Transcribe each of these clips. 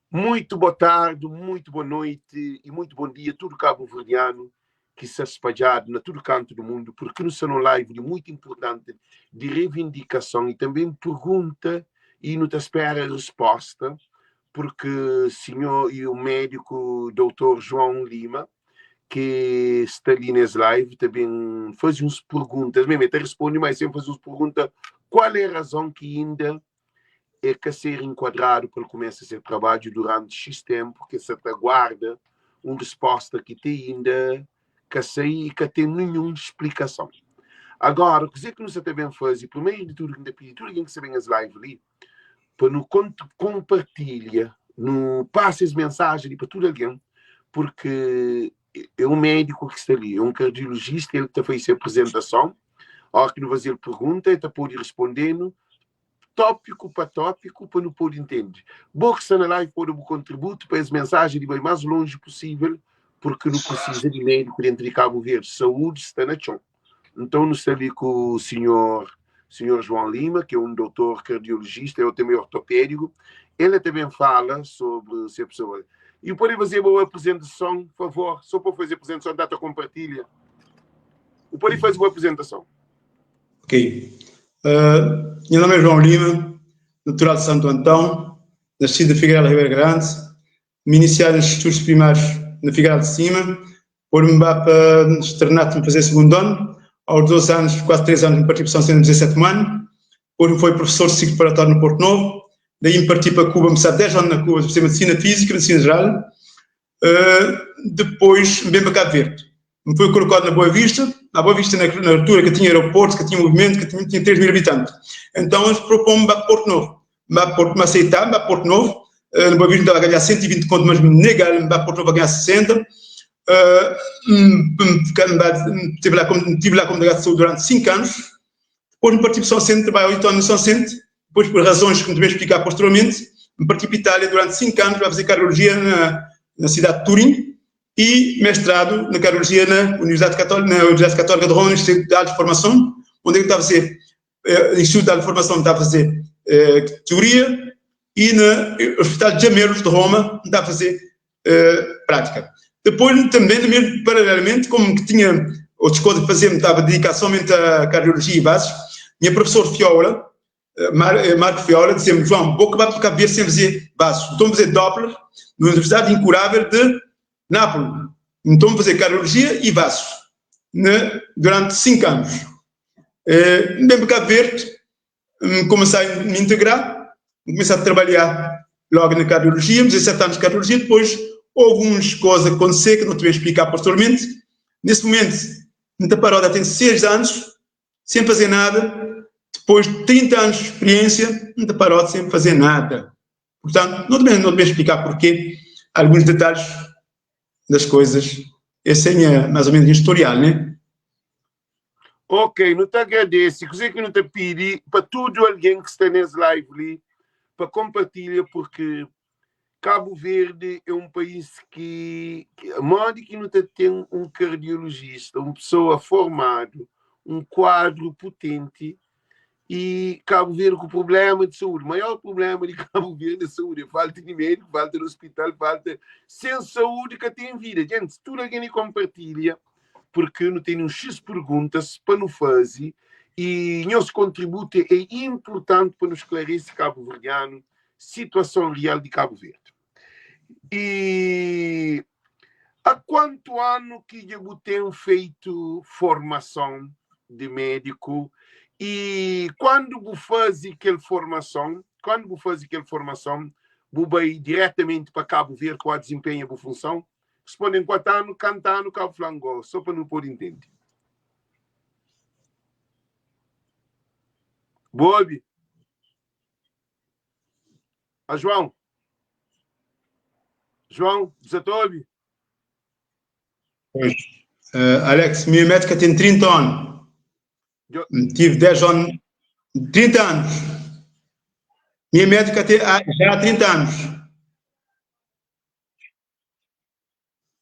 Muito boa tarde, muito boa noite e muito bom dia tudo cabo-verdiano que está espalhado na todo canto do mundo, porque no está num live de muito importante de reivindicação e também pergunta e não te espera a resposta, porque o senhor e o médico doutor João Lima, que está ali nesse live, também faz uns perguntas, mesmo até responde, mas sempre faz uns perguntas, qual é a razão que ainda é ka ser enquadradu pa el kumesa se trabadju duranti X tenpu ki el sa ta guarda un risposta ki ti inda ka sai i ka ten ninhun splikason. Agora, kuze ki nu sa ta ben faze? Primeru di tudu ki N ta pidi tudu algen ki sta ben es live li pa nu konpartilha, nu pasa es mensajen li pa tudu algen, purki é un médiku ki sta li, é un kardiolojista, el ki ta faze se aprizentason. Óra ki nu faze-l pergunta, el ta pode responde-nu tópiku pa tópiku pa nu pode intende. Bo ki sta na live pode bu kontributu pa es mensajen di bai más lonji pusível purki nu prisiza di médiku dentu di Kabu Verdi. Saúdi sta na txon. Nton nu sta li ku sinhor sinhor João Lima, ki é un doutor kardiolojista, el tanbe é ortopédiku. El ta ben fala sobri se pesoa. I bu pode faze bu aprizentason, favor, so pa faze aprizentason, data konpartilha. Bu pode faze bu aprizentason. Ok. Uh, nha nome é João Lima, natural de Santo Antão, nascido na Figueira da Ribeira Grande, me iniciado nos estudos primários na Figueira de Cima, pôr-me lá para externato me fazer segundo ano, aos 12 anos, quase 3 anos, me parti para São Vicente, fazer sétimo ano, depois me foi professor de ciclo preparatório no Porto Novo, daí me parti para Cuba, me 10 anos na Cuba, fazer medicina física, medicina geral, Uh, depois vim para Cabo Verde. Me foi colocado na Boa Vista, na Boa Vista, na, na altura que tinha aeroporto, que tinha movimento, que tinha, tinha 3 mil habitantes. Então eles propõem-me para Porto Novo. Para Porto, me aceitaram para Porto Novo. Uh, na Boa Vista estava a ganhar 120 conto, mas me negaram para Porto Novo a ganhar 60. Uh, tive lá como, tive lá como delegado de saúde durante 5 anos. Depois me parti para São Vicente, trabalhei 8 anos no São Vicente. Depois, por razões que me também explicar posteriormente, me parti para Itália durante 5 anos para fazer cardiologia na, na cidade de Turim e mestrado na cardiologia na Universidade Católica, na Universidade Católica de Roma, no Instituto de Alta Formação, onde eu estava a fazer, eh, Instituto de Alta Formação estava a fazer eh, teoria e no Hospital de Gemelos de Roma estava a fazer eh, prática. Depois também, mesmo paralelamente, como que tinha outras coisas a fazer, me estava a dedicar somente à cardiologia e vasos, minha professor Fiola, eh, eh, Marco Fiola, dizia-me, João, vou acabar de ficar sem fazer vasos. Então fazer Doppler na Universidade Incurável de Nápoles. Então fazer cardiologia e vasos né, durante 5 anos. Eh, bem para Cabo Verde, comecei a me integrar, comecei a trabalhar logo na cardiologia, 17 anos de cardiologia, depois houve umas coisas que aconteceram que não te vou explicar posteriormente. Nesse momento, muita parada tem 6 anos, sem fazer nada, depois de 30 anos de experiência, muita parada sem fazer nada. Portanto, não te, não te vou explicar porquê, alguns detalhes das coisas. Esse é mais ou menos o historial, né? Ok, nu ta agradese. Kuzê ki nu ta pidi pa tudu algen ki sta nes live li pa konpartilha porque Cabo Verde é un país ki, modi ki nu ta ten un kardiolojista, un pesoa formadu, un kuadru putenti e Cabo Verde ku problema de saúde. O maior problema de Cabo Verde é saúde, é falta de médico, falta de hospital, falta. Sem saúde que tem vida. Gente, tudo alguém compartilha, porque não tem um X perguntas para não fazer e nosso contributo é importante para nos esclarecer cabo-verdiano situação real de Cabo Verde. E há quanto ano que eu tenho feito formação de médico e quando vou fazer aquela formação, quando vou fazer aquela formação, vou vai diretamente para Cabo Verde qual desempenha a função? Respondem quatro anos, cantando Cabo Flango, só para não poder entender. Bobi. A João. João, Zatobi. Pois. Uh, Alex, minha médica tem 30 anos. Eu... Tive 10 anos, 30 anos. Minha médica tem já há 30 anos.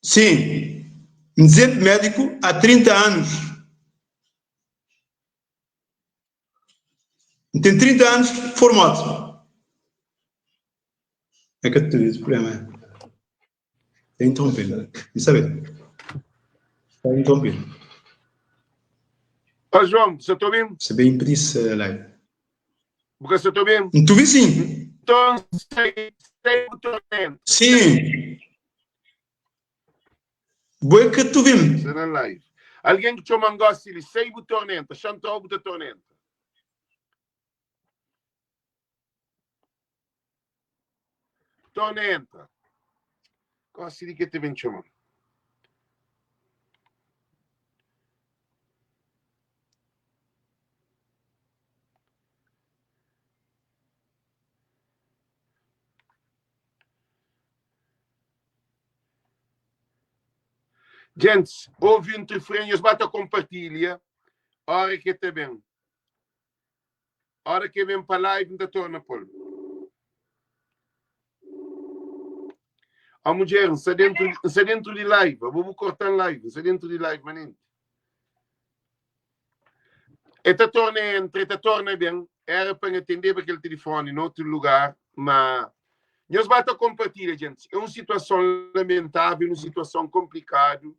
Sim, me dizendo médico há 30 anos. Tem 30 anos formado. É ka tudu es problema. É interrompido. N sabe. Está interrompido. Ó João, você tá ouvindo? Você bem impedir live. Você tá ouvindo? N tu vi sim. Então, sei, sei o tormento. Sim. Boa que tu vim. Você na live. Alguém que chama gosta ele sei o tormento, chantou o tormento. Torna entra. Gosi di ke te ben txoma. Gents, ouve interferências, bata compartilha. Hora que te ben. Ora ke ben pa live N ta torna pol. A mudjer, N sta dentru, N sta dentru di live. Abo bu kortan live, N sta dentru di live manenti. E ta torna entra, e ta torna ben. Era pa N atendeba kel telefoni na otu lugar, ma nhos ba ta konpartilha, gentis. É un situason lamentável, un situason konplikadu.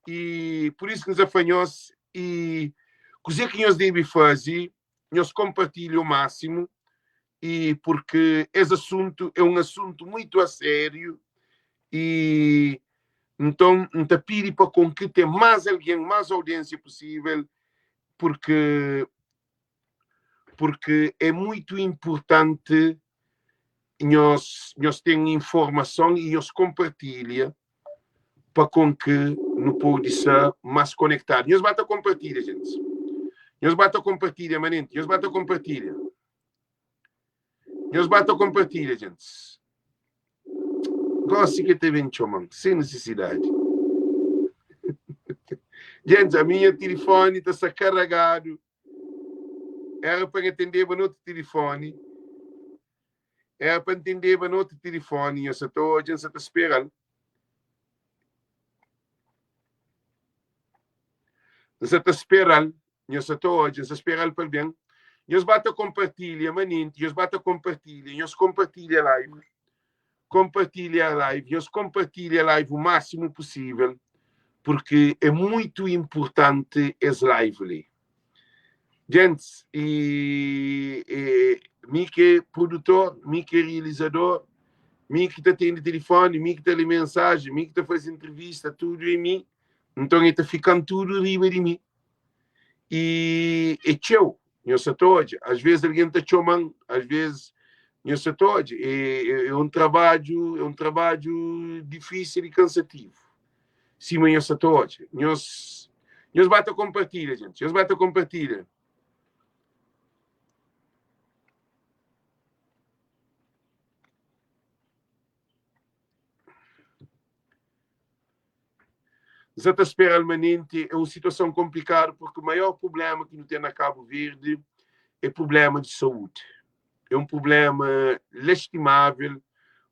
i pur isu ki N sta fla nhos i kuzê ki nhos debe faze, nhos konpartilha o másimu i purki es asuntu é un asuntu muitu a sériu i nton N ta pidi pa kon ki ten más algen, más audiénsia pusível purki purki é muitu inpurtanti nhos nhos ten informason i nhos konpartilha pa kon ki nu pode sta más konektadu. Nhos ba ta konpartilha, gentis. Nhos ba ta konpartilha, manenti. Nhos ba ta konpartilha. Nhos ba ta konpartilha, gentis. Gosi ke ta ben txoma-m, sen nisisidadi. Gentis, a minha tilifoni ta sta karagadu. Era pa N atendeba na otu tilifoni. Era pa N atendeba na otu tilifoni. Nhos sa ta odja, N sa ta spera-l. N sa ta spera-l. Nhos sa ta odja, N sa spera-l pa el ben. Nhos ba ta konpartilha manenti, nhos ba ta konpartilha, nhos konpartilha live. Konpartilha live, nhos konpartilha live o máximo possível, porque é muito importante es live li. Gents, e, e mi que é produtor, mi que é realizador, mi que ta atende telefone, mi que ta lê mensagem, mi que ta fazer entrevista, tudo é mi. Então ele ta ficando tudo riba de mim. E é txeu, nhos sa ta odja. Às vezes algen ta txoma-m, às vezes nhos sa ta odja. É, é un trabadju, é un trabadju difísil e kansativu. Sima nhos sa ta odja. Nhos, nhos ba ta konpartilha, gente. Nhos ba ta konpartilha. N sa ta spera-l manenti. É un situason konplikadu purki maior prubléma ki nu ten na Kabu Verdi é prubléma di saúdi. É un prubléma lastimável,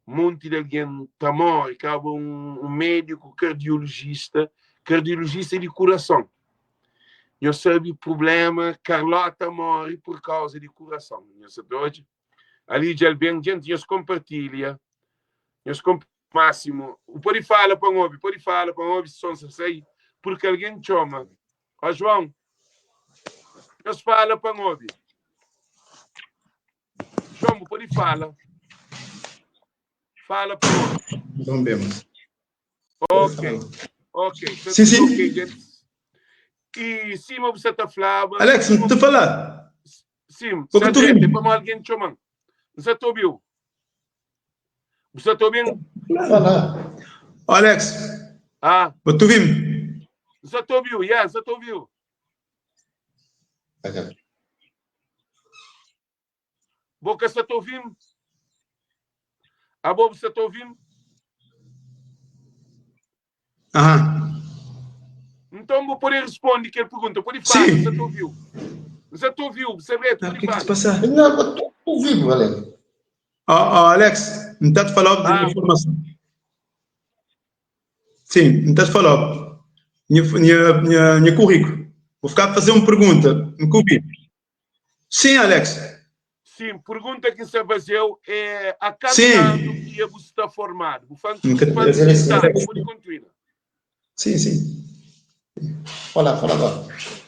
monti di algen ta móre. Kaba un médiku kardiolojista, kardiolojista di kurason. Nhos sabe prubléma, Carlota móre pur kauza di kurason. Nhos sa ta odja? Ali dja el ben. Djenti, nhos konpartilha. Nhos konp. Máximo, u pode fala pa N obi, pode fala pa N obi si son sa sai, porque alguém txoma. Ó João, nhos fala pa N obi. João, bu pode fala. Fala pa N obi. Então vemos. Ok, ok. Tá Sim, tudo sim. ok, gente. E sima bu sa ta flaba, Alex, sima N ta fala. sim, Porque tu sa vim. é pamodi alguém txoma. N sa ta obiu. Bu sa ta obi-m? Fala. Alex. Ah. Bu ta obi-m? N sa ta obiu, yeah, N sa ta obiu. Bo ka sa ta obi-m? Abo bu sa ta obi-m? Aham. Nton bu pode responde kel pergunta. Pode fala, Sim. N sa ta obiu. N sa ta obiu, bu sa retu, Ah, pode o que que se fala. passa? Não, eu tô ouvindo, Alex. Ó, ó, Alex, N ta te falou de Ah. minha formação. Sim, N ta te falou. Minha, minha, minha, minha currículo. Vou ficar a fazer uma pergunta. Me ouvi. Sim, Alex. Sim, pergunta ki N sta faze-u é a kantu Sim. anu ki bu sta formadu? Bu fla Nka bu fla 30 anu, pode kontinua. Sim, sim. Fala, fala agora.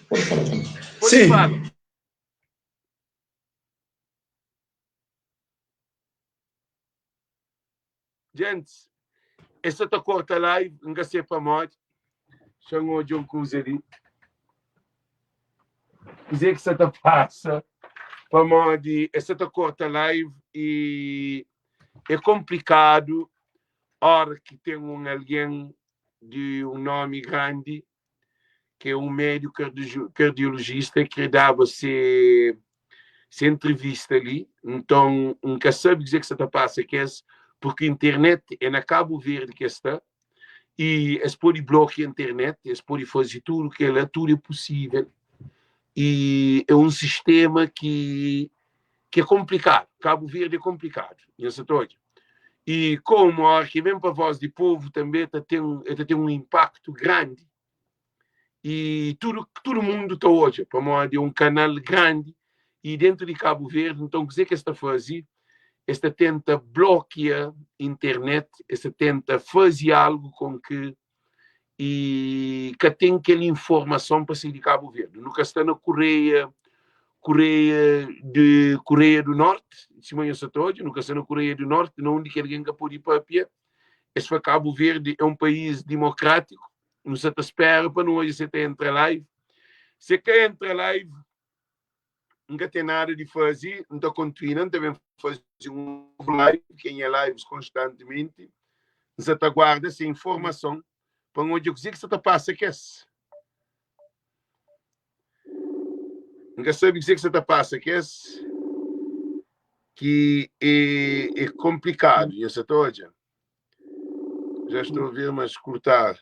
Pode falar também. Pode Sim. fala. Gents, es sa ta korta live, N ka se pamodi. Xa-m odja un kuza li. Kuzê ki sa ta pasa? Pamodi es sa ta korta live i é konplikadu ora ki ten un algen di un nomi grandi ki é un médiku kardiolojista ki daba se se entrevista li. Nton, N ka sabe kuzê ki sa ta pasa ku es, purki internet é na Kabu Verdi ki es sta i es pode blokia internet, es pode faze tudu kel-la, tudu é pusível i é un sistema ki ki é konplikadu. Kabu Verdi é konplikadu, nha sa ta odja. I komu óra ki ben pa Voz di Povu tanbe ta ten, el ta ten un inpaktu grandi i tudu tudu mundu ta odja pamodi é un kanal grandi i dentu di Kabu Verdi. Nton kuzê ki es ta faze? Es ta tenta blokia internet, es ta tenta faze algu kon ki i ka ten kel informason pa sai di Kabu Verdi. Nu ka sta na Koreia Koreia de Koreia do Norte, sima nhos sa ta odja, nu ka sta na Koreia do Norte, na undi ki algen ka pode papia. Es fla Kabu Verdi é un país dimokrátiku. Nu sa ta spera pa nu odja se ta entra live. Se ka entra live, N ka ten nada di faze, N ta kontinua, N ta ben faze un live, ki é nha lives konstantimenti. N sa ta guarda se informason pa N odja kuzê ki sa ta pasa ku es. N ka sabe kuzê ki sa ta pasa ku es, ki é, é konplikadu, nha sa ta odja. Já estou a ver, mas cortar.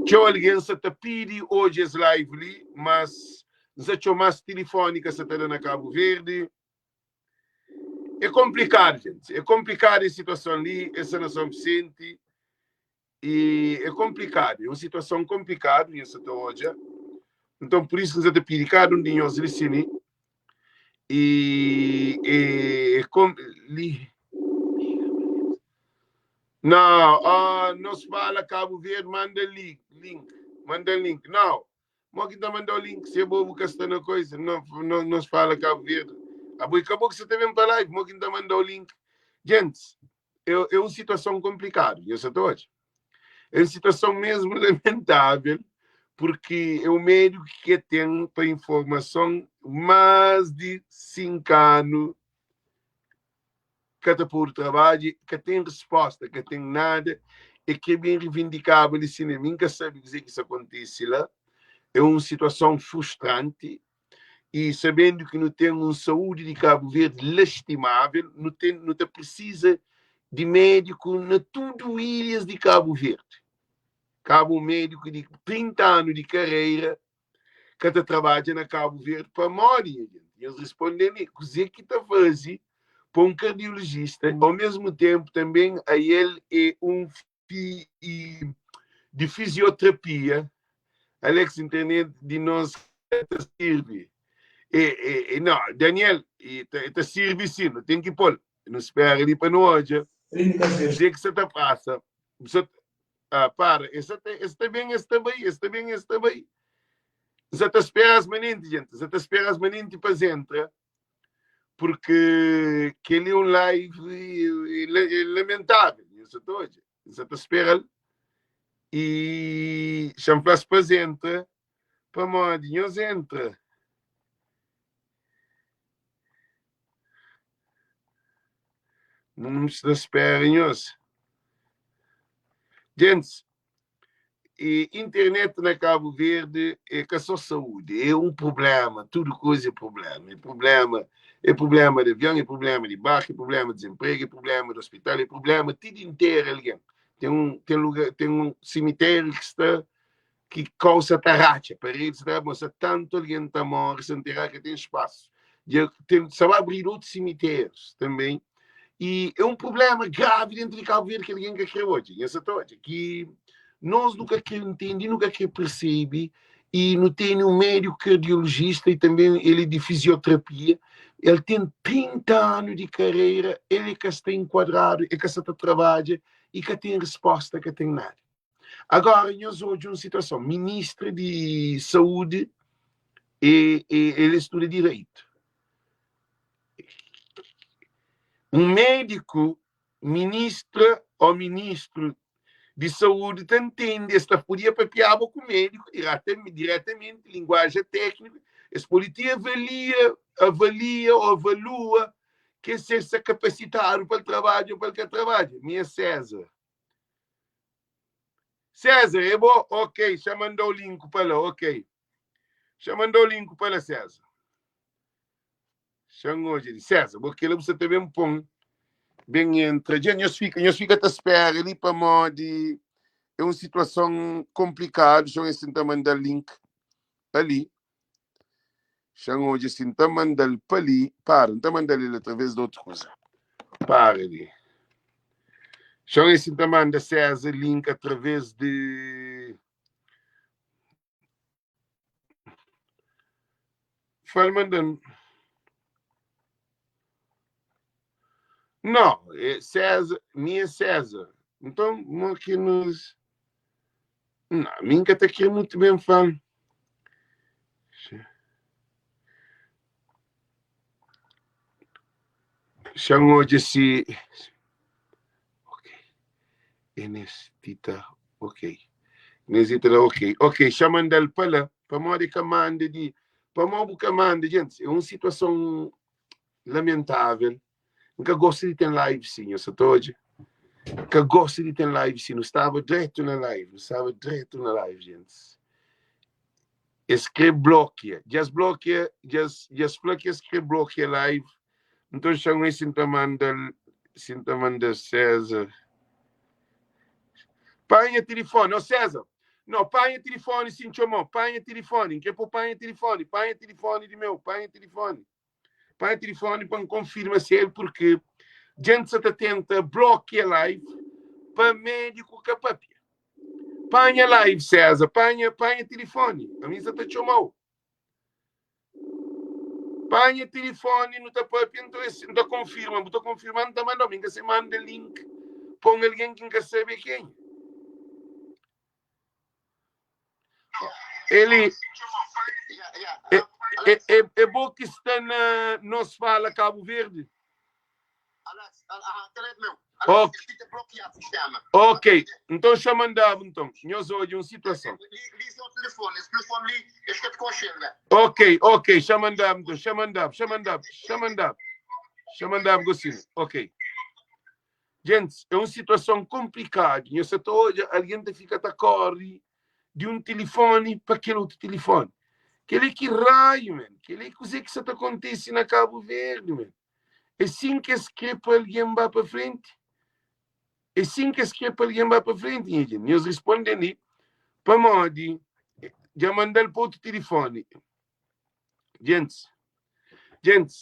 Txeu algen sa ta pidi odja es live li, mas N sa txoma-s tilifoni ka sa ta da na Kabu Verdi. É konplikadu, gente. É konplikadu es situason li, es na São Vicente. E é konplikadu, é un situason konplikadu, nha sa ta odja. Nton, pur isu N sa ta pidi kada un di nhos li sini e, e, e com, li. Não, oh, nos fala Cabo Verde, manda link, link, manda link. Não, mo que tá mandando o link, se é bobo que está na coisa, não, não, nos fala Cabo Verde. Ah, boi, acabou que você tá vendo para live, mo que tá mandando o link. Gente, é, é uma situação complicada, eu só tô hoje. É uma situação mesmo lamentável, porque é um médico que tem para informação mais de 5 anos que ta pôr trabalho, que tem resposta, que tem nada, e que é bem reivindicável e cinema. Nunca sabe dizer que isso acontece lá. É uma situação frustrante e sabendo que não tem uma saúde de Cabo Verde lastimável, não tem, não te precisa de médico na tudo ilhas de Cabo Verde. Cabo um médico de 30 anos de carreira que te trabalha na Cabo Verde para morrer. Eles respondem, o que está fazendo para um cardiologista, ao mesmo tempo também a ele é um fi, de fisioterapia. Alex internet de nós te serve. E, e, e, não, Daniel, e te, te serve sim, não tem que pôr. Não espera ali para não olhar. Dizer que você tá passa. Você, ah, para, esse está bem, esse está bem, esse está bem, esse está bem. Você tá espera as manentes, gente. Você tá espera as manentes para entrar. Porque aquele é um live é, é lamentável. Você tá hoje. Você tá esperando. E chanflas para entra. Para modinhos entra. Não se espera, nhos. Gente, e internet na Cabo Verde é que só saúde, é um problema, tudo coisa é problema. É problema, é problema de avião, é problema de barco, é problema de desemprego, é problema de hospital, é problema tudo inteiro alguém. Tem um, tem lugar, tem um cemitério que está que causa tarracha, parede está, mas tanto alguém está morre, se enterrar que tem espaço. E tem, se vai abrir outros cemitérios também. E é um problema grave dentro de Cabo Verde que alguém quer hoje. E essa toda, que nós nunca que entende, nunca que percebe. I nu tene un médiku kardiolojista i tanbe el é di fizioterapia. El ten 30 anu di karera, el é ka sta enkuadradu, el ka sta ta trabadja i ka ten resposta, ka ten nada. Agora nhos odja un situason, ministra di saúdi e, e, el estuda direito. Un médiku, ministra ou ministru di saúdi ta ntende, es ta podia papiaba ku médiku diretamente, linguajen tékniku, es pode ti avalia, avalia ou avalua ke se sta kapasitadu pa el trabadja ou pa el ka trabadja. Mi é César. César, é bo? Ok, xa mandou link pa lá, ok. Xa mandou link pa lá, César. Xa ngodja di César, bo kela bu sa ta ben pon ben entra. Dja nhos fika ta spera li pamodi é un situason komplikadu. Xa un si ta manda link ali. Xa ngodja si ta manda-l pa li. Para, ta manda-l ele através de outra coisa. Para ali. Xa un si ta manda César link através de Fala mandando. Não, é César, minha César. Então, mo que nos. Não, mim que até queria muito bem falar. Xan se. Ok. Enestita, ok. Nesita, ok. Ok, xa mandar pa lá. Pa modi ka manda di. Pa mo ka manda, gente, é uma situação lamentável. Nunca gosto de ter live sim, eu só tô hoje. Nunca gosto de ter live sim, não estava direto na live, não estava direto na live, gente. Escreve bloqueia, just bloqueia, just fala que escreve bloqueia live. Então chama esse manda, sinta manda César. Panha telefone, ô César. Não, panha telefone, sim, chamou. Panha telefone, que pôr panha telefone, panha telefone de meu, panha telefone. Panha telefone para me confirmar se é porque gente se tenta bloquear live para médico capapia. Panha live, César, panha, panha telefone. A mim você tá chamou. Panha telefone, não tá papia, então não tá confirma, não tá confirmando, tá mandando, ninguém se manda link. Põe alguém que nunca sabe quem. Ele é bom que está na nos fala Cabo Verde. Ok, ok. Então já mandava então. Nós hoje uma situação. Ok, ok. Já mandava então. Já mandava, já mandava, já mandava. Já mandava gostinho. Ok. Gente, é uma situação complicada. Eu só hoje alguém fica a corre de um telefone para aquele outro telefone. Aquele que raio, man. Aquele coisa que isso acontece na Cabo Verde, man. É assim que se quer para alguém vá para frente. É assim que se quer para alguém vá para frente, gente. Nós respondem ali, para modi, já mandar para outro telefone. Gente, gente,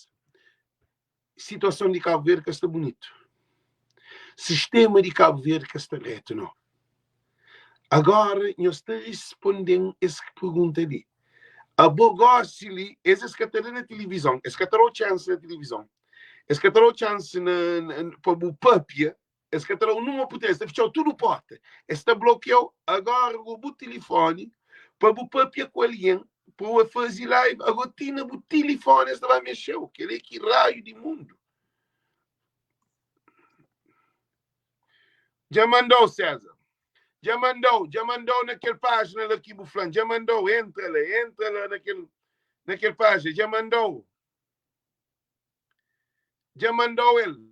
situação de Cabo Verde que está bonito. Sistema de Cabo Verde que está reto, não. Agora, nós está respondendo essa pergunta ali. A Bogossi ali, esses que estão na televisão, esses que estão chance na televisão, esses que estão chance na, na, para o papia, esses que estão numa potência, fechou tudo porta. Está bloqueou agora o telefone para o papia com alguém, para fazer live, agora tinha o telefone, está vai mexer, que é que raio de mundo. Já mandou, César. Já mandou naquele página daqui, Buflan. Já mandou, entra lá naquele página. Já mandou. Já mandou ele.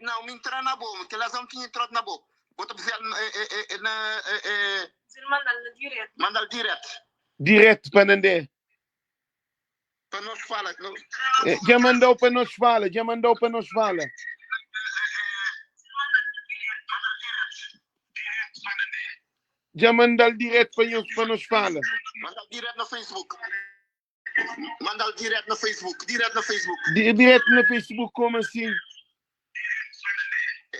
Não, me entrar na boa, que elas não tinham entrado na boa. Bota na Mandar direto. Mandar direto. Direto para Nandé. Para nós fala. Já mandou para nós fala, já mandou para nós fala. Já mandou direto para nós, para nós fala. Mandar direto no Facebook. Mandar direto no Facebook, direto no Facebook. Direto no Facebook, como assim?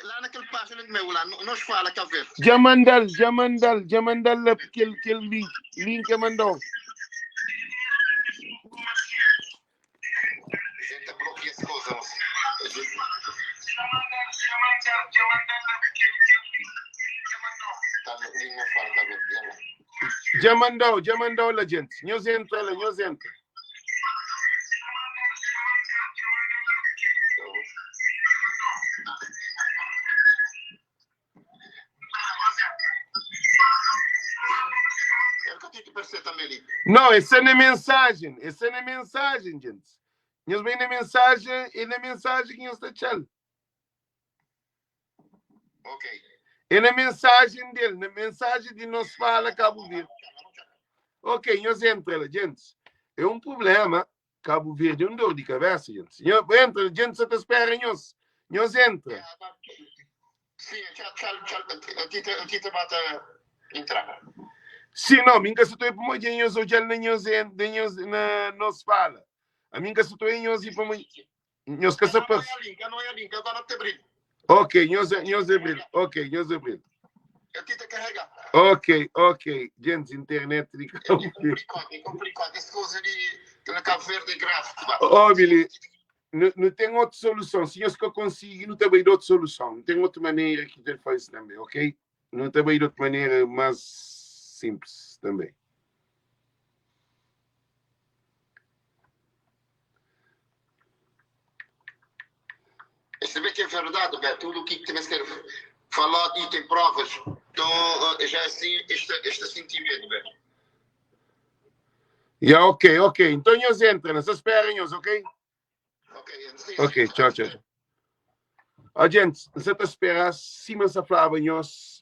Lá naquele página meu, lá, nós fala, quer ver? Já mandou, já mandou, já mandou lá aquele, aquele link, link que mandou. Gente, bloqueia as coisas. Já mandou, já mandou lá, gente. Nós entra lá, nós entra. Não, essa não é mensagem. Essa não é mensagem, gente. Nós vem na mensagem, é na mensagem que nós está tchau. Ok. É na mensagem dele, na mensagem de nós fala Cabo Verde. Ok, nós entra lá, gente. É um problema. Cabo Verde é um dor de cabeça, gente. Nós entra, gente, só te espera, nós. Nós entra. Sim, tchau, tchau, tchau. A tita bate entrar. Sim, não, minha se estou para mim, nós hoje nem nós na nós fala. A minha se estou em nós e para mim, nós que se Não é a link, não é a link, agora te abrindo. Ok, nós nós abrindo. Ok, nós abrindo. Eu tento carregar. Ok, ok. Gente, internet de É Cabo Verde. complicado, é complicado. Essa coisa de na Cabo Verde é grave. Oh, Billy, não, não tem outra solução. Se eu que consigo, não tem outra solução. Não tem outra maneira que ele faz também, ok? Não tem outra maneira mais simples também. Você vê que é verdade, Beto, tudo o que também quer falar e tem provas. Então, já é assim, este, este sentimento, Beto. Yeah, ok, ok. Então, nós entra, não se esperem, ok? Ok, sim, Ok, tchau, tchau. tchau. Ó, gente, você está esperando, se você falava, nós,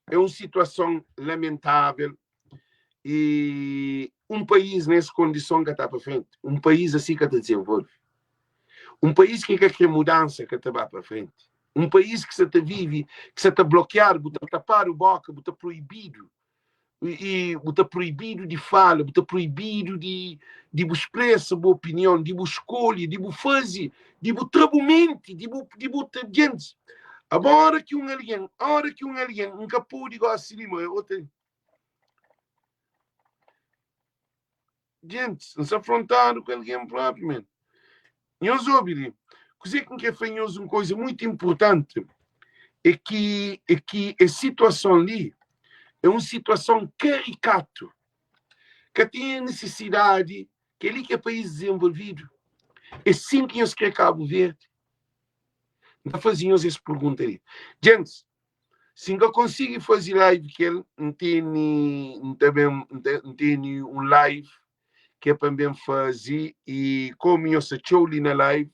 é uma situação lamentável e um país nessa condição que está para frente, um país assim que está desenvolve, um país que quer mudança que está para frente, um país que você tá vive, que você está bloqueado, está tapar o boca, está proibido, e está proibido de fala, está proibido de de expressa boa opinião, de escolha, de fazer, de trabumente, de de gente. Agora que um alguém, a hora que um alguém nunca pôde gostar de mim, eu tenho. Gente, não se afrontaram com alguém próprio, man. Nós ouvimos, coisa que quer fazer uma coisa muito importante é que é que a situação ali é uma situação caricato que tem necessidade que ali que é país desenvolvido é assim que nós quer Cabo Verde. Então fazíamos essa pergunta ali. Gente, se não consigo fazer live que ele não tem, também não tem um live que é também fazer e como eu se ali na live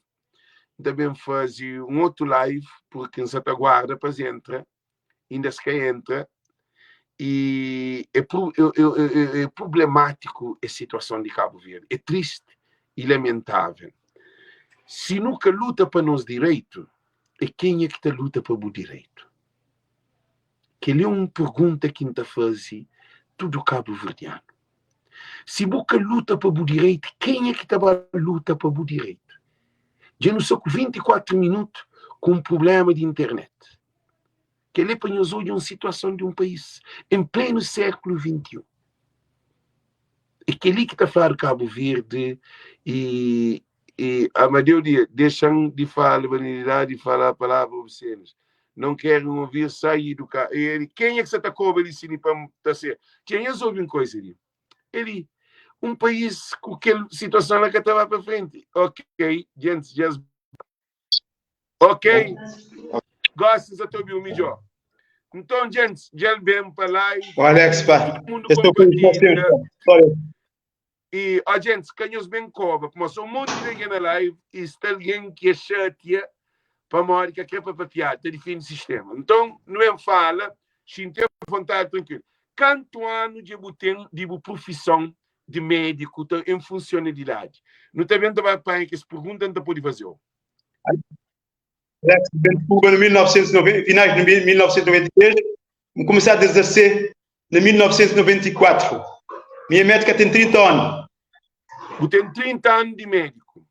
também fazer um outro live porque em Santa Guarda para entra ainda se quer entra e é, é, é, é problemático a situação de Cabo Verde é triste e lamentável se nunca luta para nos direito é quem é que te luta para o direito que ele é uma pergunta que está fazendo tudo cabo verdiano se boca luta para o direito quem é que está luta para o direito já não sou com 24 minutos com um problema de internet que ele apanhou hoje uma situação de um país em pleno século XXI. É aquele que está a falar Cabo Verde e, e Amadeu Dias, deixam de falar banalidade e falar palavras obscenas. Não querem ouvir sair do carro. Ele, quem é que você está cobrando ali para tá ser? Quem é que ouve uma coisa ali? Ele, um país com aquela situação lá que estava para frente. Ok, gente, just... Ok. Gostas de ouvir o melhor. Então, gente, já vem para lá e O Alex, pá. todo mundo Eu estou com compartilha. Olha, E a gente, quem os bem cobra, como sou um monte de gente na live, e está alguém que é chateia, Pamodi ka kre pa papiadu, ta difende sistema. Nton, nu ben fala, xinti avontadi, trankuilu. Kantu anu dja bu ten di bu prufison di médiku ta en funsionalidadi? Nu ta ben ta ba panha kes pergunta, N ta pode faze-u. Alex, ben di Kuba na 1990, finais de 1993, N kumesa ta exerse na 1994. Mi é médika ten 30 anu. Bu ten 30 anu di médiku,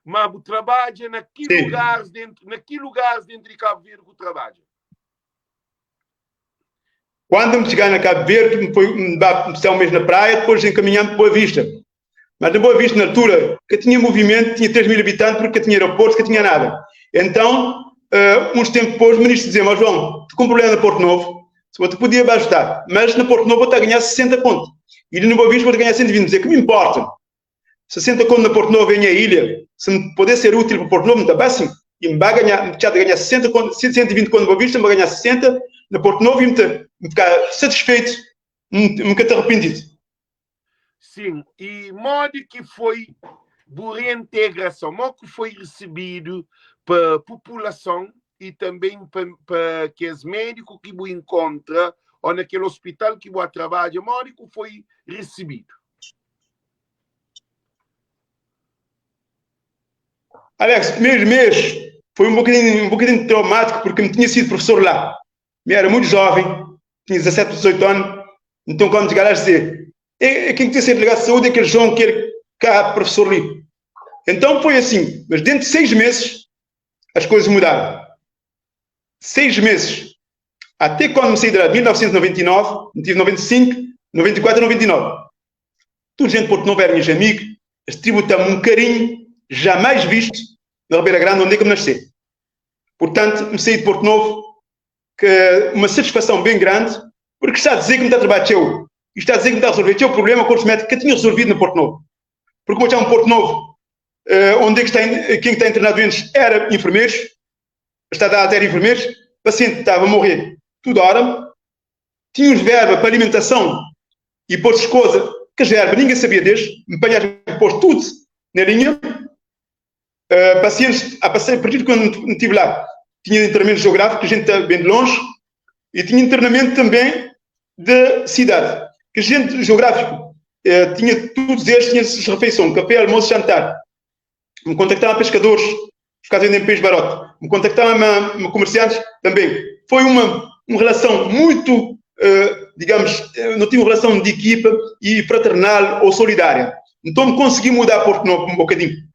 ma bu trabadja na ki Sim. lugaris dentru, na ki lugaris dentru di Kabu Verdi ku trabadja? Kuandu N txiga na Kabu Verdi, N foi, N ba, N sta un mês na praia, dipôs enkaminha-m pa Boa Vista. Mas na Boa Vista, na altura, ka tinha movimentu, tinha 3 mil abitanti, porque ka tinha aeroportu, ka tinha nada. Então, uh, uns tempos depois, o ministro dizia-me, oh, João, tô com um problema na Porto Novo, se você podia me ajudar, mas na Porto Novo vou estar a ganhar 60 conto, e no Boa Vista vou ganhar 120, dizer que me importa. 60 conto na Porto Novo é minha ilha, se me poder ser útil para Porto Novo, me está bem assim. E me vai ganhar, me de ganhar 60 conto, 120 conto na Boa Vista, me vai ganhar 60 na Porto Novo e me, me ficar satisfeito, nunca te arrependido. Sim, e modi ki foi bu reintegrason? Mo ki foi recebido pa populason e também pa, pa kes médiku ki bu encontra ou na kel hospital ki bu a trabadja, modi ki foi recebido? Alex, primeiro mês foi um bocadinho, um bocadinho traumático porque eu tinha sido professor lá. Eu era muito jovem, tinha 17, 18 anos. Então, quando chegaram a dizer, é, é quem tinha sido delegado de saúde é aquele João que era cá, professor ali. Então foi assim, mas dentro de seis meses as coisas mudaram. Seis meses. Até quando me saí de lá, 1999, tive 95, 94 e 99. Tudo gente de Porto Novo era meus amigos, eles tributaram um carinho jamais visto na Ribeira Grande, onde é que eu nasci. Portanto, me saí de Porto Novo que uma satisfação bem grande, porque está a dizer que me está a trabalhar teu, e está a dizer que me está a resolver teu problema com o médico que eu tinha resolvido no Porto Novo. Porque como eu um Porto Novo, eh, onde é que está, quem está internado doentes era enfermeiros, está a dar era enfermeiros, o paciente estava a morrer toda hora, tinha verba para alimentação e pôs coisa que as verba ninguém sabia desde, me apanharam, pôs tudo na linha, Uh, pacientes, a passar, a partir de quando estive lá, tinha internamento geográfico, a gente está bem de longe, e tinha internamento também de cidade. Que a gente geográfico uh, tinha todos estes, tinha essas refeições, café, almoço, jantar. Me contactavam pescadores, os casos vendem peixe barato. Me contactavam comerciantes também. Foi uma, uma relação muito, uh, digamos, não tinha uma relação de equipa e fraternal ou solidária. Então consegui mudar Porto Novo um bocadinho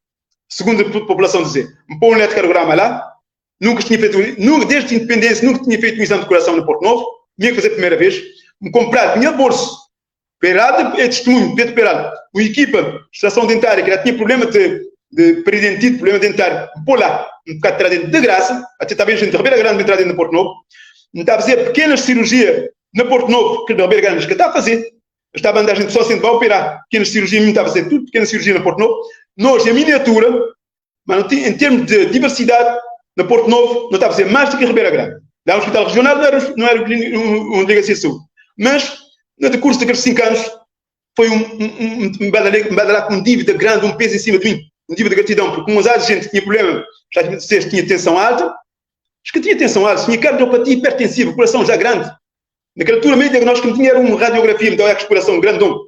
segundo a população dizer, me põe um eletrocardiograma lá, nunca tinha feito, nunca, desde a independência, nunca tinha feito um exame de coração no Porto Novo, tinha que fazer a primeira vez, me comprar minha bolso, Peralta é testemunho, Pedro Peralta, uma equipa de extração dentária que já tinha problema de, de periodentite, problema dentário, me pôr lá, um bocado de dentro de graça, até talvez gente de Ribeira Grande entrar dentro do Porto Novo, me estava a fazer pequenas cirurgia na Porto Novo, que de Ribeira Grande que está a fazer, estava a andar a gente só sendo vai operar, pequena cirurgia, me estava a fazer tudo, pequena cirurgia na Porto Novo. Nós, em miniatura, mas não tinha, em termos de diversidade, na Porto Novo, não estava a fazer mais do que em Ribeira Grande. Lá um hospital regional não era, não era um, um, delegacia de saúde. Mas, no decurso daqueles 5 anos, foi um, um, um, um badalá com dívida grande, um peso em cima de mim, um dívida de gratidão, porque um azar de gente tinha problema, já tinha, tinha tensão alta, acho que tinha tensão alta, tinha cardiopatia hipertensiva, coração já grande, Naquela altura, o meio diagnóstico que tinha era uma radiografia, me deu a exploração grandão.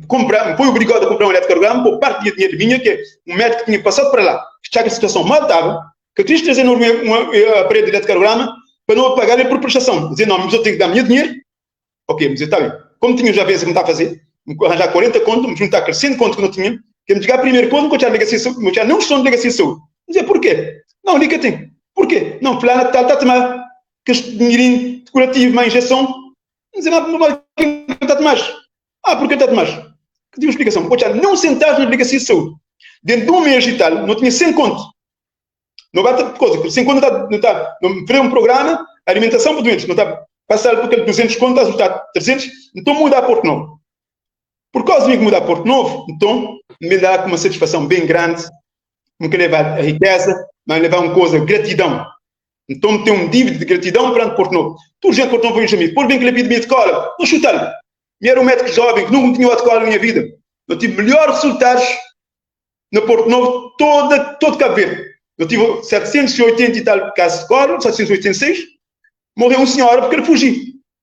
Comprar, foi obrigado a comprar um eletrocardiograma por parte de dinheiro minha, que é um médico que tinha passado para lá, que já que a situação mal estava, que quis trazer um, um aparelho de eletrocardiograma para não pagar por prestação. Dizer, não, mas eu tenho que dar meu dinheiro. Ok, mas está bem. Como tinha já vezes que não está a fazer, arranjar 40 conto, me juntar aqueles 100 conto que não tinha, que me chegar primeiro conto, que eu delegacia de já não estou na delegacia de saúde. Dizer, porquê? Não, liga tem. Porquê? Não, fulana está, está a tomar que este dinheirinho decorativo, uma injeção, dizer, não, não, está mais. Ah, porque está mais? Que tive uma explicação. Pô, já não sentaste na delegacia de saúde. Dentro de um mês e tal, não tinha 100 conto. Não bate coisa, 100 conto não está, não está, não fez um programa, alimentação para doentes, não está passar por aquele 200 conto, está 300, então muda a Porto Novo. Por causa de mim que mudar a Porto Novo, então me dá com uma satisfação bem grande, não quer levar a riqueza, mas levar uma coisa, gratidão. Então tem um dívida de gratidão perante Porto Novo. Tudo gente de Porto Novo veio a mim. Depois vem que ele pede-me de cola. Vou chutar-lhe. E era um médico jovem que nunca tinha outro cola na minha vida. Eu tive melhores resultados no Porto Novo, toda, todo Cabo Verde. Eu tive 780 e tal casos de cólera, 786, morreu um senhora porque ele fugiu.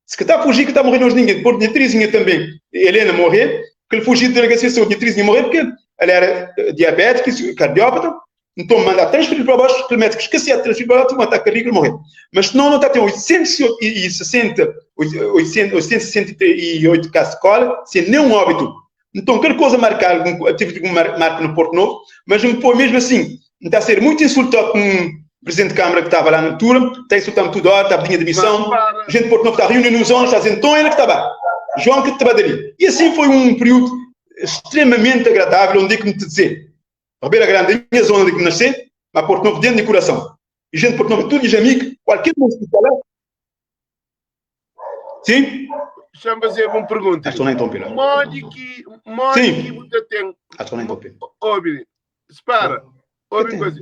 Se que está a fugir, que está a morrer hoje ninguém. Depois tinha Terezinha também, Helena morrer, porque ele fugiu da delegacia de saúde. Tinha Terezinha morrer porque ela era eh, diabética, cardiópata, então manda transferir para baixo, o médico esquecia de transferir para baixo, um ataque cardíaco e morreu. Mas senão não está a ter 860, 868 casos de cólera, sem nenhum óbito. Então, qualquer coisa marcar, tive um marco no Porto Novo, mas me foi mesmo assim, está a ser muito insultado com um presidente de Câmara que estava lá na altura, está insultando toda hora, está pedindo demissão, a gente de Porto Novo está reunindo nos zonas, está dizendo, então ele que estava, João que estava dali. E assim foi um período extremamente agradável, onde é que me te dizer, Ribeira Grande é a minha zona de que nasci, mas Porto Novo dentro de coração. E gente de Porto Novo, todos os amigos, qualquer um que está lá. Sim? Deixa-me fazer uma pergunta. Acho que não interromper. Modi que, modi Sim. que você tem. Acho que não interromper. Ouve, espera. Ouve tem? coisa.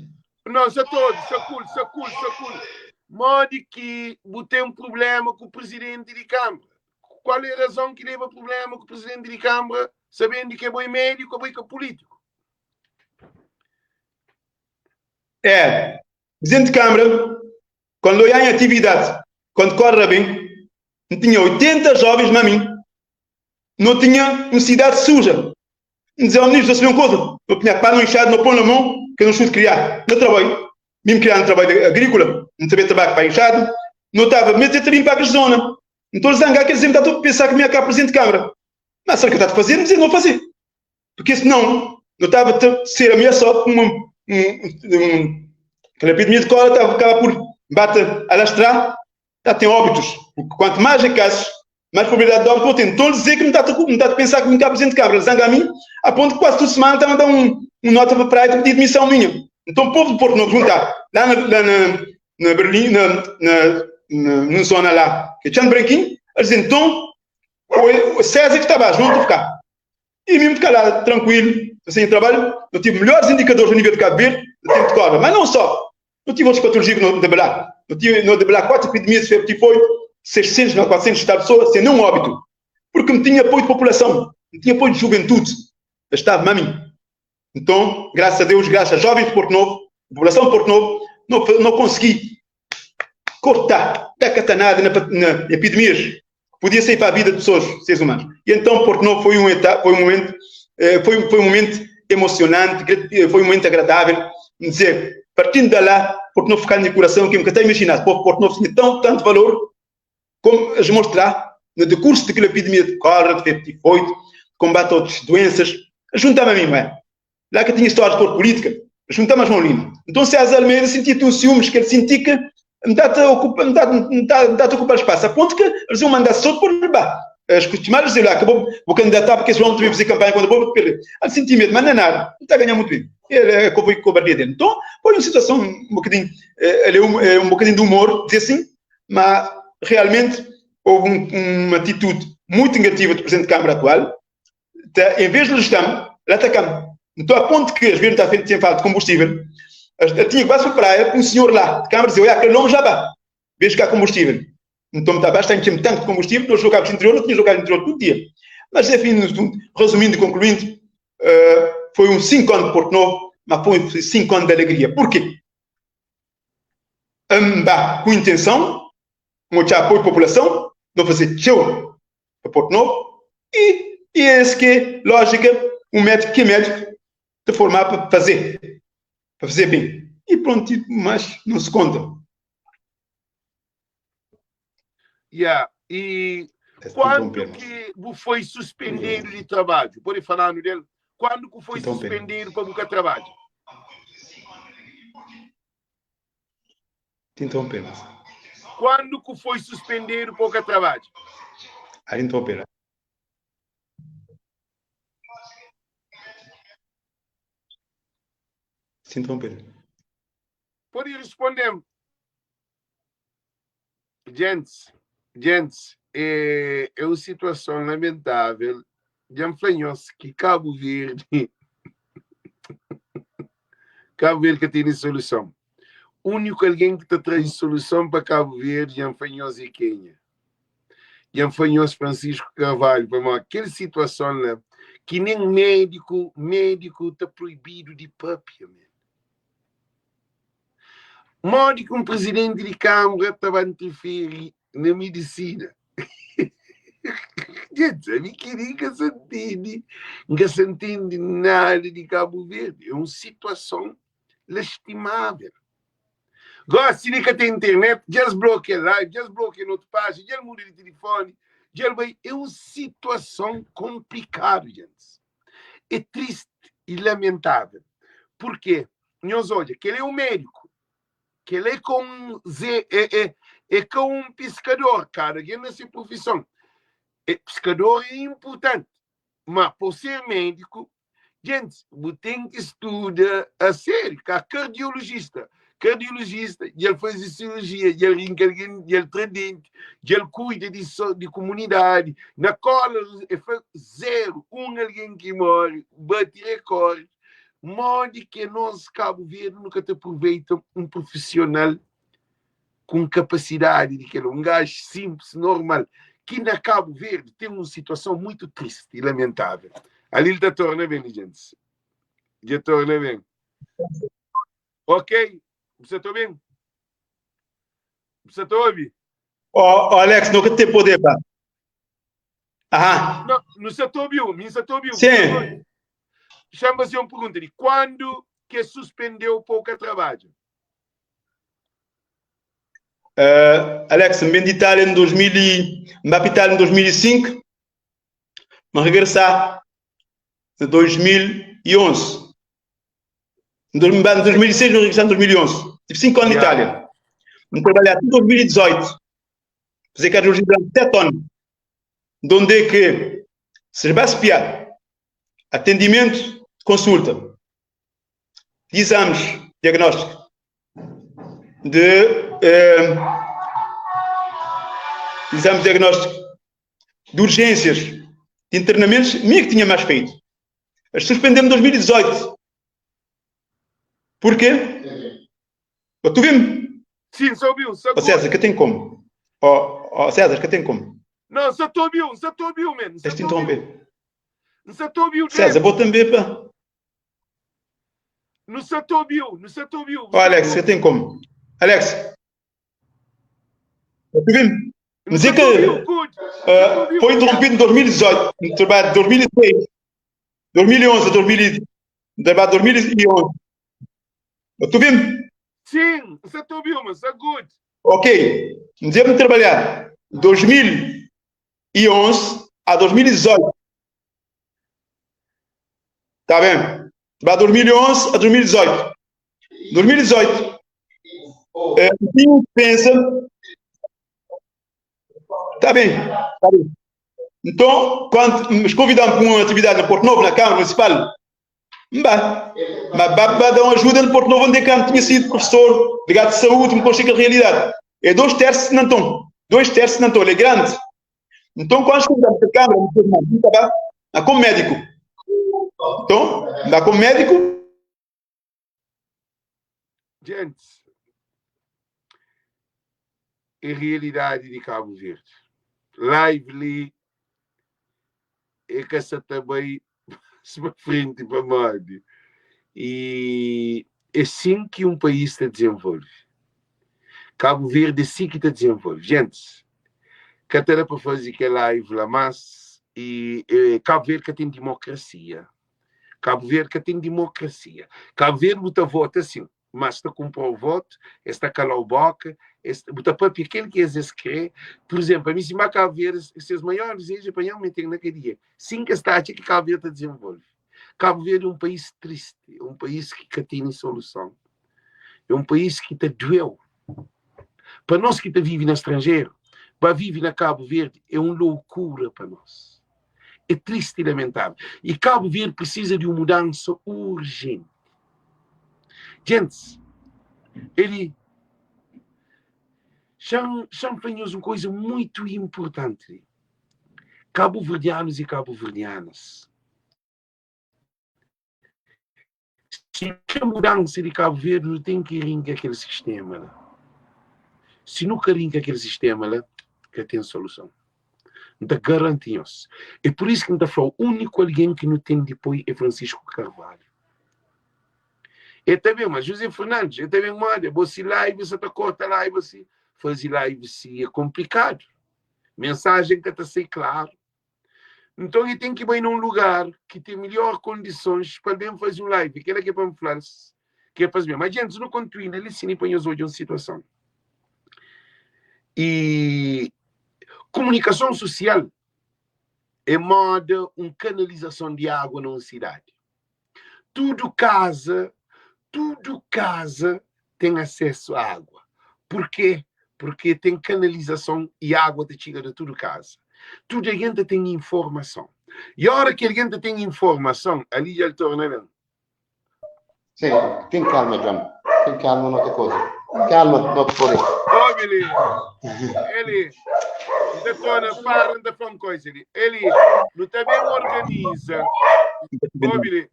Não, já todo, sacul, sacul, sacul. Modi que você tem um problema com o presidente de Câmara. Qual é a razão que leva problema com o presidente de Câmara, sabendo que é bom médico, é bom político? É, presidente de Câmara, quando eu ia em atividade, quando corre bem, não tinha 80 jovens na mim. Não tinha uma cidade suja. Me dizia, oh, ministro, você uma coisa? Eu tinha pá no enxado, não põe na mão, que eu não sou de criar. Não trabalho. Mesmo criar no trabalho agrícola, não sabia trabalhar para enxado, não estava mesmo a limpar a zona. Então, zangar, quer dizer, me está a pensar que me cá presidente de Câmara. Mas será que eu está a fazer? Não dizer, não fazer. Porque senão, eu estava a ser ameaçado com uma, um, um, aquela epidemia de cólera, estava, acaba por bater, alastrar, tá, tem óbitos. Porque quanto mais é casos, mais probabilidade de óbito vou ter. Então, dizer que não está não está a pensar que me está presidente de Câmara, zanga a mim, a ponto que quase toda semana está a mandar um, um nota para a praia de pedir demissão minha. Então, o povo do Porto Novo juntar, lá na, lá na, na Berlim, na, na, na, na zona lá, que é Tchan Branquinho, eles dizem, então, o César que estava junto ficar. E mesmo ficar lá tranquilo, sem trabalho, eu tive melhores indicadores no nível de Cabo Verde, no tempo de cobra. Mas não só. Eu tive outras patologias no Debelá. Eu tive no Debelá quatro epidemias de febre tifoide, 600 não, 400 tal pessoas, sem nenhum óbito. Porque não tinha apoio de população, não tinha apoio de juventude. Eu estava a mim. Então, graças a Deus, graças a jovens de Porto Novo, a população de Porto Novo, não, não consegui cortar da catanada na, na epidemias. Podia ser para a vida de pessoas, seres humanos. E então Porto Novo foi um, etapa, foi um momento, eh, foi, foi um momento emocionante, eh, foi um momento agradável. Dizer, partindo de lá, Porto Novo ficar no meu coração, que eu nunca até imaginado. Porto Novo tinha tão, tanto valor como as mostrar no decurso daquela epidemia de cólera, de febre tifoide, combate a outras doenças, juntava a mim, não é? Lá que tinha história de cor política, juntava a João Lima. Então César Almeida sentia um ciúmes, que ele sentia que me dá a ocupar, me dá, me dá, me dá a ocupar espaço, a ponto que eles iam mandar só por lá. As costumadas dizer lá, acabou, vou candidatar porque esse homem também fazer campanha contra o povo, perder. Ele sentia medo, mas não é nada, não está a ganhar muito bem. Ele é como cobardia dele. Então, foi uma situação um bocadinho, ele é um, é um bocadinho de humor, dizer assim, mas realmente houve um, uma atitude muito negativa do Presidente da Câmara atual, tá, em vez de legislar, ele atacava. Então, a ponto que às vezes está tinha falta de combustível, eu tinha quase para a praia, um senhor lá de Câmara dizia, olha, aquele nome já vai, vejo cá combustível. Então, está bastante tinha tanque de combustível, nós jogávamos interior, não tinha jogado interior todo dia. Mas, enfim, resumindo e concluindo, uh, foi um 5 anos de Porto Novo, mas foi 5 anos de alegria. Porquê? Amba com intenção, muito apoio da população, não fazer tchau para Porto Novo, e, e esse que é, lógica, um médico que é médico, te formar para fazer, para fazer bem. E pronto, mas não se conta. Yeah. E quando que foi suspendido de trabalho? Pode falar dele? Quando que foi suspendido para buscar trabalho? Te interromper, mas. Quando que foi suspendido para o trabalho? A interromper. Se interromper. Pode responder. Gente, gente, é, é uma situação lamentável. Já que Cabo Verde, Cabo Verde que tem solução. Único alguém que te traz solução para Cabo Verde, Janfanhos e Quênia. Janfanhos Francisco Carvalho, para aquela situação lá, que nem médico, médico está proibido de papia, man. Modi ki un prizidenti di kanbra ta ba ntirfiri na midisina? Dja sabe kel-li N ka sa ntende. N ka sa ntende nada di Kabu Verdi. É un situason lastimável. Gósi li ka ten internet, dja es blokia live, dja es blokia na otu pájina, dja el muda di tilifoni, dja el bai. É un situason konplikadu, djentis. É tristi i lamentável. Purkê? Nhos odja, kel-li é un médiku, kel-li é ka un ze, é, é, é ka un piskador, kada algen na se profison. É, piskador é inpurtanti, ma pa bu ser médiku, djentis, bu ten ki studa a sériu, ka kardiolojista. Kardiolojista, dja el faze sirujia, dja el rinka algen, dja el tra denti, dja el kuida di, so, di komunidadi. Na kóla, el fla zeru, un algen ki móre, bati rekórdi. Modi ki nos Kabu Verdi nu ka ta aproveita un profisional ku un kapasidadi di kel-la, un gaju sinplis, normal, ki na Kabu Verdi ten un situason muitu tristi i lamentavel. Ali el ta torna ben li, djentis. Dja torna ben. Ok, bu sa ta obi-m? Bu sa ta obi? Ó, oh, Alex, no ka ten poder, pá. Aham. Não, não se te ouviu, mim se te ouviu. Sim. Deixa-me fazer uma pergunta. De quando que suspendeu pouca trabalho? Alex, N ben di Itália em 2000 e, N ba pa Itália em 2005, N regressá em 2011. Em 2006, N regressá em 2011. Tive 5 anos na Itália. N trabalhá até 2018. Fazer cardiologia durante 7 anos. Donde é que se vai espiar atendimento, consulta, de exames diagnósticos, de eh, exames diagnósticos, de urgências, de internamentos, minha que tinha mais feito. Mas suspendemos em 2018. Porquê? Tu vê-me? Sim, só ouviu, só Ó César, que tem como? Ó, ó César, que tem como? Não, só tô ouviu, só tô ouviu, man. Tens de interromper. Só tô ouviu. César, vou também para. Não só tô ouviu, não só tô ouviu. Ó Alex, que tem como? Alex. Tu vê-me? Dizer que foi interrompido em 2018, no trabalho de 2006, 2011 a 2000, no trabalho de 2011. Tu vê-me? Sim, você te ouviu, mas é good. Ok, dizemos trabalhar 2011 a 2018. Tá bem? Trabalhar 2011 a 2018. 2018. É, pensa. Tá bem, tá bem. Então, quando nos convidamos para uma atividade no Porto Novo, na Câmara Municipal, Mbá. Mas ba ba dá uma ajuda no Porto Novo onde é que eu tinha sido professor, ligado de saúde, me consta aquela realidade. É dois terços não estão. Dois terços não estão, ele é grande. Então, quando chegamos para a Câmara, me disse, não, não, como médico. Então, dá como médico. Gente, é realidade de Cabo Verde. Live li é ka sa ta bai pa frenti pamodi e é sin ki un país ta dizenvolve. Cabo Verde é si ki ta dizenvolve. Gentis, ka ta da pa faze kel live la mas e, e Cabo Verde ka ten dimokrasia. Cabo Verde ka ten dimokrasia. Cabo Verde bu ta vota sin, mas ta kunpra-u votu, es ta kala-u boka, es, bu ta papia kel ki es es kre. Pur izénplu, ami si N ba Kabu Verdi, ses maior dizeju é pa nha mete-m na kadia. Sin ki es ta atxa ki Kabu Verdi ta dizenvolve. Kabu Verdi é un país tristi, é un país ki ka tene soluson, é un país ki ta dueu. Pa nos ki ta vive na stranjeru, ba vive na Kabu Verdi é un loukura pa nos. É tristi i lamentável. I Kabu Verdi prisiza di un mudansa urjenti. Gentis, ele xa-m xa-m fla nhos un koza muitu inpurtanti li. Kabuverdianus i kabuverdianas, si nu kre mudansa di Kabu Verdi, nu ten ki rinka kel sistéma la. Si nu ka rinka kel sistéma la, ka ten soluson. N ta garanti nhos. É pur isu ki N ta fla-u, úniku algen ki nu ten di poi é Francisco Carvalho. E ta ben, mas José Fernandes, e ta ben moda, bo si live sa ta corta live si, faze live si é complicado. Mensagem ka ta sai claro. Então e tem que bai num lugar que tem melhor condições para ben fazer um live. Aquela que é para me falar, que é para ver. Mas gente, não continua ali sim para nós hoje uma situação. E comunicação social é moda um canalização de água numa cidade. Tudo casa, tudo casa tem acesso à água. Porquê? Porque tem canalização e água te chega de tudo casa. Tudo alguém tem informação. E a hora que alguém tem informação, ali já torna bem. Sim, tem calma, John. Tem calma, não tem coisa. Calma, não te pode. Oh, Billy. Ele, da torna, para da falar coisa ali. Ele, não também organiza. Oh, Billy,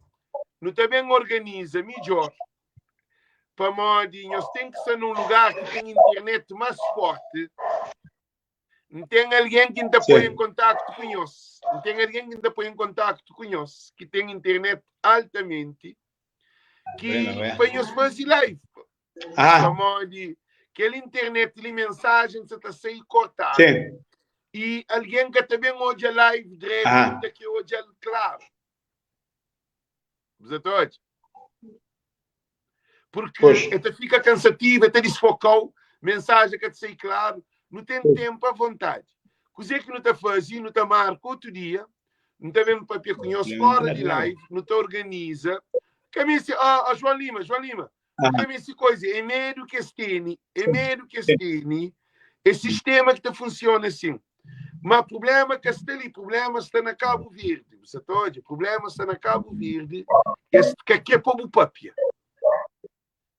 não também organiza melhor. Para modo, nós tem que ser num lugar que tem internet mais forte. Não tem alguém que ainda põe em contato com nós. Não tem alguém que ainda põe em contato com nós, que tem internet altamente, que para nós fazer live. Ah. Para modo, aquela internet de mensagem que está saindo cortada. Sim. E alguém que também hoje é live direto, Ah. que hoje é claro. Você tá hoje? Porque Pois. até fica cansativo, até desfocou, mensagem que te sai claro, não tem tempo à vontade. Coisa que não está fazendo, não está marca outro dia, não está vendo papel com nós fora de live, não está organiza. Caminho-se, ah, ah, João Lima, João Lima, caminho-se coisa, é medo que este é medo que este é sistema que te funciona assim. Mas problema que está ali, problema está na Cabo Verde, você tá o problema está na Cabo Verde, este que aqui é povo papia.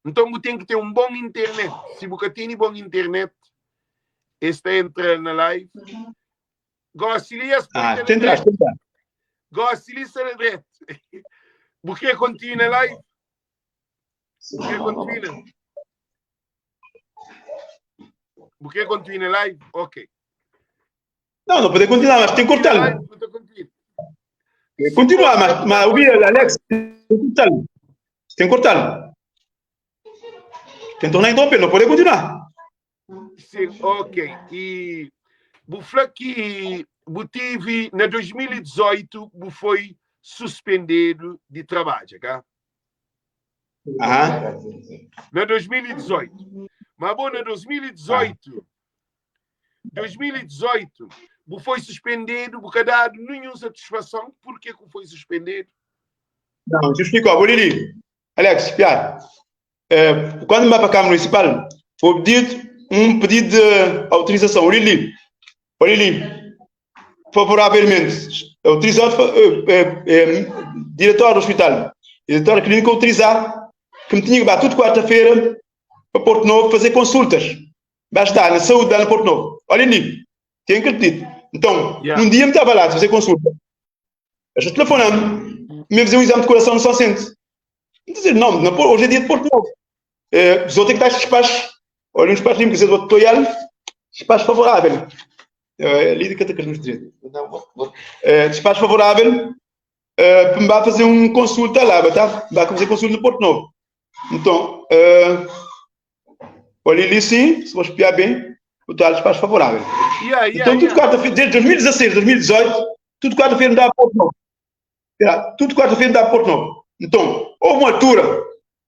Então, você tem que ter um bom internet. Se você tem bom internet, está entrando na live. Gosto de Ah, tem atrás, tem atrás. Gosto de direto. Porque continua na live? Porque continua? Porque continua na live? Ok. Não, não pode continuar, mas tem que cortar. Continua, mas, mas ouvi, Alex, tem que cortar. Tem que cortar. Tem que tornar interromper, não pode continuar. Sim, ok. E o que o tive na 2018, bu foi suspendido de trabalho, tá? Aham. Na 2018. Mas bom, na 2018, 2018, bu foi suspendido, bu dado nenhuma satisfação. Por que que foi suspendido? Não, te explico, vou lhe Alex, piada. É, quando vai para a Câmara Municipal, foi pedido um pedido de autorização. Olha ali, olha ali, favoravelmente, autorizado, é, é, diretor do hospital, diretor da clínica autorizar, que me tinha que ir tudo quarta-feira para Porto Novo fazer consultas. Basta na saúde lá no Porto Novo. Olha ali, tem que pedir. Então, Yeah. um dia me estava lá a fazer consulta. Eu estou telefonando, me fazer um exame de coração no São Vicente. Dizer, não, não, hoje é dia de Porto Novo. É, os outros têm que dar despacho. Olha, um despacho limpo, quer dizer, do Toyal, despacho favorável. É, ali de Cata Carlos Direito. É, despacho favorável, é, para me vá fazer uma consulta lá, tá? Vai fazer consulta no Porto Novo. Então, é, olha ali sim, se vou espiar bem, o tal despacho favorável. Yeah, yeah, Então, tudo yeah. quarta-feira, desde 2016, 2018, tudo quarta-feira me dava Porto Novo. Yeah, tudo quarta-feira me dava Porto Novo. Então, houve uma altura,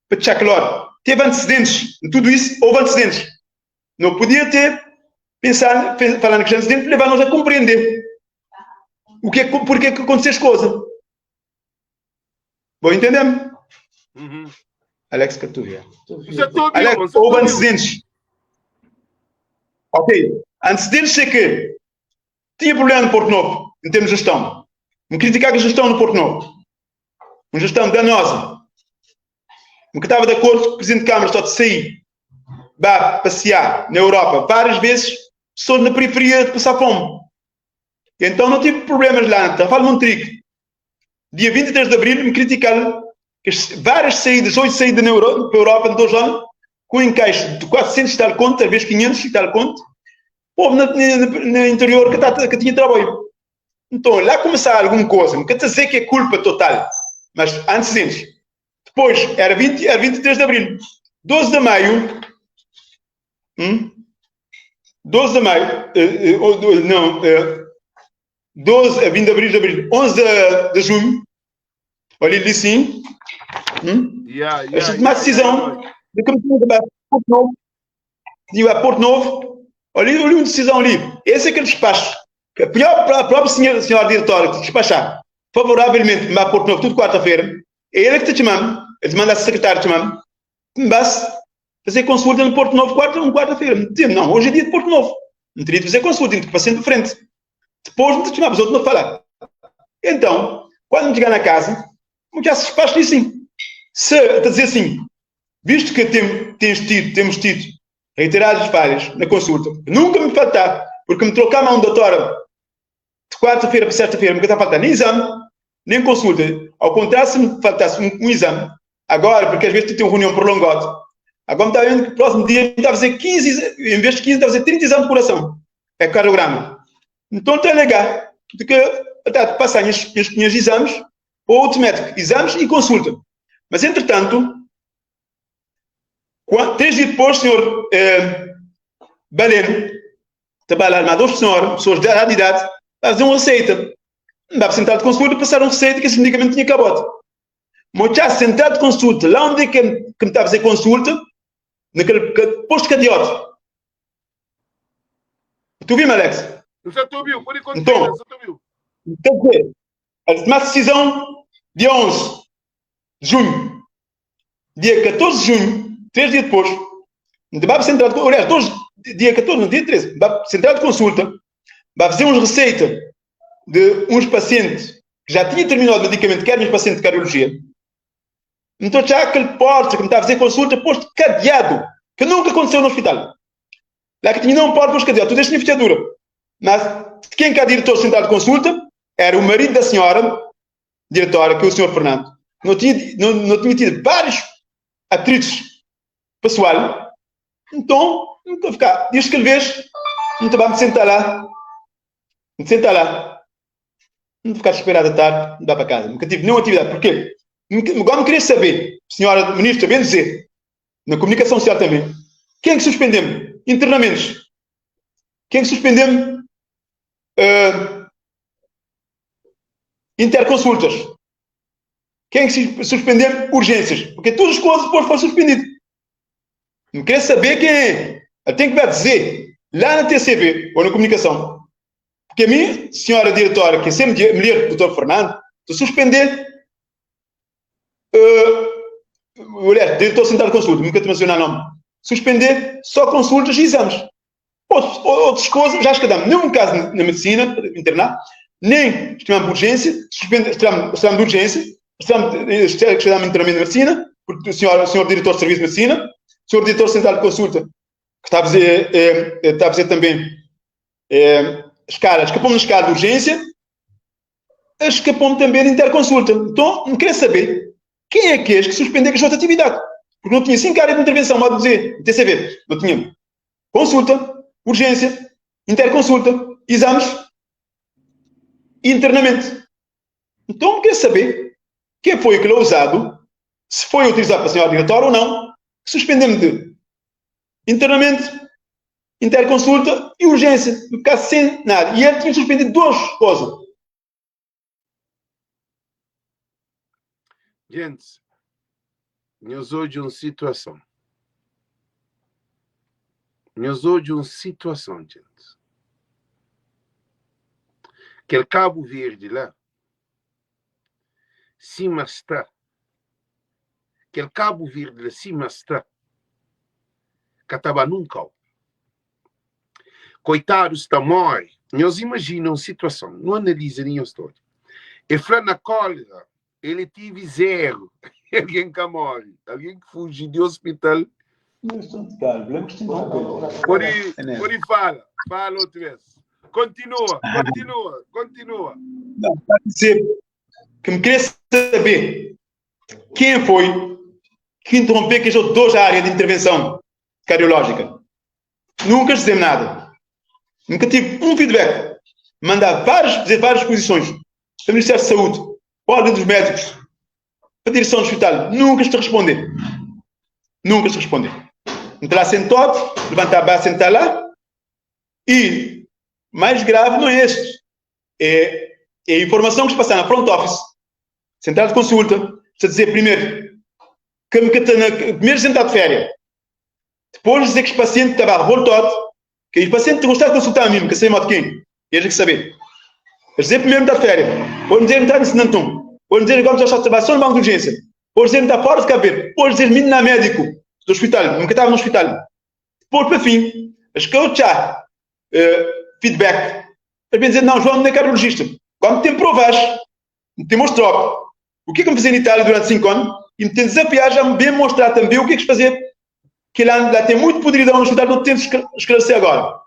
para deixar claro, teve antecedentes, em tudo isso, houve antecedentes. Não podia ter, pensar, falar na questão de antecedentes, levar-nos a compreender o que é, porque é que aconteceu as coisas. Bom, entender-me? Uhum. Alex Catuvia. Você tá ouvindo, Alex, você tá houve ouvindo. antecedentes. Ok. Antecedentes é que tinha problema no Porto Novo, em termos de gestão. Me criticava a gestão no Porto Novo. Uma gestão danosa. Me que estava de acordo com o Presidente de Câmara só de sair, vá passear na Europa várias vezes, pessoas na periferia de passar fome. Então não tive problemas lá. Rafael Montrique, dia 23 de abril, me criticaram que as várias saídas, 8 saídas na Euro, para a Europa em 2 anos, com um encaixe de 400 e tal conto, talvez 500 e tal conto, povo no interior que, tá, que tinha trabalho. Então, lá começar alguma coisa, não quer dizer que é culpa total, mas antecedentes. Depois, era 20, era 23 de abril. 12 de maio, hum, 12 de maio, eh, eh, não, eh, 12, 20 de abril, de abril, 11 de, de junho, olha, ele disse sim, hum, Yeah, a yeah, gente tomar yeah, decisão yeah. de que me tinha que Porto Novo, de ir a Porto Novo, olha, olha uma decisão ali. Esse é aquele despacho. Que a própria, a própria senhora, senhora diretora que despachar favoravelmente para Porto Novo, tudo quarta-feira, é ele que te chama, ele te manda a secretária te chama, basta fazer consulta no Porto Novo quarta, um quarta-feira. Não, hoje é dia de Porto Novo. Não teria de fazer consulta, tem que paciente de frente. Depois não te chamava, os outros não falar. Então, quando chegar na casa, já se despacha assim. Se, a dizer assim, visto que tem, tens tido, temos tido reiteradas falhas na consulta, nunca me faltar, porque me trocar a mão doutora de quarta-feira para sexta-feira, nunca está a faltar nem exame, nem consulta. Ao contrário, se me faltasse um, um exame, agora, porque às vezes tu tem uma reunião prolongada, agora me está vendo que o próximo dia me está a fazer 15, em vez de 15, está a fazer 30 exames de coração. É cardiograma. Então está legal, porque está a passar os meus exames, ou outro médico, exames e consulta. Mas, entretanto, três dias depois, o senhor eh, Baleno, trabalha lá, duas senhoras, pessoas de idade, fazer uma receita. Dá para central de consulta, passaram uma receita que esse medicamento tinha acabado. Mas central de consulta, lá onde é que, que me está a fazer consulta, naquele posto cadeado. Tu viu, Alex? Eu já estou ouvindo, pode continuar, Então, já estou ouvindo. Então, a tomar decisão dia 11 de junho. Dia 14 de junho, três dias depois, vai central de, aliás, dois, dia 14, não, dia 13, vai central de consulta, vai fazer uma receita de uns pacientes que já tinham terminado o medicamento, que eram uns pacientes de cardiologia. Então já aquele porta que me está a fazer consulta, posto cadeado, que nunca aconteceu no hospital. Lá que tinha não pode pôr cadeado, tu deixas na fechadura. Mas quem que é diretor central de consulta era o marido da senhora diretora, que é o senhor Fernando. Não tinha, não, não tinha tido vários atritos pessoal. Então, nunca ficar. Diz que vez, não te me sentar lá. Me sentar lá. Não ficar esperado a tarde, não dá para casa. Nunca tive nenhuma atividade. Porquê? Agora me queria saber, senhora ministra, bem dizer, na comunicação social também, quem é que suspendeu-me? Internamentos. Quem é que suspendeu-me? Interconsultas. Quem é que suspendeu urgências? Porque todas as coisas depois foram suspendidas. Não quer saber quem é. Eu tenho que vai dizer lá na TCV ou na comunicação. Porque a mim, senhora diretora, que é sempre mulher do doutor Fernando, de suspender. Aliás, diretor central de consulta, nunca te mencionar nome. Suspender só consultas e exames. Outros, outras coisas, já escadamos. Nenhum caso na medicina, internar, nem estimamos urgência, estimamos de urgência, estimamos internamento de medicina, porque o senhor, o senhor diretor de serviço de medicina, o senhor diretor central de consulta, que está a fazer, é, está a fazer também é, escala, escapou-me na escala de urgência, escapou-me também de interconsulta. Então, não queria saber quem é que é que suspendeu a sua atividade. Porque não tinha cinco áreas de intervenção, modo de dizer, TCV. Não tinha consulta, urgência, interconsulta, exames e internamento. Então, queria saber quem foi aquele usado, se foi utilizado para a senhora diretora ou não, suspendemos de internamento, interconsulta e urgência, ficar sem nada. E ele tinha suspendido duas coisas. Gente, nós hoje uma situação. Nós hoje uma situação, gente. Aquele Cabo Verde lá, cima está. Aquele Cabo Verde lá, cima está. Cataba nunca. Coitado está morre. Nós imaginam situação, não analisa nem a história. E foi na cólera, ele teve zero. Alguém que morre, alguém que fugiu do hospital. Pode, pode fala, fala outra vez. Continua, continua, continua. Não, para dizer que me queria saber quem foi que interrompeu que as duas áreas de intervenção cardiológica. Nunca dizem nada. Nunca tive um feedback. Mandar várias, fazer várias posições. Do Ministério da Saúde, Ordem dos Médicos. Pa direson di hospital, nunka es ta responde. Nunka es ta responde. N ta la sentod, levanta ba senta la, e mais grave não é este, é, é a informação que se passa na front office, central de consulta, está a dizer primeiro que me que na, primeiro sentar de férias, depois dizer que os pacientes estava revoltado, que os pacientes gostavam de consultar a mim, que sei mal de quem, eles que saber. Eles dizer primeiro está de férias, depois dizer que está no Sinantum, depois dizer que vamos só trabalhar só no banco de urgência, depois dizer que está fora de cabelo, depois dizer que não é médico do hospital, nunca estava no hospital. Depois, para fim, as que eu já feedback, eles vêm dizer, não, João não é cardiologista. Quando tem provas, me mostrou o que é que me fazia em Itália durante 5 anos e me tem desafiado a me bem mostrar também o que é que fazer, que lá, lá tem muito podridão no hospital, não temos que esclarecer agora.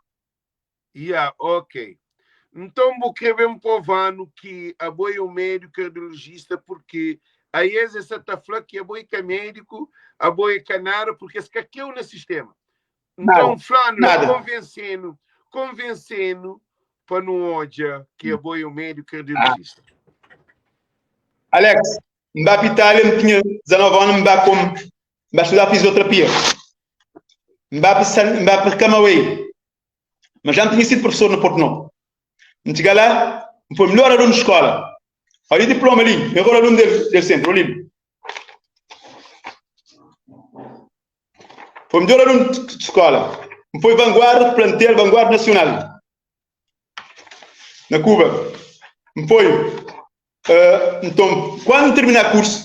Yeah, ok. Então, vou querer bem provando que a boi é um médico cardiologista, porque a essa tá falando que a boi é médico, a boi é canara, porque esse caqueu no sistema. Então, falando, convencendo, convencendo para não olhar que a boi é um médico cardiologista. Ah. Alex, Mbappé Itália, tinha 19 anos, Mbappé como Mbappé estudar fisioterapia. Mbappé, Mbappé Camauê. Mas já não tinha sido professor no Porto Novo. Me chegar lá, foi o melhor aluno de escola. Olha o diploma ali, melhor aluno dele, del centro, ali. Foi o melhor aluno de escola. Foi vanguarda de plantel, vanguarda nacional. Na Cuba. Foi. Então, quando terminar o curso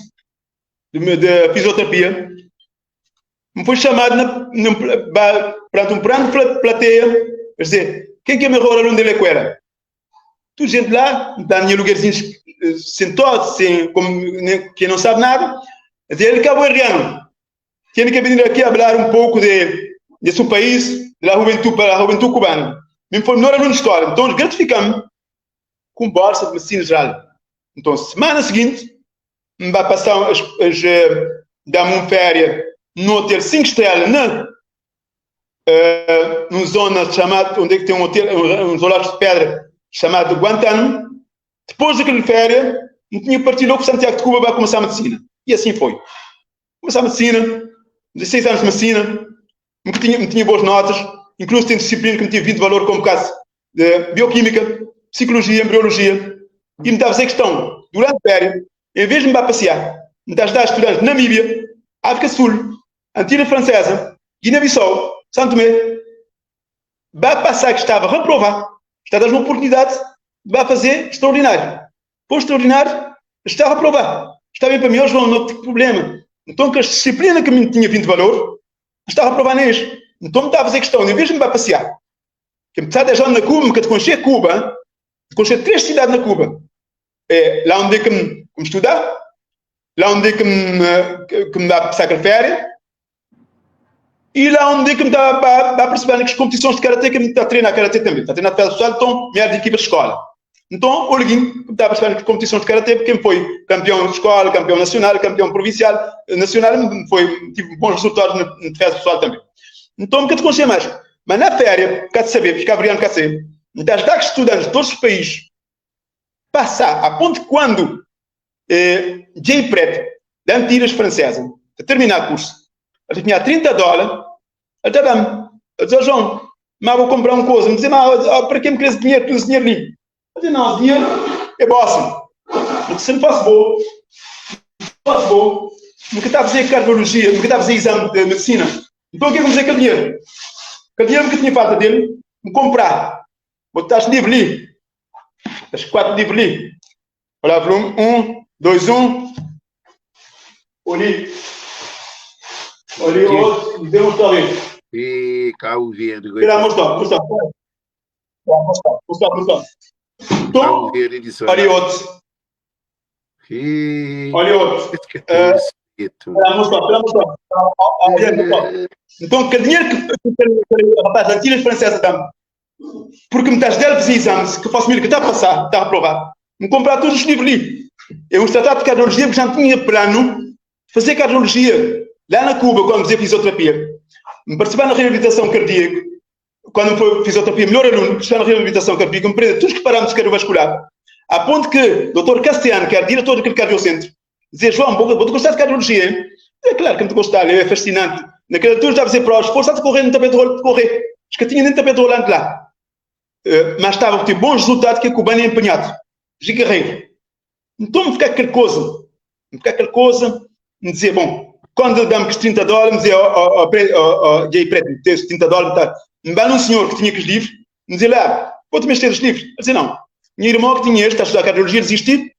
de, de fisioterapia, me foi chamado na, na, perante um grande plateia, quer dizer, quem que é o melhor aluno da escola? Tudo gente lá, está em lugarzinho sentado, sem, como, quem não sabe nada, quer dizer, ele cabo-verdiano, tem que vir aqui falar um pouco de, de seu país, da juventude, para a juventude cubana. Me foi o melhor aluno de escola, então gratificamos com bolsa de medicina geral. Então, semana seguinte, me vai passar as, as, dá-me uma férias no hotel 5 estrelas, na, numa zona chamada, onde é que tem um hotel, um, uns olhares de pedra chamado Guantánamo. Depois daquela férias, não tinha partido logo para Santiago de Cuba para começar a medicina. E assim foi. Começar a medicina, 16 anos de medicina, nunca tinha, não tinha boas notas, inclusive tem disciplina que me tinha vindo de valor, como o caso de bioquímica, psicologia, embriologia, e me estava a fazer questão, durante a férias, em vez de me passear, me estava a ajudar estudantes de Namíbia, África do Sul, Antilha Francesa, Guiné-Bissau, São Tomé, vai passar que estava reprovado, está a dar uma oportunidade, vai fazer extraordinário. Por extraordinário, está reprovado. Está bem para mim, hoje não tem problema. Então, que a disciplina que me tinha vindo de valor, estava a aprovar neles. Então, me estava a fazer questão, em vez de me vai passear, que me está 10 anos na Cuba, que te conhecer Cuba, te conhecer três cidades na Cuba. É, lá onde é que me, que me estudar, lá onde é que me, que, que me dá passar a férias, e lá onde é que me dá para perceber que as competições de karatê que me está a treinar karatê também, está a treinar de pessoal, então, me de equipa de escola. Então, o Liguinho que me está a perceber que as competições de karatê, porque foi campeão de escola, campeão nacional, campeão provincial, nacional, foi, tive bons resultados na, na defesa pessoal também. Então, nunca te conhecia mais. Mas na férias, cá de saber, porque Gabriel cá de saber, então, ajudar que estudantes de todos os países passar a ponto de quando Jay Preto, da Antilhas Francesa, a terminar o curso, ele tinha 30 dólares, ele dá-me, eu disse, João, mas vou comprar uma coisa, me dizia, mas para que me queres dinheiro, tu dinheiro ali? Eu disse, não, dinheiro é bossa. Eu disse, não faço bom, não faço bom, nunca está a fazer cardiologia, nunca está a fazer exame de medicina. Então o que é que vamos fazer com o dinheiro? Com o dinheiro que tinha falta dele, me comprar. Botar este livro ali. Estes 4 livros ali. Olha, volume 1, 2, 1. Oli. Oli, outro. Deu um toque. E Cabo Verde. Mostra, mostra. Mostra, mostra, mostra. Então, olha outro. Olha outro. Mostra, mostra. Então, que dinheiro que o rapaz da Antilhas Francesa dá porque me estás dele exames, que eu faço que está a passar, está a aprovar, me comprar todos os livros ali. Eu um tratado de cardiologia, porque já não tinha plano de fazer cardiologia lá na Cuba, quando fazia fisioterapia. Me participar na reabilitação cardíaca, quando foi fisioterapia, melhor aluno, participar na reabilitação cardíaca, me prender todos os parâmetros cardiovasculares, a ponto que o Dr. Castellano, que era diretor daquele cardiocentro, Dizê, João, bo, bo ta gostá de cardiologia, hein? Dizê, claro que N ta gostá, é fascinante. Naquela altura estava a fazer provas, força a correr no tapete rolante, correr. Acho que tinha nem tapete rolante lá. Mas estava a ter bons resultados que a cubana é empenhado. De guerreiro. Então me ficar aquela coisa, me ficar aquela coisa, me dizer, bom, quando ele dá-me 30 dólares, me dizer, ó, ó, ó, ó, e aí, preto, tens 30 dólares, tá. Me dá um senhor que tinha aqueles livros, me dizer lá, vou-te mexer os livros. Eu dizer, não, minha irmã que tinha este, está a estudar cardiologia, desistir,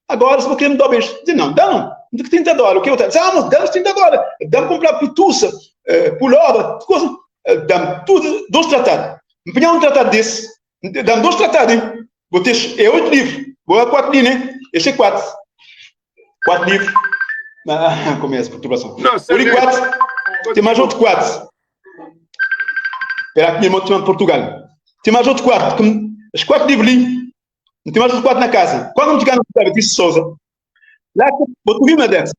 agora se vou querer me dar beijo. Dizer, não, dá não, de que 30 dólares, o que eu tenho? Dizer, ah, mas dá-me 30 dólares, dá-me comprar pituça, pullover, coisa, dá-me tudo, dois tratados. Me pegar um tratado desse, dá-me dois tratados, hein? Vou ter, é oito livros, vou a quatro livros, né? Este é quatro. Quatro livros. Ah, começa a perturbação. Não, Vou de quatro, tem mais outro quatro. Espera que minha irmã te de Portugal. Tem mais outro quatro. Os quatro livros ali, tem mais outro quatro na casa. Quando me chegar no hospital Batista Souza, lá, vou te ouvir, Alex.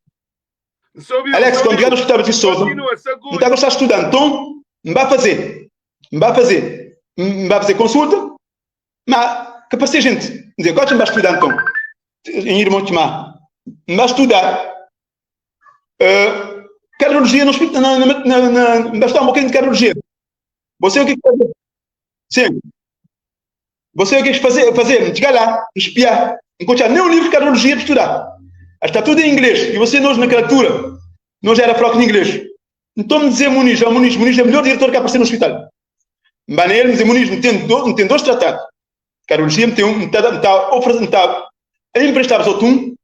Alex, quando chegar no hospital Batista Souza, não está a gostar de estudar, então, me vai fazer. Me vai fazer. Me vai fazer consulta, mas, que para ser gente, dizer, qual é que vai estudar então? Em irmão Timar. Me vai estudar. Cardiologia no hospital, na, na, na, na, me vai estudar um bocadinho de cardiologia. Você o que fazer? Sim. Você o que fazer? Fazer, chegar lá, espiar, encontrar nem um livro de cardiologia para estudar. Está tudo em inglês. E você, nós, naquela altura, nós era fraco em inglês. Então me dizer Muniz, oh, Muniz, Muniz é o melhor diretor que apareceu no hospital. Mas ele me dizer Muniz, não tem, do, não tem dois tratados. Cardiologia me tem um, me está, me está oferecendo, me está a emprestar os outros um,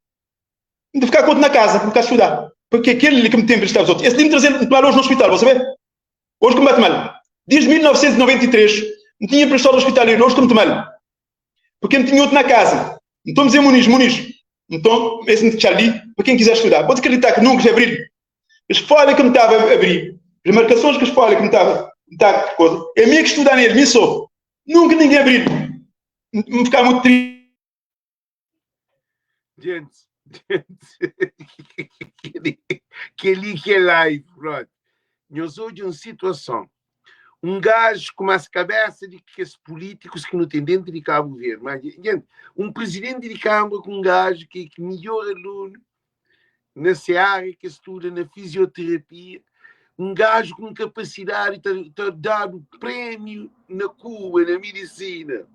de ficar com outro na casa, para ficar a estudar. Porque aquele que me tem emprestado os outros. Esse de me trazer mal hoje no hospital, você vê? Hoje que me bate mal. Desde 1993, me tinha emprestado ao hospital e hoje que me mal. Porque me tinha outro na casa. Então me dizer Muniz, Muniz. Então, esse me deixa ali, para quem quiser estudar. Pode acreditar que nunca abri. As folhas que me estava a abrir, as marcações que as folhas que me estava, me estava coisa. É minha que estudar nele, me sou. Nunca ninguém abriu. Me ficar muito triste. Gente, gente, que ali que é live, pronto. Nós hoje uma situação. Um gajo com mais cabeça de que esses políticos que não tem dentro de Cabo Verde. Mas, gente, um presidente de Câmara com um gajo que é melhor aluno nessa área que estuda na fisioterapia, um gajo com capacidade de ter dado prêmio na Cuba, na medicina,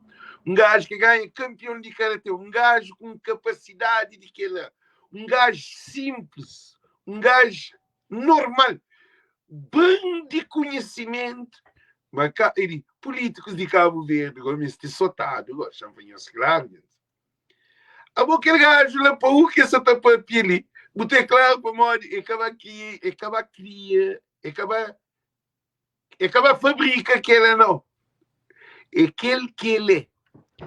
um gajo que ganha campeão de karatê, um gajo com capacidade de que ele, um gajo simples, um gajo normal, bem de conhecimento, mas cá, ele, políticos de Cabo Verde, como este sotado, gostam, claro, gente. A boca aquele gajo lá para o que essa tapa ali, botei claro para modo, e acaba aqui, e acaba cria, e acaba, e acaba fabrica aquele não. É aquele que ele é.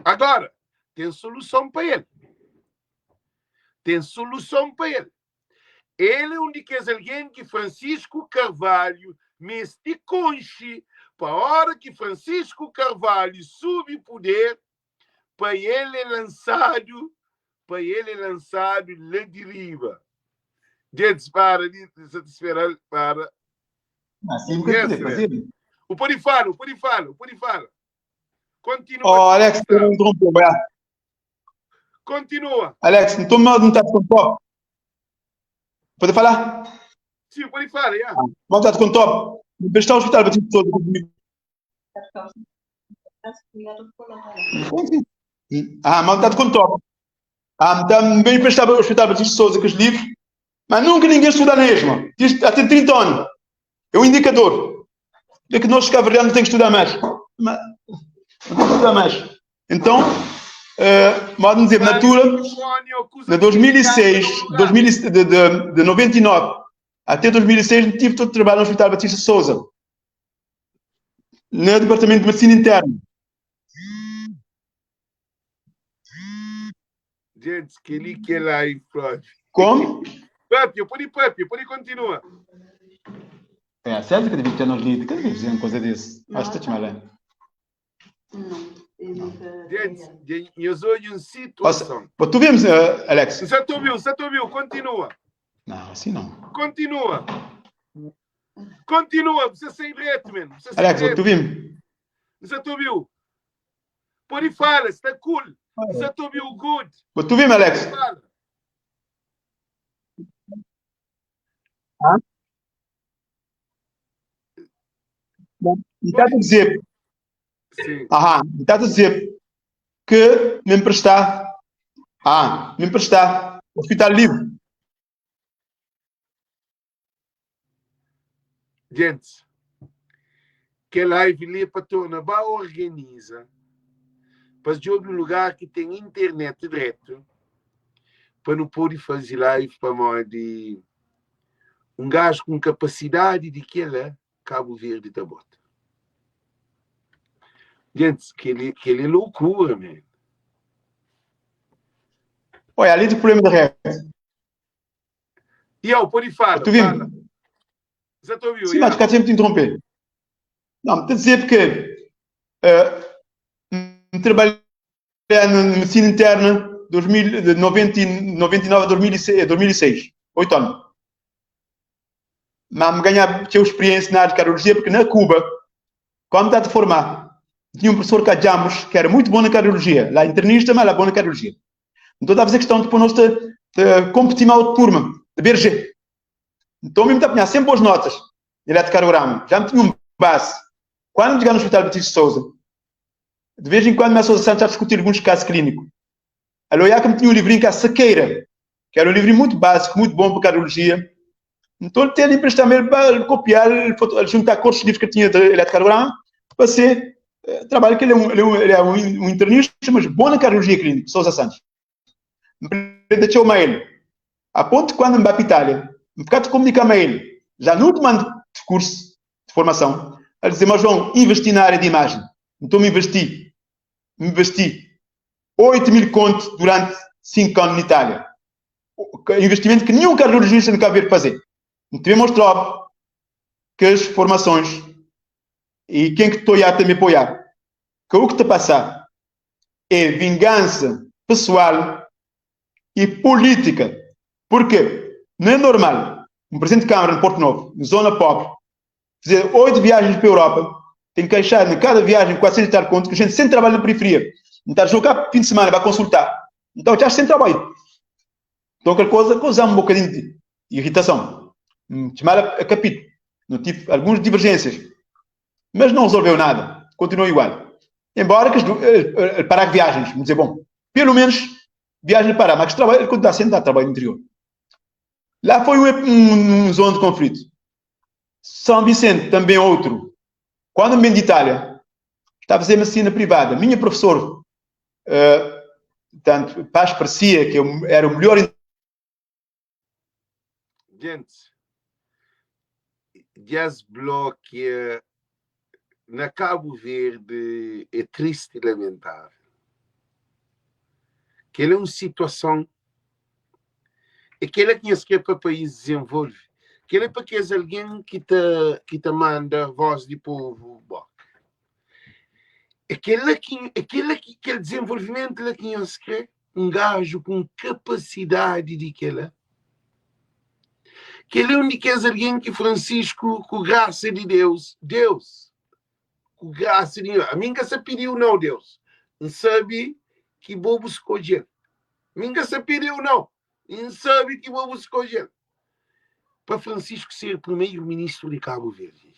Agora, tem solução para ele. Tem solução para ele. Ele é um de que alguém que Francisco Carvalho meste conche para a hora que Francisco Carvalho sube poder, para ele é lançado, para ele é lançado lá de riba. Gente, para de satisfazer para. Assim, porque fazer. O pode falar, o pode falar, o pode falar. Continua. Oh, Alex, não interrompeu, vai. Continua. Alex, não estou mal, não está com top. Pode falar? Sim, pode falar, yeah. Mal está com top. Está o hospital para todo. Ah, mal está com top. Ah, também emprestava o hospital Batista Souza com os livros, mas nunca ninguém estuda na mesma. Até 30 anos. É um indicador de que nós, cabo-verdianos, temos que estudar mais. Mas, não temos que estudar mais. Então, uh, dizer, na altura, de 2006, 2000, de, de, de 99 até 2006, tive todo o trabalho no Hospital Batista Souza, no Departamento de Medicina Interna. Gente, que ali que é live, Flávio. Como? Papio, pode ir, Papio, pode continuar. É, certo que devia ter nos lido, que devia fazer uma coisa desse. Acho que te malé. Não. Gente, eu sou em situação. Pô, tu vimos, uh, Alex? Já te ouviu, já te ouviu, continua. Não, assim não. Continua. Continua, você sem direto, mano. Você Alex, tu vimos? Já te ouviu. Pode falar, está cool. Já te ouviu, good. Pô, tu vimos, Alex? Ah? N ta ta dizer, Sim. aham, N ta ta dizer que me emprestar, ah, me emprestar hospital livre. Gentis, kel live li é pa torna ba organiza pa es djobe un lugar ki ten internet dretu pa nu pode faze live pamodi un gaju ku un kapasidadi di kela Kabu Verdi ta bota. Gentis, kel-li kel é loucura, man. Olha, ali de problema de rede. Yo, pode fala, Tu vim? fala. Você tá ouviu? Sim, mas ficar sempre te interromper. Não, te dizer porque uh, trabalhei na medicina interna 2000, de 90, 99 a 2006, 2006, 8 anos. Mas me ganhar tinha experiência na área de cardiologia, porque na Cuba, quando estava a formar, tinha um professor Cajamos, que era muito bom na cardiologia, lá internista, mas lá bom na cardiologia. Então estava a fazer questão de nós de, de competir mal de turma, de BRG. Então mesmo estava a sempre boas notas de eletrocardiograma. Já me tinha um base. Quando chegar no Hospital Batista de Souza, de vez em quando me Souza Santos a discutir alguns casos clínicos. Alô, já que me tinha um livrinho que é a Sequeira, que era um livrinho muito básico, muito bom para cardiologia. Então, ele tem ali emprestar para copiar, juntar com outros livros que tinha de eletrocardiograma, para ser eh, trabalho que ele é um, ele é um, ele é um, um internista, mas bom na cardiologia clínica, Souza Santos. Deixou ele. A ponto de quando me vai para a Itália, me ficar de comunicar com ele, já no último ano de curso de formação, a dizer, mas João, investi na área de imagem. Então me investi. Me investi 8 mil contos durante 5 anos na Itália. Investimento que nenhum cardiologista nunca veio fazer. Então mostrou que as formações e quem que estou a também apoiar, que o que te passar é vingança pessoal e política. Porque não é normal um presidente de Câmara no Porto Novo, na zona pobre, fazer oito viagens para a Europa, tem que achar em cada viagem 400 e tal conto, que a gente sempre trabalha na periferia. Não está a jogar fim de semana, vai consultar. Então já sem trabalho. Então aquela coisa causa um bocadinho de irritação. Chamar a capítulo. Não tive algumas divergências. Mas não resolveu nada. Continua igual. Embora que eh, eh, parar viagens, vamos dizer, bom, pelo menos viagem para, mas trabalho, ele continua sempre a trabalho no interior. Lá foi um, um, um zona de conflito. São Vicente, também outro. Quando me vim de Itália, estava a fazer medicina privada. Minha professora, uh, tanto Paz parecia que eu era o melhor. Gente, desbloqueia na Cabo Verde é triste e lamentável. Que ele é uma situação é aquele que nhos kre pa país desenvolve kel é pa kes algen ki ta ki ta manda voz di povo boka é kel-la ki é kel-la ki kel desenvolvimento la ki nhos kre un gajo ku un kapasidadi di kel-la kel é un di kes algen ki Francisco ku grasa di Deus Deus ku grasa di Nho. Ami N ka sa pidi-u nau, Deus. N sabe ki bo bu skodje-l. Mi N ka sa pidi-u nau. N sabe ki bo bu skodje-l. Pa Francisco ser primeiro-ministro di Cabo Verde.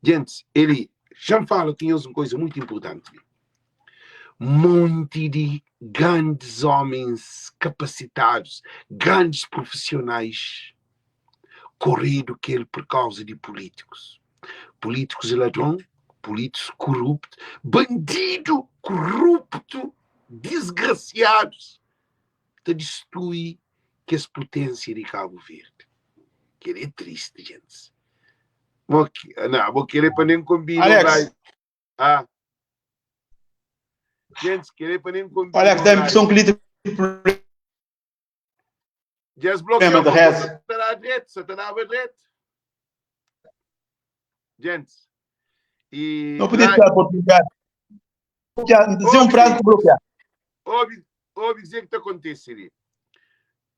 Gente, ele já fala que nhos um coisa muito importante. Monte de grandes homens capacitados, grandes profissionais corrido que ele por causa de políticos. Políticos ladrão, políticos corruptos, bandido corrupto, desgraciados, ta destrui que as potência de Cabo Verde. Que ele é triste, gente. Vou, não, vou querer para nem combinar. Alex. Ah. Gente, querer para nem combinar. Olha, que dá a impressão que lhe Desbloqueou de resto. Gente. E não podia estar por bloquear. Dizer um prazo para bloquear. Ouve, ouve dizer que está acontecendo.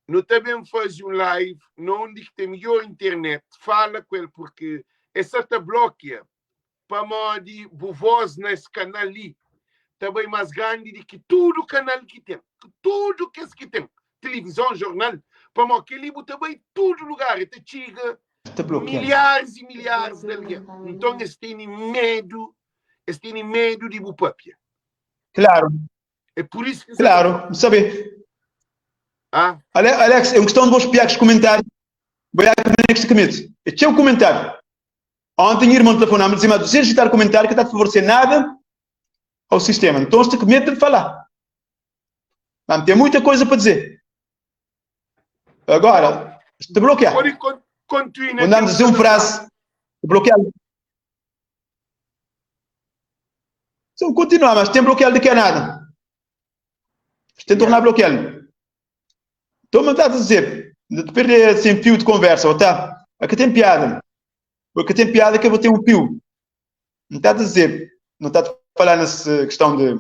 No também faz um live onde que tem melhor internet. Fala com ele, porque essa te bloqueia. Pamodi bu voz na es canal li ta bai mas grandi di ki tudo canal ki tem. Tudo kes ki tem. Televisão, jornal. Pamodi kel-li bu ta bai tudu lugar, e ta txiga Ta blokia. milharis i milharis di algen. Nton es tene medu, es tene medu di bu papia. Klaru. É pur isu ki N sta ta Klaru, fla. N sabe. Ah? Ale, Alex, é un kiston di bo spiá kes kumentáriu. Bo ya ki ben ki mete. É txeu kumentáriu. Ontem nha irmon telefonam, el dizê ma 200 e tal kumentáriu ka ta favoresê nada ao sistema. Nton, es ta ku medu di falá. Mas N ten muita koza pa dizê. Agora, es ta blokiá. Pode continua. Mandam dizer un frase, blokiá. Se eu continuar, mas tem bloqueado de que é nada. Tem tornar bloqueado. Então, mas tá a dizer, de te perder sem fio de conversa, ou tá? Aqui tem piada. Porque tem piada que eu vou ter um fio. Não está a dizer, não está a falar nessa questão de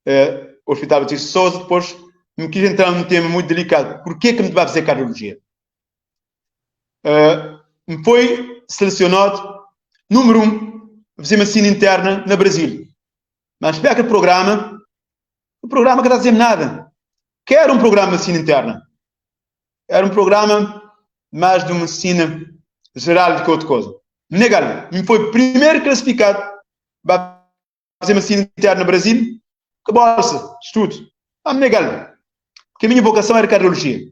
eh, Hospital Batista Souza, depois me quis entrar num tema muito delicado. Por que que me vai fazer cardiologia? Uh, me foi selecionado número 1 um, fazer medicina interna na Brasil. Mas espera aquele programa, o programa que não está dizendo nada. Que era um programa de medicina interna. Era um programa mais de medicina geral do que outra coisa. Negal, me foi primeiro classificado para fazer medicina interna no Brasil, que bolsa, estudo. Ah, me negal. Porque a minha vocação era cardiologia.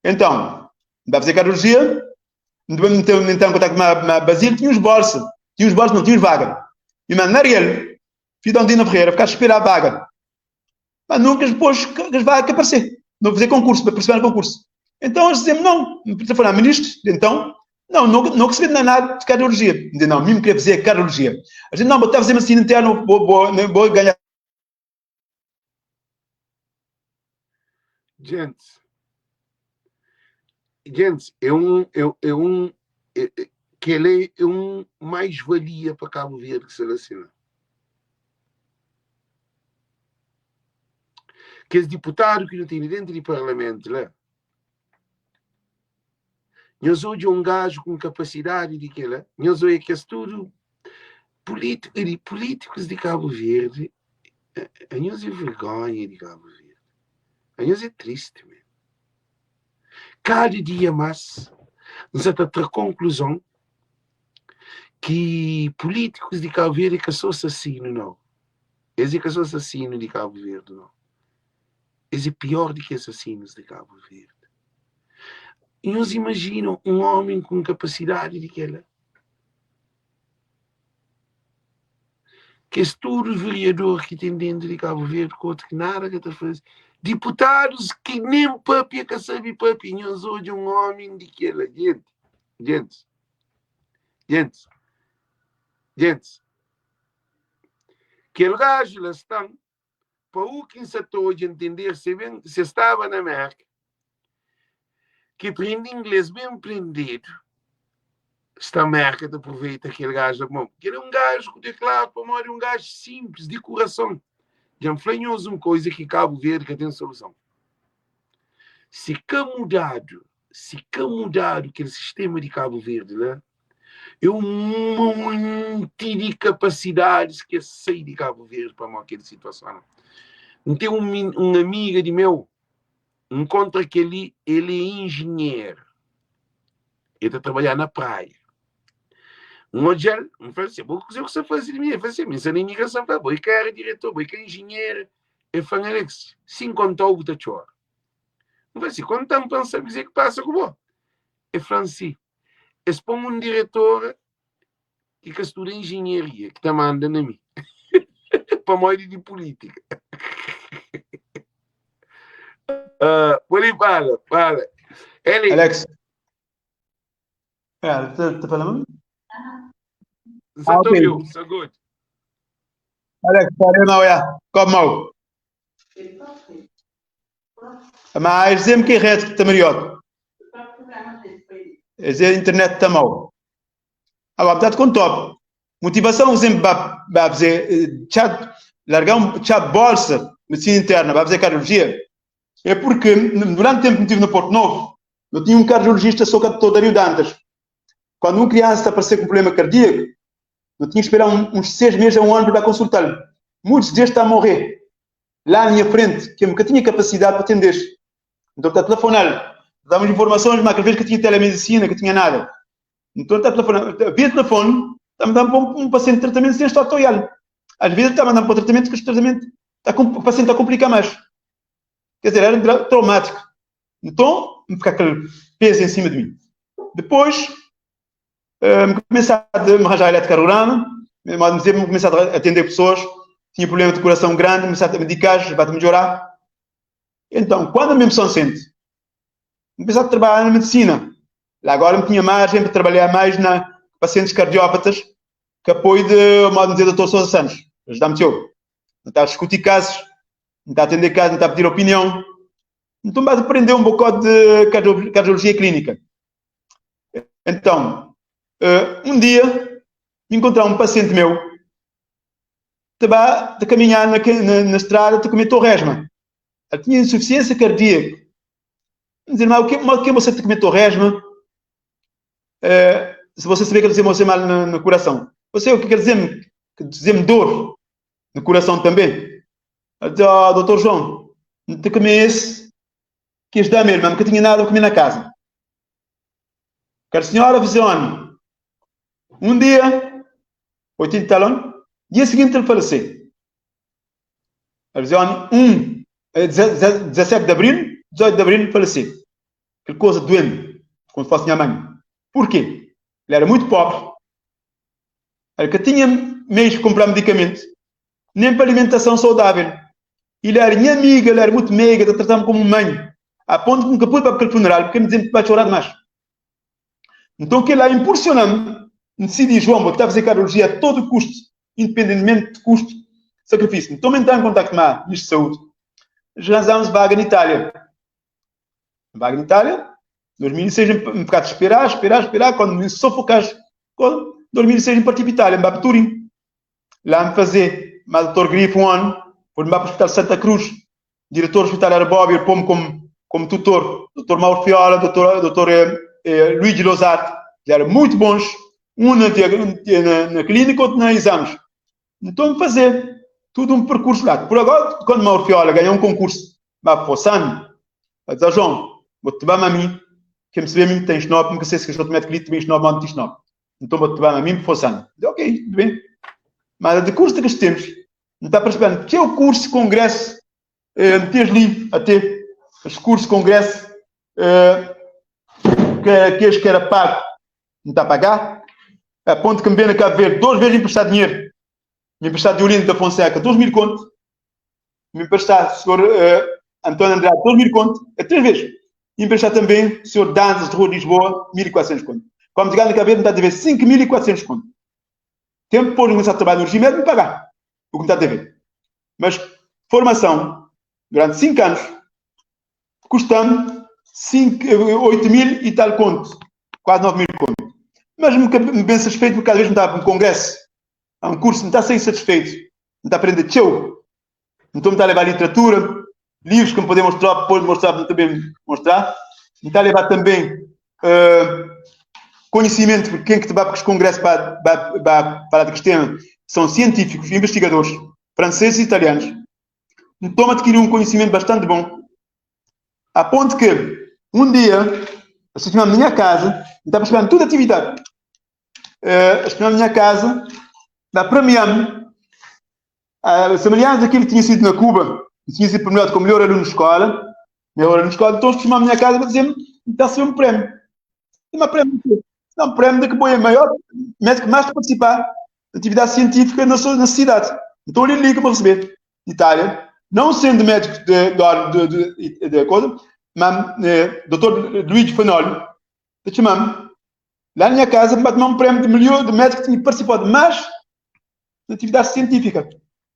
Então, vai fazer cardiologia, então, então contato com a Basílio, tinha os bolsa, tinha os bolsa, não tinha os vaga. E mano, Ariel, filho de Andina Ferreira, ficar a esperar a vaga. Mas nunca depois que as vagas aparecer. Não fazer concurso, para participar no concurso. Então eles diziam, não, não falar ministro, então, não, não, não recebi nada de cardiologia. Dizem, não, mesmo queria fazer cardiologia. A gente, não, vou fazer medicina interna, vou, vou, vou ganhar. Gente, gente, é um, é, é um, é, é, que ele é um mais-valia para Cabo Verde que selecionar. Kes diputadu ki nu tene dentu di parlamentu la, nhos odja un gaju ku kapasidadi di kela, nhos odja kes tudu pulítiku di pulítikus di Kabu Verdi, anhos é vergonha di Kabu Verdi, anhos é tristi mesmu. Kada dia más N sa ta tra konkluzon ki pulítikus di Kabu Verdi é ka so asasinu nau. Es é ka só asasinu di Kabu Verdi, nau. Es é pior di ki asasinus di Kabu Verdi. Nhos imajina un ómi ku un kapasidadi di kel-la? Kes tudu veriador ki ten dentu di Kabu Verdi ku otu ki nada ka ta faze, diputadus ki nen papia ka sabe papia, nhos odja un ómi di kel-la, jenti, gentis, gentis, gentis. Kel gaju la sta-m pa u ki N sa ta odja ntender se ben se staba na Merka ki prende ingles ben prendedu sta Merka ta aproveita kel gaju la pamodi kel é un gaju ku deklaro pamodi é un gaju simples di kurason dja N fla nhos un koiza ki Kabu Verdi ka ten soluson si ka mudadu si ka mudadu kel sistema di Kabu Verdi la É un monti di kapasidadis ki es sai di Kabu Verdi pamodi kel situason la. N ten un, un amiga di meu, N kontra kel-li, el é injinheru, el ta trabalha na praia. N odja-l, N fla-l si, bo kuzê ku sa faze di mi? El fla si, mi N sta na imigrason. N fla, bo é ka éra diretor, bo é ka injinheru. El fla-m, Alex, si N konta-u bu ta txora. N fla si, konta-m pa N sabe kuzê ki pasa ku bo. El fla-m si, Es pô-m un diretora ki ka studa enjenharia ki ta manda na mi pamodi di pulítika. Uh, pode fala, fala. Ele... Alex. É, tá, tá falando? Só ah, okay. ouviu, só good. Alex, valeu não, é. Como mal. Mas dizem que é reto que está melhor. É dizer, a internet está mal. Agora, está com top. Motivação sempre vai fazer, tchá, largar um, tchá bolsa, medicina interna, vai fazer cardiologia. É porque, durante o tempo que estive no Porto Novo, eu tinha um cardiologista só que é Dario Dantas. Quando uma criança aparecer com um problema cardíaco, eu tinha que esperar uns 6 meses a um ano para consultá-lo. Muitos deles estão a morrer. Lá na minha frente, que eu nunca tinha capacidade para atender. Nton, ta telefona-l, ta da-m informasons, má kel vês ka tinha telemedisina, ka tinha nada. Nton, ta telefona, via telefone, ta manda-m pa un pasienti tratamentu sen sta ta oiá-l. Às vezes, ta manda-m pa tratamentu, ki tratamentu ta, pasienti ta konplika más. Quer dizer, era traumático. Nton, N fika kel pezu en sima di mi. Depois, N kumesa a me ranjar eletrocardiograma, modu di dizer, N kumesa a atender pessoas, tinha problema de coração grande, kumesa a medicar, ba ta midjora. Então, quando a minha pessoa sente, N kumesa a trabalhar na medicina. Lá agora N tinha margem para trabalhar mais na pacientes cardiópatas, que apoio de, modo de dizer, Dr. Sousa Santos, ajudar-me teu. Não está a discutir casos, não está a atender casos, não está a pedir opinião. Então, vais aprender um bocado de cardiologia clínica. Então, um dia, encontrar um paciente meu, estava a caminhar na, na, na estrada, te comer torresma. Ele tinha insuficiência cardíaca. Dizer, mas o que, mas o que você te comer torresma? Se você saber que dizer você mal no, no coração. Você o que quer dizer? Que dizer dor no coração também. Ele disse, oh, doutor João, não te comesse, quis dar mesmo, mas nunca tinha nada a comer na casa. Quero senhora visione. Um dia, 80 talão, dia seguinte ele faleceu. A visione, 1, 17 de abril, 18 de abril, faleceu. Que coisa doente, como se fosse minha mãe. Por quê? Ele era muito pobre. Ele que tinha meios de comprar medicamentos, nem para alimentação saudável. Ele era minha amiga, ele era muito meiga, tratava-me como mãe. A ponto que nunca pude para aquele funeral, porque me dizia que vai chorar demais. Então, que lá impulsionou-me, decidi, João, vou fazer cardiologia a todo custo, independentemente de custo, sacrifício. Então, me entrar em contato com a Ministra de Saúde. Arranjámos vaga na Itália. Vaga na Itália, 2006, um bocado de esperar, esperar, esperar, quando me sufocaste, quando 2006, me parti para Itália, me para Turim. Lá me fazer, mas o doutor Grifo, um ano, foi-me para o Hospital Santa Cruz, diretor do Hospital era Bob, ele pôs-me como, como tutor, doutor Mauro Fiola, doutor, doutor eh, eh, Luigi Lozati, já eram muito bons, um na, na, na clínica, outro na exames. Então, fazer tudo um percurso lá. Por agora, quando Mauro Fiola ganhou um concurso, vai para o SAN, vai dizer, João, vou-te tomar a mim, que me saber mim tens nove, porque sei se que eu te meto ali, tens nove, não tens nove. Então vou-te tomar a mim para o SAN. Ok, tudo bem. Mas de curso que temos, não está percebendo que é o curso, congresso, eh, tens ali até os cursos, congresso, eh, que, que este que era pago, não está a pagar. A ponto que me vem na Cabo Verde, duas vezes emprestar dinheiro. Me emprestar de Olinda da Fonseca, 2 mil conto. Me emprestar o senhor eh, António Andrade, 2 mil conto, é três vezes. E emprestar também o senhor Danzas de Rua de Lisboa, 1.400 conto. Quando chegar na Cabo Verde, me está a dever 5.400 conto. Tempo depois de começar a trabalhar no regime, é de me pagar o que me está a dever. Mas formação, durante 5 anos, custa-me 8 mil e tal conto. Quase 9 mil conto. Mas me, me bem satisfeito porque cada vez me está a um congresso, a um curso, me está a sair satisfeito. Me está a aprender tchau. Então me está a levar literatura, livros que me podem mostrar, pode mostrar, também mostrar. Me está a levar também uh, conhecimento, porque quem que vai para os congressos para, para, para falar de tema são científicos, investigadores, franceses e italianos. Então adquirir um conhecimento bastante bom. A ponto que, um dia, assisti na minha casa, estava esperando toda a atividade. Uh, na minha casa, da premiar-me, uh, semelhante àquilo que tinha sido na Cuba, tinha sido premiado como melhor aluno de escola, melhor aluno de escola, então chamaram a minha casa para dizer-me, está a ser um prémio. Uma prémio. Não, um prémio de que boi é maior médico mais participar da atividade científica na, sua, na cidade. Então ele liga para receber. Itália, não sendo médico de, de, de, de, de coisa, mas eh, Dr. Luigi Fanoli, chamou-me lá na minha casa para tomar um prémio de melhor de médico que tinha participado mais da atividade científica.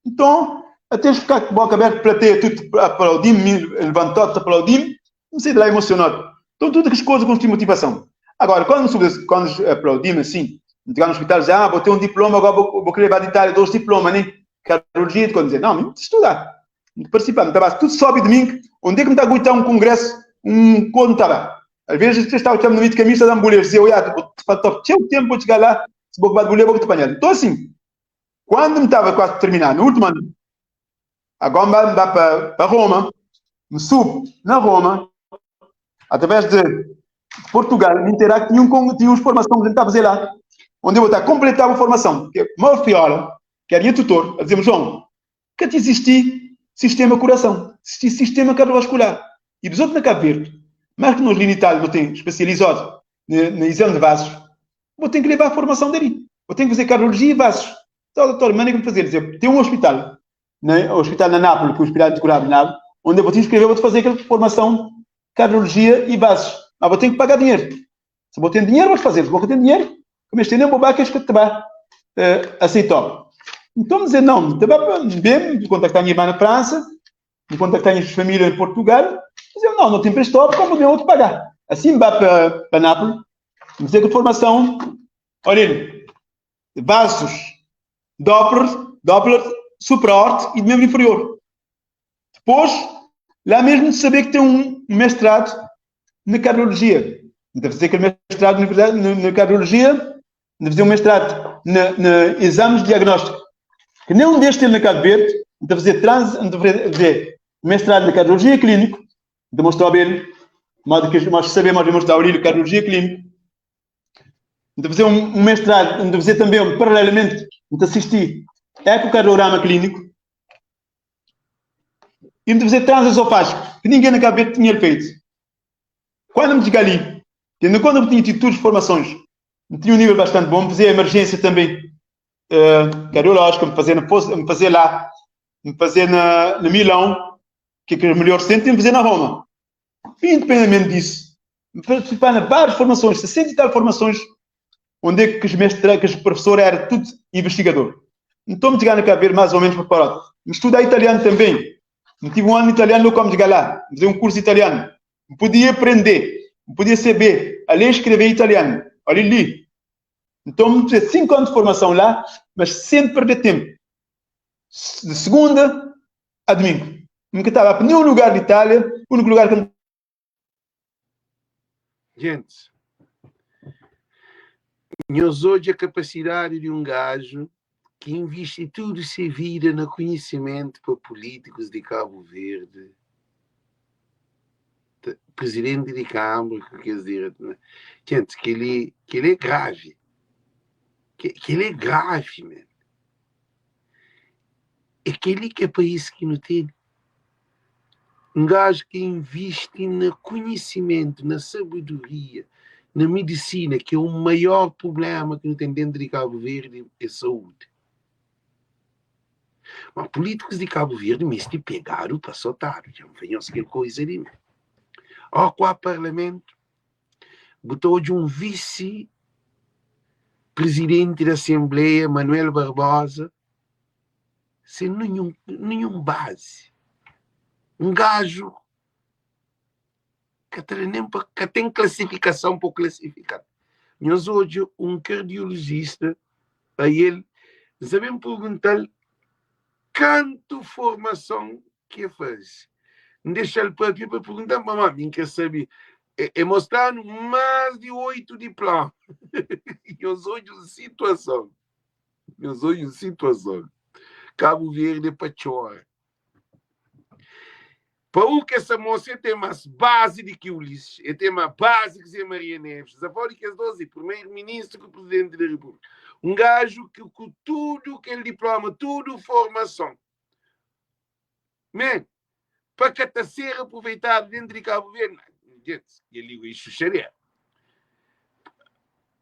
Então, até ficar com a boca aberta, plateia, tudo aplaudindo, levantou, aplaudindo, não sei de lá emocionado. Então, tudo as coisas construem motivação. Agora, quando, quando aplaudimos assim, chegar no hospital, já, ah, vou ter um diploma, agora vou, vou querer levar de Itália dois diplomas, né? Cardiologia, quando dizer, não, não estudar, participar, não tá, tudo sobe de mim, onde é que me está a aguentar um congresso, um quando estava? Às vezes você está no meio de caminho, está dando bolha, dizer, olha, tinha o tempo para chegar lá, se vou de bolha, vou te apanhar. Então, assim, quando me estava quase a terminar, no último ano, agora vai para, para Roma, me subo na Roma. Através de Portugal, me interar que tinha, um, tinha umas formação que a gente estava a fazer lá, onde eu vou estar a completar uma formação. Que é Mauro Fiola, que era minha tutor, a dizer-me, João, que te existi sistema coração, existi sistema cardiovascular. E dos outros na Cabo Verde, mais que nós ali na Itália, não tem especializado no exame de vasos, vou ter que levar a formação dele. Vou ter que fazer cardiologia e vasos. Então, doutor, manda que fazer. Dizer, tem um hospital, né, o hospital na Nápoles, que é o hospital de Curado Nápoles, onde eu vou te inscrever, vou te fazer aquela formação cardiologia e vasos. Mas vou ter que pagar dinheiro. Se vou ter dinheiro, vou te fazer. Se vou ter dinheiro, como este nem vou que que te vai uh, aceitar. Então, dizer, não, te vai bem, contactar a minha irmã na França, me contactar a minha família em Portugal, dizer, não, não te emprestou, como eu vou te pagar. Assim, vai para, para Nápoles, dizer que formação, olha, vasos, Doppler, Doppler supraorte e de membro inferior. Depois, lá mesmo de saber que tem um mestrado na cardiologia. Deve fazer aquele mestrado na, na cardiologia, deve fazer um mestrado na, na exames de diagnóstico. Que nenhum destes tem na Cabo Verde, deve fazer trans, deve fazer mestrado na cardiologia clínico, demonstrou bem, modo que nós sabemos demonstrar o cardiologia clínico. Deve fazer um, um mestrado, deve fazer também, um, paralelamente, de assistir ecocardiograma clínico e me fazer transesofágico, que ninguém na Cabo Verde tinha feito. Quando me cheguei ali, tendo em conta que tinha tido todas as formações, tinha um nível bastante bom, me fazia emergência também uh, cardiológica, me fazia, na, me fazia lá, me fazia na, na Milão, que é o melhor centro, e me fazia na Roma. Independentemente disso, me participar em várias formações, 60 e tal formações, onde é que os mestres, que os professores eram tudo investigador. Então me chegar a ver mais ou menos preparado. Me estudar italiano também. Me tive um ano italiano, como chegar lá, fazer um curso italiano. Podia aprender, podia saber a ler e escrever italiano. Olha ali. Então, me fiz 5 anos de formação lá, mas sem perder tempo. De segunda a domingo. Nunca estava para nenhum lugar de Itália, o único lugar que Gente, nós hoje a capacidade de um gajo que investe tudo sua vida no conhecimento para políticos de Cabo Verde, presidente de Câmara, que quer dizer, gente, que ele, que ele é grave. Que, que ele é grave, man. É aquele que é país que não tem. Um gajo que investe no conhecimento, na sabedoria, na medicina, que é o maior problema que não tem dentro de Cabo Verde, é saúde. Mas políticos de Cabo Verde me se pegaram para soltar, já não venham aquela coisa ali. Ó, qual parlamento botou de um vice-presidente da Assembleia, Manuel Barbosa, sem nenhum, nenhum base. Um gajo que nem que tem classificação para classificar. Nós hoje, um cardiologista, a ele, sabemos perguntar quanto formação que faz. Deixa ele para para perguntar, mamãe, mim quer saber. É, é mostrando mais de 8 diplomas. E os oito situação. Os oito situação. Cabo Verde para chorar. Para o que essa moça tem mais base de que Ulisses, e tem uma base que Zé Maria Neves, a que as 12, primeiro-ministro que o presidente da República. Um gajo que com tudo que ele diploma, tudo formação. Man, para que até ser aproveitado dentro de Cabo Verde, gente, ele isso seria.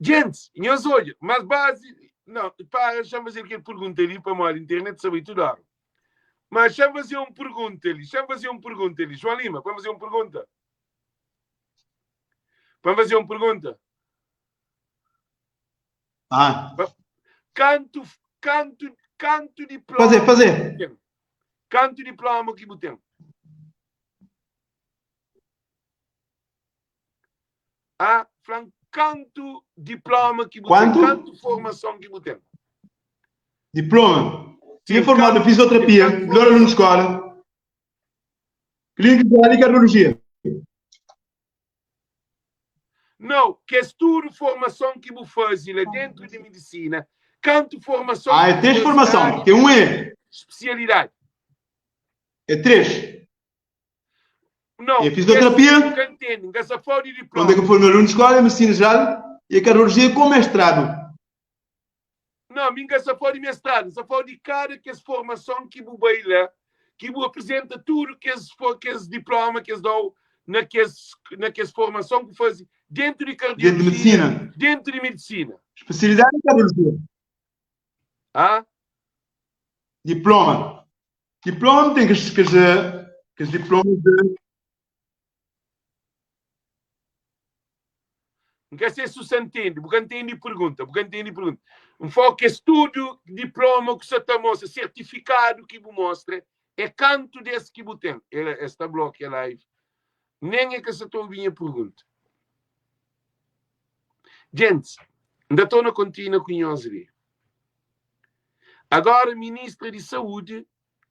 Gente, nós olha, mas base, não, para, deixa fazer aquele pergunta ali para a internet saber tudo. Mas deixa fazer uma pergunta ali, deixa fazer uma pergunta ali. João Lima, vamos fazer uma pergunta. Vamos fazer uma pergunta. Ah. Canto, canto, canto diploma. Fazer, fazer. Canto diploma que você tem. Ah, Fran, canto diploma que você Quanto? tem. Canto formação que você tem. Diploma. Tinha formado em fisioterapia, melhor aluno de escola, clínica geral e cardiologia. Não, que é tudo formação que você faz lá dentro de medicina. Canto formação. Ah, é que três você formação. faz, Tem um E. Especialidade. É três. Não, É fisioterapia. Nunca entende, nunca se fala de diploma. Onde é que foi meu aluno de escola, medicina geral e a cardiologia com mestrado. Não, nunca se fala de mestrado, se fala de cada que essa formação que bu vai lá, que bu apresenta tudo que esse, que esse diploma que eles dão naqueles, naqueles formação que faz dentro de cardiologia, Dentro de medicina. Dentro de medicina. Especialidade em cardiologia. Ah? Diploma. Diploma tem que, que, que os diplomas de. Não quer ser se você entende, porque entende pergunta, porque entende pergunta. Um foco é estudo, diploma que você está mostra, certificado que você mostra, é canto desse que você tem. Esta bloco é live. Nem é que você está ouvindo a pergunta. Gente, ainda estou na contínua com nós ali. Agora, ministra de Saúde,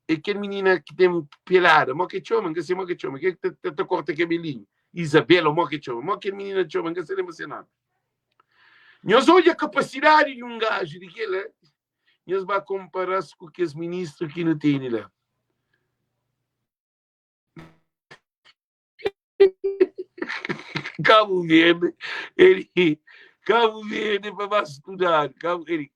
é aquele menina que tem pelada, mo que chama, que sei mo que chama, que te, te, te corta cabelinho. Isabela, mo que chama, mo que menina chama, que sei lembra seu nome. Nós olha a capacidade de um gajo de que ele, nós vai comparar-se com aqueles ministros que não tem lá. Cabo Verde, ele, Cabo Verde é para mais estudar. Cabo, ele,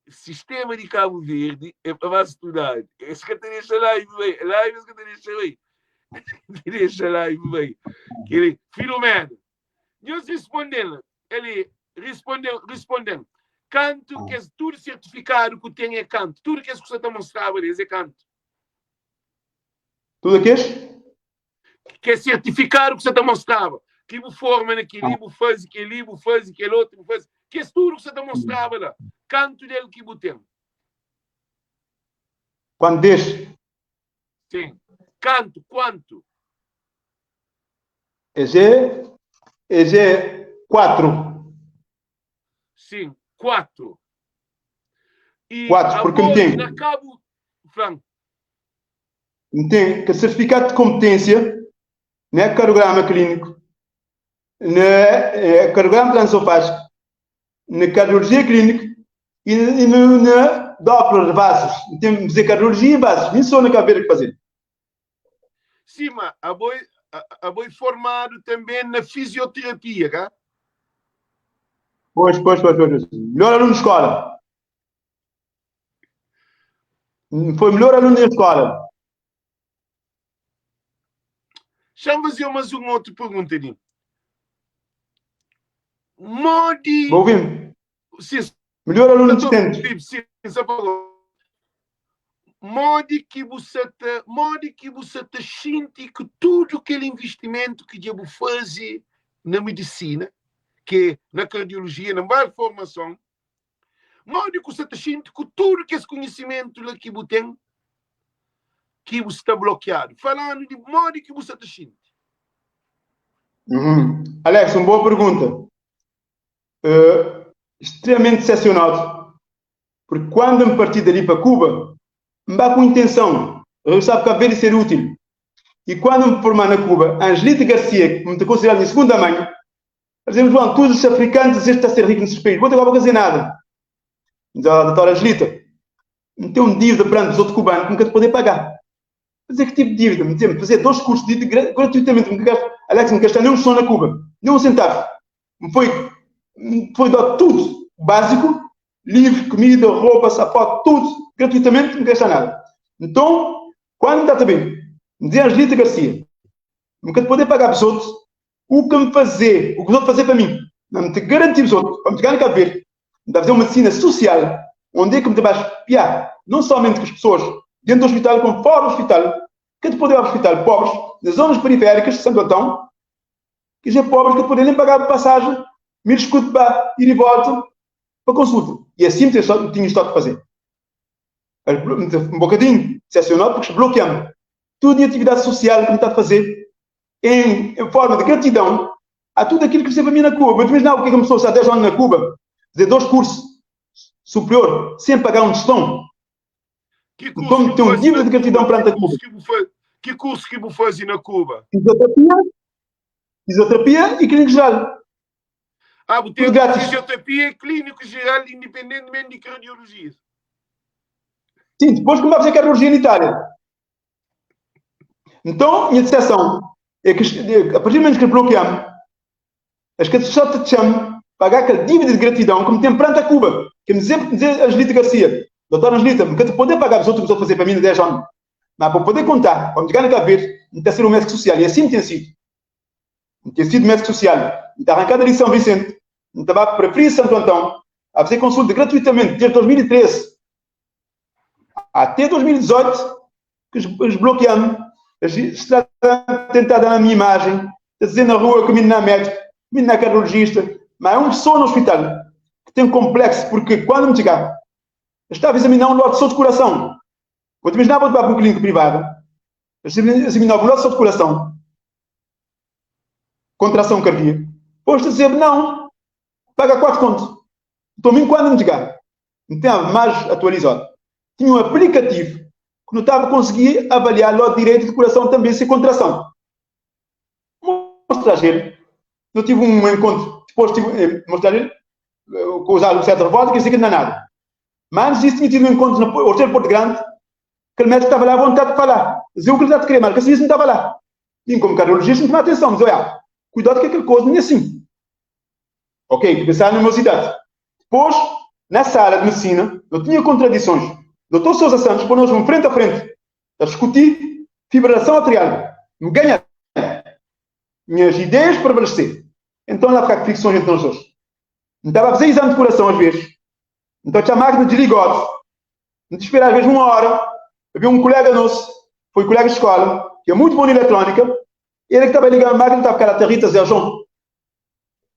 sistema de Cabo Verde é para mais estudar. Esse que te deixa lá e vem. Lá e que te deixa lá. Te deixa lá e vem. Ele, Filomeno, Deus respondendo, ele respondeu, respondendo. Canto que é tudo certificado que tem é canto. Tudo que você está mostrando é canto. Tudo aqui? Que é certificado que você está mostrando. Que bu forma naquele, bu faz aquele, bu faz aquele outro, bu faz. Que é tudo que você está mostrando lá. Canto dele que bu tem. Quando deixa? Sim. Canto, quanto? Esse é 4. Sim, 4. E 4, porque me tem. Na Cabo, Fran. Me tem que certificado de competência, né, cardiograma clínico, né, cardiograma transofágico, na cardiologia clínica e, e no, na Doppler de vasos. Tem que fazer cardiologia e vasos. Nem sou na cabeça que fazer. Sim, mas a boi, a, a boi formado também na fisioterapia, cá? Pois, pois, pois, pois. Melhor aluno de escola. Foi melhor aluno da escola. Deixa-me fazer mais uma outra pergunta ali. Modi. Vou ouvir. Sim. Melhor aluno de centro. Sim, sim, Modi que você te, modi que você te sente que tudo aquele investimento que devo fazer na medicina, que na cardiologia, na várias formação, modi que você te sente que tudo que esse conhecimento lá que você tem, que você está bloqueado. Falando de modo que você te sente. Uhum. Alex, uma boa pergunta. Extremamente decepcionado. Porque quando me parti dali para Cuba, me vai com intenção. Eu sabe que a de ser útil. E quando me formar na Cuba, a Angelita Garcia, que me considerava minha segunda mãe, dizemos, João, todos os africanos desejam estar a ser ricos nesses países. Vou ter agora fazer nada. Diz a doutora Angelita, me tem um dívida perante os outros cubanos que nunca te poder pagar. Mas que tipo de dívida? Me dizem, fazer 2 cursos de gratuitamente. Me gasto, Alex, não gastar nem um som na Cuba, nem um centavo. Me foi dado tudo básico, livre, comida, roupa, sapato, tudo, gratuitamente, não gastar nada. Então, quando está também, me dizia Angelita Garcia, nunca te poder pagar para os outros, o que me fazer, o que os outros fazer para mim, não me te garantir os outros, para me chegar na Cabo Verde, me fazer uma medicina social, onde é que me te vais espiar, não somente com as pessoas dentro do hospital, como fora do hospital, que te poder ir ao hospital pobres, nas zonas periféricas de Santo Antão, que já pobres que te poderem pagar passagem, 1000 escudos para ir e volta para consulta. E assim tinha estado a fazer. Um bocadinho decepcionado porque bloqueamos toda a atividade social que me está a fazer em forma de gratidão a tudo aquilo que fez para mim na Cuba. Mas imagina o que é que uma pessoa está há 10 anos na Cuba, fazer 2 cursos superior, sem pagar um tostão. Que curso Então, que tem um faz nível na de gratidão Cuba? perante a Que Cuba. curso que que curso que você faz na Cuba? Fisioterapia, fisioterapia e clínico geral. Ah, você tem Tudo grátis. fisioterapia e clínico geral, independentemente de cardiologia. Sim, depois como vai fazer cardiologia em Itália. Então, minha decepção. É que a partir do momento que bloqueam, as que só te chamam pagar aquela dívida de gratidão que me tem perante a Cuba. Que me sempre dizer Angelita Garcia, doutora Angelita, me te poder pagar os outros que fazer para mim de 10 anos. Mas para poder contar, para me chegar na cabeça, me tem ser um médico social. E assim tem sido. Me tem sido médico social. Me está arrancado ali de São Vicente, me estava para Frio Santo Antão, a fazer consulta gratuitamente desde 2013 até 2018, que os bloqueando, está a tentar dar a minha imagem, a dizer na rua que me não é médico, me não é cardiologista, mas é uma pessoa no hospital que tem um complexo, porque quando me chegar, estava a examinar um lote só de coração. Vou te imaginar, vou para um clínico privado, examinar um lote só de coração, contração cardíaca. Depois te dizer, não, paga 4 contos. Então, mim, quando me chegar, não tinha mais atualizado. Tinha um aplicativo que não estava a conseguir avaliar logo direito de coração também sem contração. Mostrar ele. Eu tive um encontro, depois tive, mostrar ele, com usar um certo revolta, que disse que não é nada. Mas antes disso, tinha tido um encontro no Hotel Porto Grande, que o médico estava lá à vontade de falar. Dizia o que ele estava a querer, mas que não estava lá. E como cardiologista, não tomava atenção, mas olha, cuidado que aquele coisa não é assim. Ok, pensar na cidade. Depois, na sala de medicina, não tinha contradições. Doutor Sousa Santos pôs-nos um frente a frente a discutir fibrilação atrial. Me ganha minhas ideias prevalecer. Então lá ficar fricções entre nós dois. Não estava a fazer exame de coração às vezes. Então tinha a máquina desligada. Não te esperar às vezes uma hora. Havia um colega nosso, foi colega de escola, que é muito bom em eletrônica. Ele que estava ligando a máquina, estava a ficar a Rita Zé João.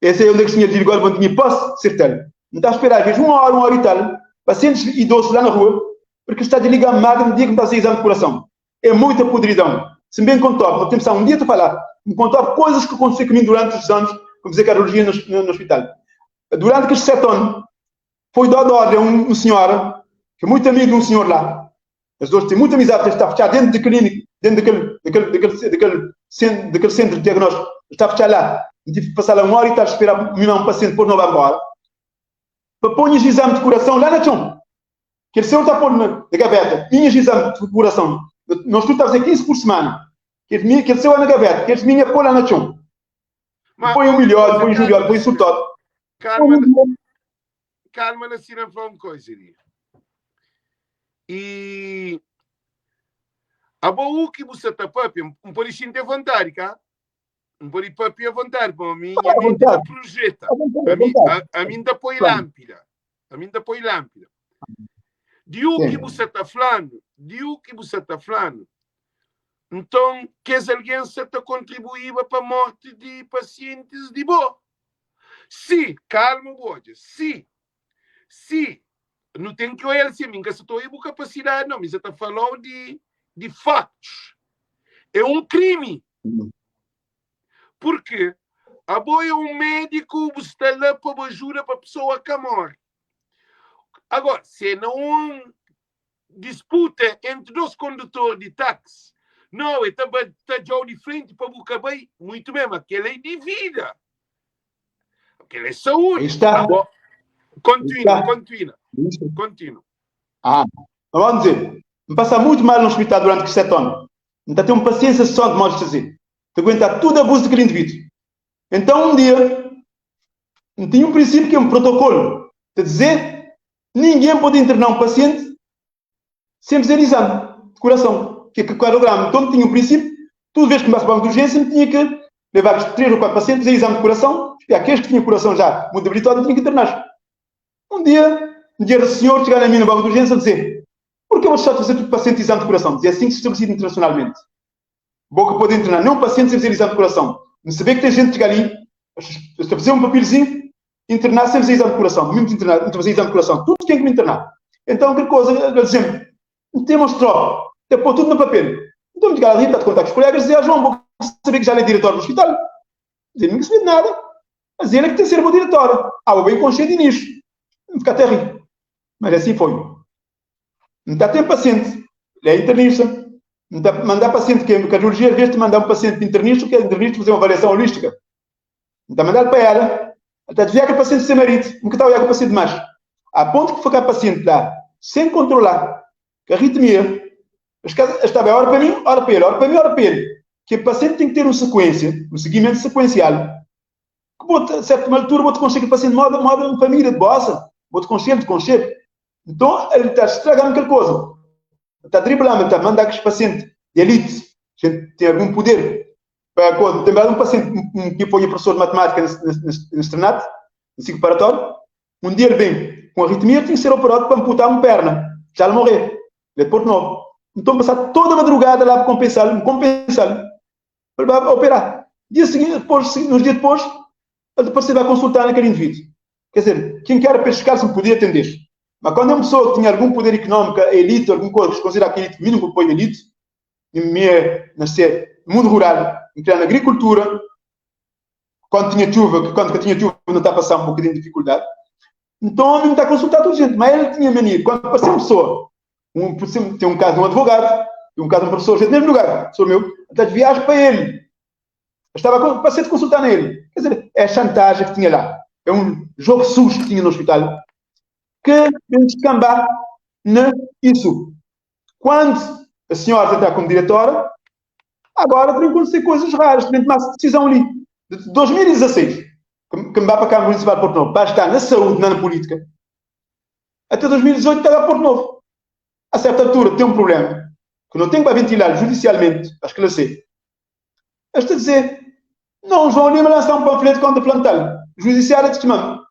Esse é onde é que tinha desligado, quando tinha posse, certeza. Não está a esperar, às vezes, uma hora e tal, pacientes idosos lá na rua, porque está desligando a máquina no dia que está a fazer exame de coração. É muita podridão. Se bem contou, não temos só um dia de falar, me contou coisas que aconteceram comigo durante os anos, como fazer cardiologia no hospital. Durante aqueles 7 anos, foi dado ordem a um senhor, que é muito amigo de um senhor lá. As duas têm muita amizade, está fechado dentro da clínica, dentro daquele centro de diagnóstico. Está fechado lá. E tive que passar lá uma hora e tal, esperar um paciente, depois não vai embora. Para pôr os exames de coração lá na chão. Que ele senhor está a pôr na gaveta. Minhas exames de coração. Nós tudo está a fazer 15 por semana. Que ele senhor é na gaveta. Que ele minha pôr lá na chão. Põe o melhor, põe o melhor, põe o sultado. Calma, calma, na Sina, falar uma coisa ali. E a boa que você está papi, um pode sentir vontade, cá? Um pode papi à vontade, bom, a minha mente projeta. A mim da põe lâmpada. A mim da põe lâmpada. De o que você está falando, de o que você está falando, então, que alguém se está contribuindo para a morte de pacientes de boa. Se, calma, boa, se, não tem que olhar assim, que se estou aí capacidade, não, mas você está falando de factos. É um crime. Porque a boa é um médico, você está lá para ajuda para a pessoa que morre. Agora, se não disputa entre dois condutores de táxi, não, ele está tá de frente para o bem, muito mesmo, aquele é de vida. Aquele é saúde. Está. Continua, continua. Continua. Ah, vamos dizer, me passa muito mal no hospital durante 7 anos. Não está tendo paciência só de modo de dizer. De aguentar tudo abuso daquele indivíduo. Então, um dia, tinha um princípio que é um protocolo, de dizer, ninguém pode internar um paciente sem fazer exame de coração, que é cardiograma. Então, tinha um princípio, toda vez que me para o banco de urgência, tinha que levar 3 ou 4 pacientes a exame de coração, e aqueles que tinham coração já muito debilitado, tinha que internar. Um dia o senhor chegar a mim no banco de urgência a dizer, por que eu vou só fazer todo paciente exame de coração? Dizia assim que se estabelecido internacionalmente. Boca pode internar nenhum paciente sem fazer exame de coração. Não saber que tem gente que chega ali, a fazer um papelzinho, internar sem fazer exame de coração. Mesmo internar, não fazer exame de coração. Tudo tem que me internar. Então, que coisa, ele dizia, não tem mostrou, tem pôr tudo no papel. Então, me chegar ali, está a contar com os colegas, dizia, João, vou saber que já é diretor do hospital. Dizia, não sabia de nada. Mas ele é que tem que ser o diretor. Ah, o bem consciente nisso. Não fica até rir. Mas assim foi. Não está tempo paciente. Ele é internista. Não está mandar paciente, que a cardiologia, às vezes, te mandar um paciente internista, que é internista, fazer uma avaliação holística. Não está mandando para ela. Até desviar que o paciente sem marido. Nunca está a olhar com o paciente mais. A ponto que ficar paciente lá, sem controlar, que arritmia, estava hora para mim, hora para ele, hora para mim, hora para ele. Ki pasienti ten ki ter un sekuensia, un sigimentu sekuensial, ki bo ta, sertu altura, bo ta konxe kel pasienti moda, moda un familia di bosa, bo ta konxe-l, ta konxe-l. Nton, el ta straga-m kel koza. El ta dribla-m, el ta manda kes pasienti di elite, ki ten algun puder, pa koza. Ten bes un pasienti ki foi nha profesor di matimátika na strenatu, na siklu preparatóriu, un dia el ben ku un aritmia, el tinha ki ser operadu pa anputa un perna, já el morre. El é di Portu Novu. Nton, N pasa toda madrugada la pa konpensa-l, N konpensa-l pa el ba operá. Dia siginti, dipôs, uns dia dipôs, el ta parse ba konsultá na kel indivídu. Ker dizer, ken ki éra pa es fiscal, podia atende-s. Ma kandu é un pesoa ki tinha algun puder ikunómiku, elite, algun koza, ki es konsidera ki elite, mi nunka poi elite, mi é nasê na mundu rural, N kriá na agrikultura, kandu tinha txuva, kandu ka tinha txuva, nu ta pasá un bokadinhu di difikuldadi. Nton, mi N ta konsultá tudu jenti, ma el tinha mania, kandu parse un pesoa, un, ten un kazu di un advogadu, ten un kazu di un profesor, di mesmu lugar, profesor meu, N ta viaja pa el, Eu estava com, passei de consultar nele. Quer dizer, é a chantagem que tinha lá. É um jogo sujo que tinha no hospital. Que tem que descambar nisso. Quando a senhora está como diretora, agora tem que acontecer coisas raras, tem que tomar decisão ali. De 2016, que me vai para a Câmara Municipal de Porto Novo, vai estar na saúde, não na política. Até 2018 está lá Porto Novo. A certa altura tem um problema que não tem para ventilar judicialmente, para esclarecer. Es ta dizer, Não, João Lima lança um panfleto contra Plantal. Judiciário te chama.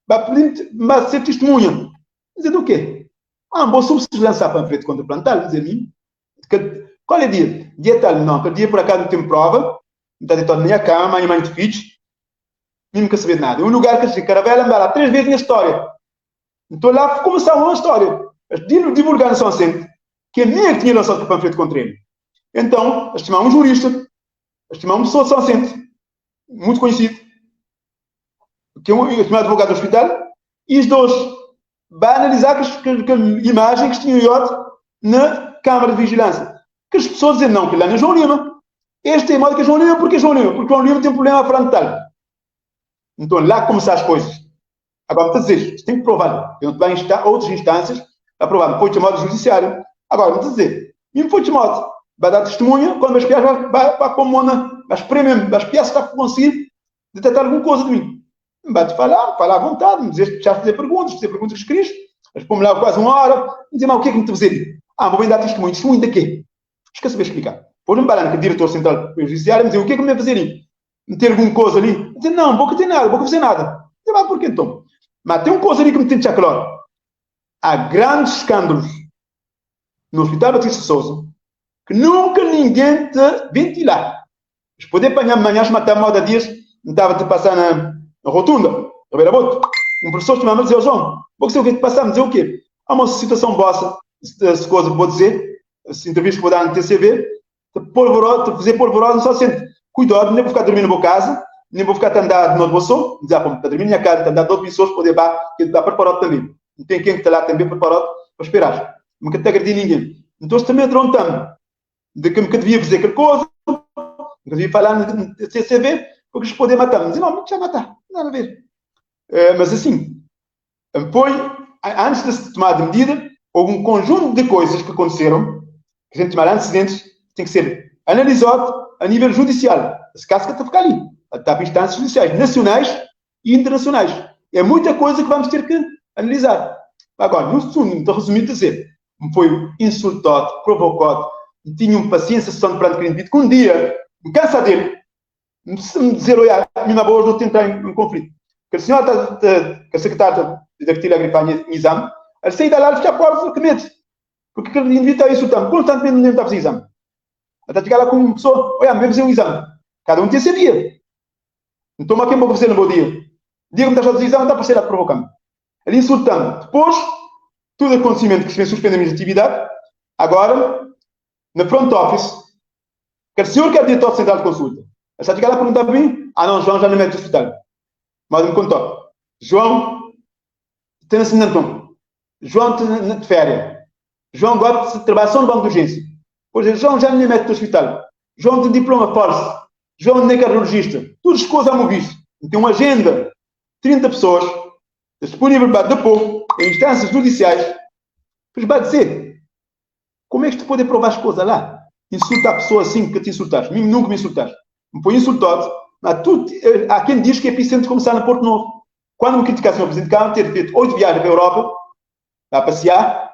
Ba pedir, ba ser testemunha. Dizer do quê? Ah, bom, se vocês lançar panfleto contra Plantal, dizer mim, que, qual é dia? Dia tal, não, aquele dia por acaso não tem prova, não está deitado na minha cama, minha mãe te fiz, nem nunca saber nada. É um lugar que se caravela me lá três vezes minha história. Então lá começava uma história. Divulgar no São Vicente, que a minha que tinha lançado o panfleto contra ele. Então, eles chamaram um jurista, eles chamaram uma pessoa de São Vicente, muito conhecido, que é um, um advogado do hospital, e os dois vai analisar que, que, que imagem que tinham ido na câmara de vigilância. Que as pessoas dizem, não, que lá não é João Lima. Este é mais que João Lima, porque João Lima? Porque João Lima tem um problema frontal. Então, lá começam as coisas. Agora, muitas vezes, tem que provar. Eu não vai outras instâncias a provar. Não foi chamado judiciário. Agora, muitas vezes, não foi chamado. Vai dar testemunha, quando vai espiar, vai, vai, vai pôr mão vai espremer, vai espiar se está a conseguir detectar alguma coisa de mim. Vai te falar, falar à vontade, me dizer, já fazer perguntas, fazer perguntas escritas, mas lá quase uma hora, me dizer, mas o que é que me te fazer? Ah, vou bem dar testemunho. Testemunho de quê? Esqueci de explicar. Depois me balando que o diretor central do judiciário me dizer, o que é que me vai fazer ali? Meter alguma coisa ali? Dizer, não, vou que tem nada, vou que fazer nada. Dizer, mas por que então? Mas tem uma coisa ali que me tem que claro. Há grandes escândalos no Hospital Batista Sousa que nunca ninguém te ventilar. Mas poder apanhar amanhã, matar moda dias, não estava te passar na, na rotunda, Ribeira Boto. Um professor chamava-me e dizia, João, vou que sei o que te passar, me dizer o quê? Há uma situação vossa, essa coisa que vou dizer, essa entrevista que vou dar no TCV, polvorosa, te fazer polvorosa, não só sente. Cuidado, nem vou ficar dormindo na boa casa, nem vou ficar andado no bolso, dizer, ah, tá dormindo na minha casa, tá andado outras pessoas, poder ba, que está preparado também. Não tem quem que está lá também preparado para esperar. Nunca te agredi ninguém. Então, também atrontando de que nunca devia fazer aquela coisa, nunca devia falar no CCV, porque eles podem matar. Mas não, não já matar, nada a ver. É, mas assim, foi, antes de se tomar de medida, houve um conjunto de coisas que aconteceram, que a gente chama de antecedentes, que tem que ser analisado a nível judicial. Esse caso que está a ficar ali. Está para instâncias judiciais, nacionais e internacionais. É muita coisa que vamos ter que analisar. Agora, no fundo, muito resumido dizer, me foi insultado, provocado, tinha uma paciência só perante o indivíduo, que um dia, me cansa dele, se me dizer, olha, a minha boa, não entrar em, em conflito. Que a senhora, tá, tá, que a secretária da Ctilha Agripagna em exame, a sair da lá, fica fora, que medo. Porque aquele indivíduo está insultando constantemente, não está a fazer exame. Até chegar lá com uma pessoa, olha, me fazer um exame. Cada um tem seu dia. Então, mas quem vou fazer no bom dia? Dia que me está a fazer exame, está a aparecer lá provocando. Ele insultando. Depois, tudo acontecimento que se vem suspender a minha atividade, agora, na front office, que o senhor que é diretor central de consulta. Essa chegar lá perguntar para mim, ah não, João já não mete no hospital. Mas me contou. João tem assim então. João tem de férias. João gosta de trabalhar só no banco de urgência. Pois João já não mete no hospital. João tem diploma falso. João nem é cardiologista. Tudo as coisas a visto. Tem uma agenda. 30 pessoas disponível para depor em instâncias judiciais. Pois vai dizer, como é que tu pode provar as coisas lá? Insulta pessoa assim que te insultas. Mim nunca me insultas. Me põe insultado, mas tu, há quem diz que epicentro começar no Porto Novo. Quando me criticar, Sr. Presidente Câmara, ter feito oito viagens para a Europa, a passear,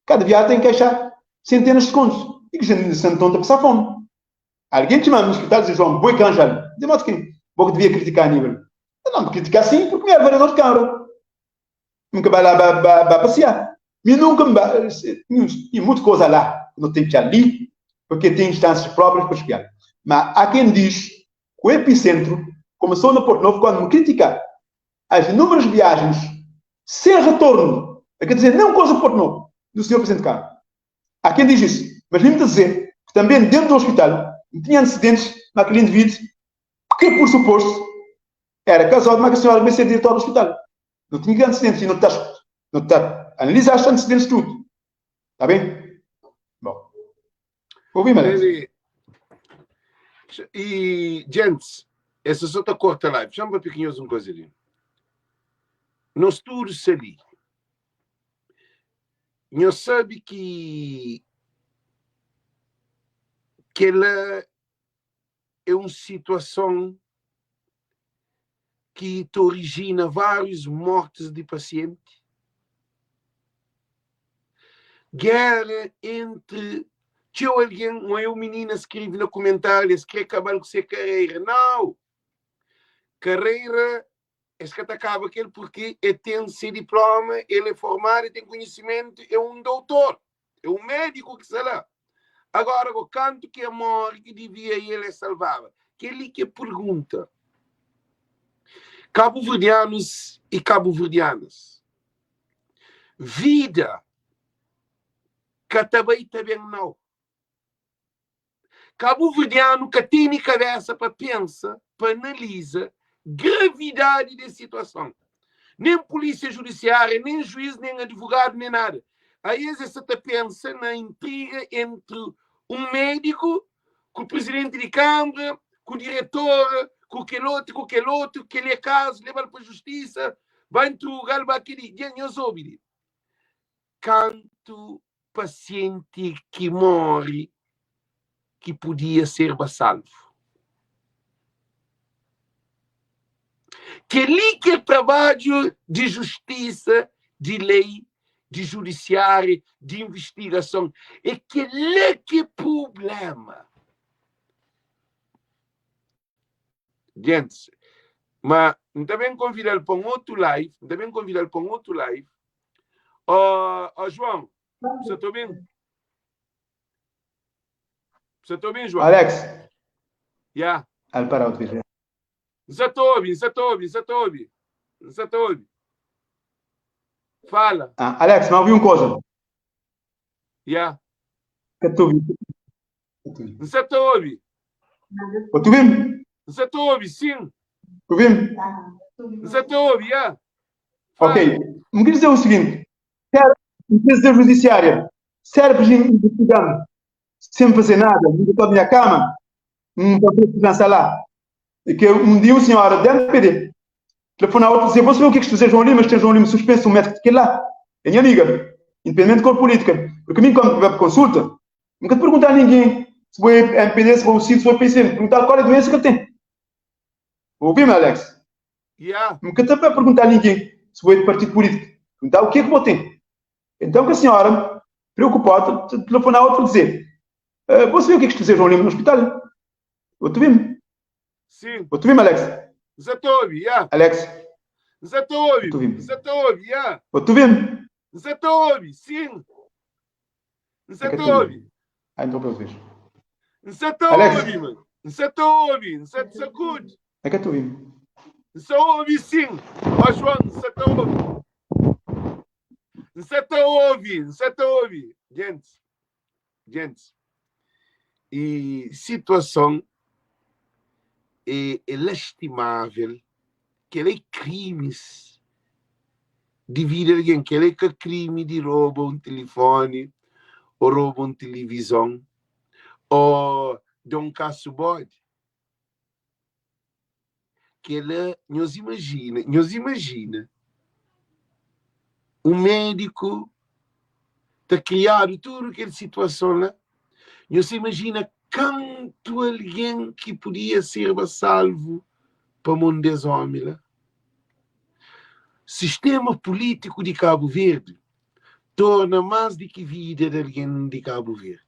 cada viagem tem que achar centenas de contos. E que gente de Santo a passar fome. Alguém te manda no hospital e diz, João, boi canjal. De modo que, vou que devia criticar a nível. Eu não me criticar sim, porque me é vereador de Câmara. Nunca vai lá vai, vai, vai passear. E nunca me vai, e muita coisa lá, não tem que ali, porque tem instâncias próprias para chegar. Mas há quem diz que o epicentro começou no Porto Novo quando me criticar as inúmeras viagens sem retorno, quer dizer, não coisa do Porto Novo, do senhor Presidente Câmara. Há quem diz isso, mas vim-me dizer que também dentro do hospital tinha antecedentes naquele indivíduo que, por suposto, era casado, mas que a senhora devia ser diretor do hospital. Não tinha antecedentes e não estás, não estás, analisaste antecedentes tudo. Está bem? Bom. Ouvi, Alex. E, gente, essa só está corta live. Chama para pequenhos uma coisa ali. Nós tudo ali. Nós sabe que que ela é uma situação que te origina várias mortes de paciente. Guerra entre tinha alguém, um eu menina escreve no comentário, quer acabar com sua carreira. Não! Carreira, esse que acaba aquele porque ele tem seu diploma, ele é formado, ele tem conhecimento, é um doutor, é um médico que sei lá. Agora, o canto que é morre, que devia ele é salvava. Que ele que pergunta. Cabo-verdianos e cabo-verdianas. Vida que também também não. Cabo-verdiano que tem cabeça para pensar, para analisar gravidade da situação. Nem polícia judiciária, nem juiz, nem advogado, nem nada. Aí você pensa na intriga entre um médico com o presidente de câmara, com o diretor, com aquele outro, com aquele outro, que ele é caso, leva para a justiça, vai interrogar, vai aquele. Canto paciente que morre que podia ser salvo. Que ali que é trabalho de justiça, de lei, de judiciário, de investigação. É que ali que é problema. Gente, mas também convidar para um outro live, também convidar para um outro live. Ó, oh, oh, João, você está bem? Você está bem, João? Alex. Yeah. Al para outra vez. Você está ouvindo, você está ouvindo, você está ouvindo. Você está ouvindo. Fala. Ah, Alex, não ouvi uma coisa. Yeah. Que tu ouvi. Você está ouvindo? Tu ouvindo? Você está ouvindo, sim. Tu ouvindo? Você está ouvindo, yeah. Fala. Ok. Me quer dizer o seguinte. Empresa judiciária serve investigando sem fazer nada, não estou na minha cama, um papel de lançar lá. E que um dia o senhor da MPD telefona a outro e dizer, você vê o que é que isto João Lima, tem João Lima suspenso, um médico de lá. É minha amiga, independente de cor política. Porque a mim, quando vai para consulta, nunca te perguntar a ninguém se foi MPD, se foi o CID, se foi PC, me perguntar qual é a doença que ele tem. Ouvi-me, Alex? Yeah. Nunca te vai perguntar a ninguém se foi de partido político. Perguntar o que é que vou ter. Então que a senhora, preocupada, telefonar outro dizer, uh, você vê o que é que isto João Lima no hospital? Vou te ver. Sim. Vou te ver, Alex. Zé Tobi, yeah. Alex. Zé Tobi. Zé Tobi, yeah. Vou te ver. Zé Tobi, sim. Zé Tobi. Ah, então para vez. Zé Tobi, mano. Zé Tobi, Zé Sacude. É que eu estou ouvindo. Zé ouve, sim. Ó, João, Zé ouve. Você está ouvindo, você está ouvindo. Gente, gente, e situação é, é lastimável que ele é crimes de vida alguém, que ele é que crime de rouba um telefone, ou rouba um televisão, ou de um caso bode. Que ele, nós imagina, nós imagina, um médico está criado tudo aquela situação lá. Nhos imajina kantu algen ki podia serba salvu pa mon des omi la? Sistema pulítiku di Kabu Verdi torna más di ki vida di algen di Kabu Verdi.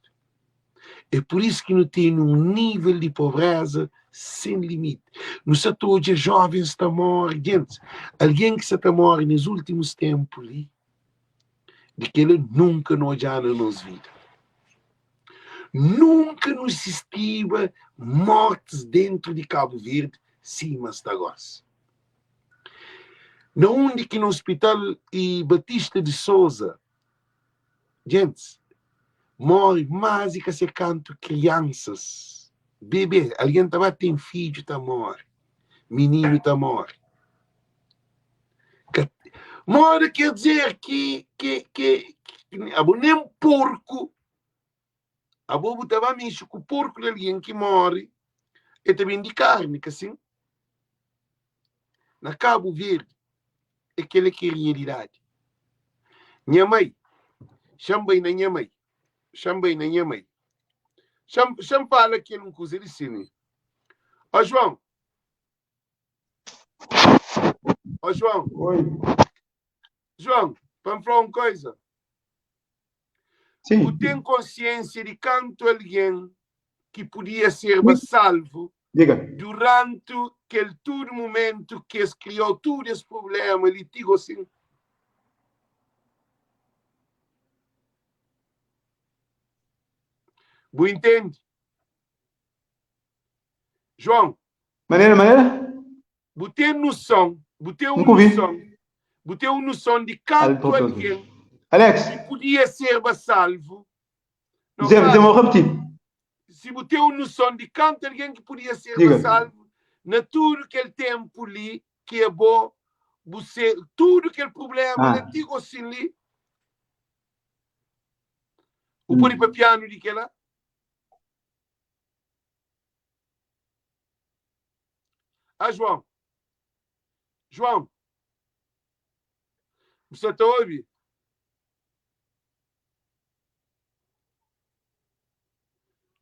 É pur isu ki nu tene un nível di pobréza sen limiti. Nu sa ta odja jóvens ta móre. Gentis, algen ki sa ta móre nes últimus ténpu li, di kel-la nunka nu odja na nos vida. Nunka nu sistiba mortis dentru di Kabu Verdi sima sta gosi. Na undi ki na ospital i Batista di Sousa, gentis móre más di ka se kantu kriansas, bebê, algen ta ba ten fidju ta móre, mininu ta móre. Ka, móre ker dizer ki, ki, ki, abo nen porku, abo bu ta ba mexe ku porku di algen ki móre, el ta bende karni, ka sin? Na Kabu Verdi é kel-la ki é rialidadi. Nha mai, xa-m bai na nha mai, xa-m bai na nha mai. Xa-m xa-m fala kel un kuza di si mi. Ó João, ó João, Oi. João, pa N fla un koza. Sim. Bu ten konsiénsia di kantu algen ki podia serba salvu Diga. duranti kel tudu mumentu ki es kriou tudu es prubléma li ti gosin? Bu intende? João. Manera, manera? Bu ten noson, bu ten un Nunka ouvi. noson, bu ten un noson di kantu algen Alex. ki podia serba salvu. Não, Zé, claro. Zé, vou repetir. Si bu ten un noson di kantu algen ki podia serba Diga. salvu na tudu kel ténpu li ki abo bu ser tudu kel prubléma Ah. la ti gosin li, bu pode papianu di kela? Ah, João. João. Você ta obi?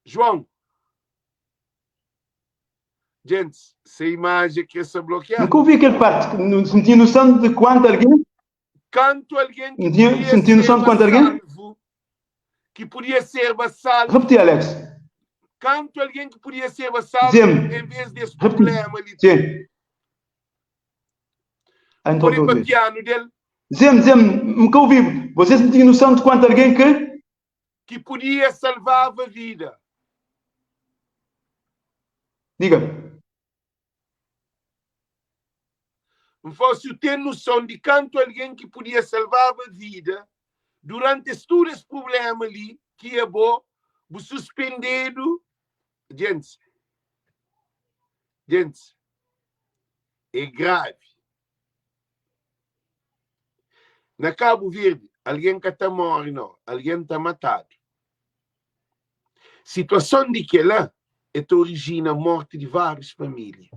João. Gente, se imagem que essa bloqueada. Nunca ouvi aquele parte. Não não tinha noção de quanto alguém. Canto alguém que Não tinha, podia não tinha noção de ser quanto alguém? salvo, que podia ser salvo. Repetir, Alex. Canto alguém que podia ser salvo Dizem-me. em vez desse Repetir. problema ali. Sim. Ah, então Por estou a ouvir. piano dele, Dizem-me, dizem-me, nunca ouvi. Vocês não tinham noção de quanto alguém que. que podia salvar a vida. Diga. N fosse ter noção de canto alguém que podia salvar a vida durante esse, todo esse problema ali, que é bom, bu suspendido. Gente, gente, é grave. Na Cabo Verde, alguém que tá morre, não. Alguém tá matado. Situação de que lá é que origina a morte de várias famílias.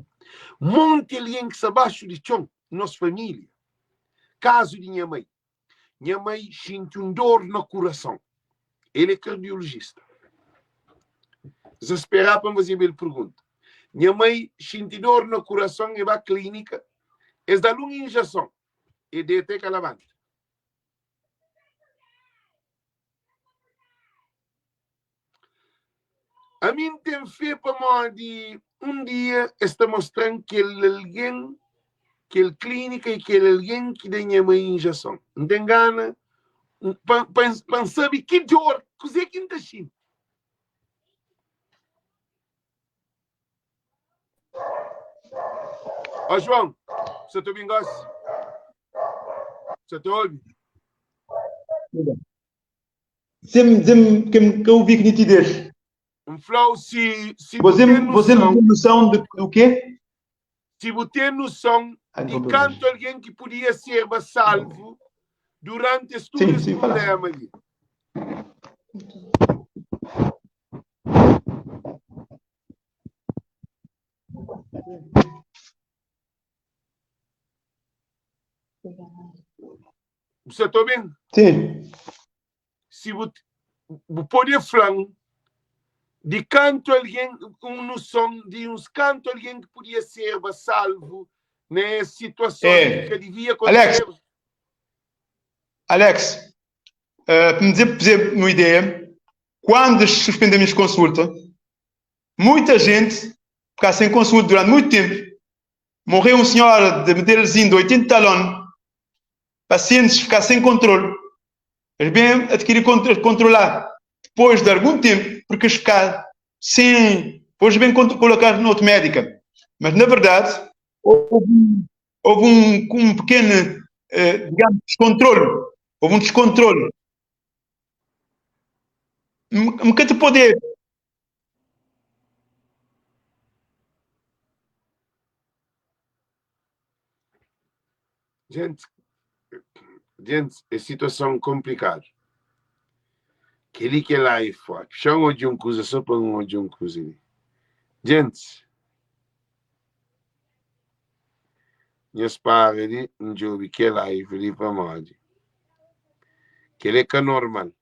Monte alguém que está abaixo de chão, nossa família. Caso de minha mãe. Minha mãe sente um dor no coração. Ele é cardiologista. Desesperar para fazer ele pergunta. Minha mãe sente dor no coração e vai à clínica. Eles dão uma injeção. E deita que levanta. A mim tem fé para de um dia está mostrando que ele alguém, que ele clínica e que ele alguém que dá minha mãe injeção. Não tem gana para saber que dor, que é que está sentindo. Ó João, você está bem gosto? Você está ouvindo? Dizem-me, dizem-me que, que eu ouvi que nitidez. Um flow, se, se Você, você você não noção, tem noção de, do quê? se você tem noção Ah, de então, canto alguém que podia ser salvo durante esse todo Sim, esse sim, fala. problema ali. Você está bem? Sim. Se você, você pode falar. Di kantu algen, un noson di uns kantu algen ki podia serba salvu na es situason li É. ka divia Alex, kontiseba. Alex, eh, pa me dizer, dizer uma ideia, quando suspendemos consulta, muita gente fica sem consulta durante muito tempo. Morreu um senhor de Medellín de 80 anos, pacientes ficar sem controle. Eles bem adquirir controlar depois de algum tempo, porque eles ficar sem. Depois bem colocar noutra médica. Mas na verdade, houve, houve um, um pequeno, eh, digamos, descontrole. Houve um descontrole. Me te poder Gente, gente, é situação complicada. Kel-li ki é live forte. Xa-m odja un kuza só pa N odja un kuza li. Gente, nhos para li, N djobe kel live li pamodi kel-li é ka normal.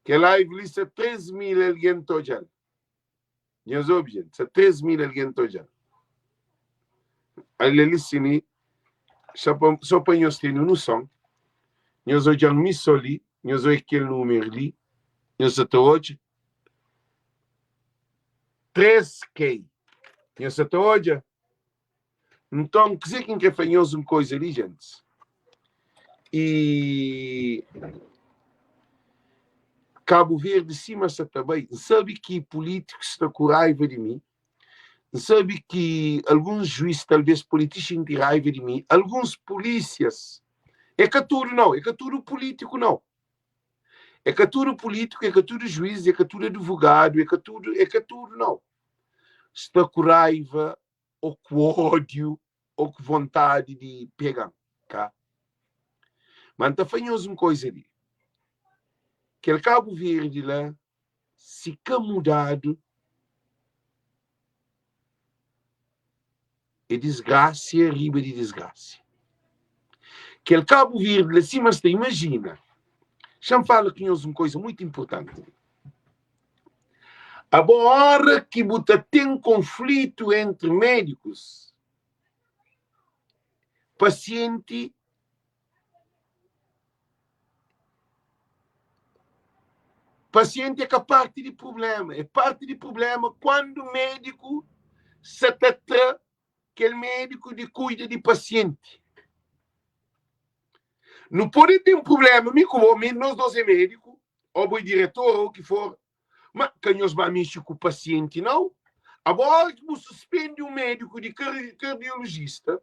Kel live li sta 3 mil algen ta odja-l. Nhos obi, gente, sta 3 mil algen ta odja-l. Ale li si mi, só pa, só pa nhos tene noson, nhos odja-m mi só li, nhos odja kel númeru li, nhos sa ta odja 3K. Nhos sa ta odja? Nton, kuzê ki N krê fla nhos un koza li, gentis? E Kabu Verdi sima sa ta bai, N sabe ki pulítikus sta ku raiva di mi, N sabe ki alguns juís talvês pode ti xinti raiva di mi, alguns pulísias, é ka tudu nau, é ka tudu pulítiku nau, é ka tudu pulítiku, é ka tudu juís, é ka tudu advogadu, é ka tudu, é ka tudu nau, sta ku raiva ô ku ódiu ô ku vontadi di pega-m, ka? Ma N ta fla nhos un koza li, kel Kabu Verdi la, si ka mudadu, é disgrasia riba di disgrasia. Kel Kabu Verdi la, sima sta, imajina, xa-m fala ku nhos un koza mutu inpurtanti li. Abo ora ki bu ta ten konflitu entri médikus, pasienti pasienti é ka parti di prubléma, é parti di prubléma kuandu médiku sa ta tra kel médiku di kuida di pasienti. Nu pode ten prubléma, mi ku bo, mi nos dos é médiku, ô bo é diretor ô ki for, ma ka nhos ba mexe ku pasienti nau. Abo óra ki bu suspendi un médiku di kardiolojista,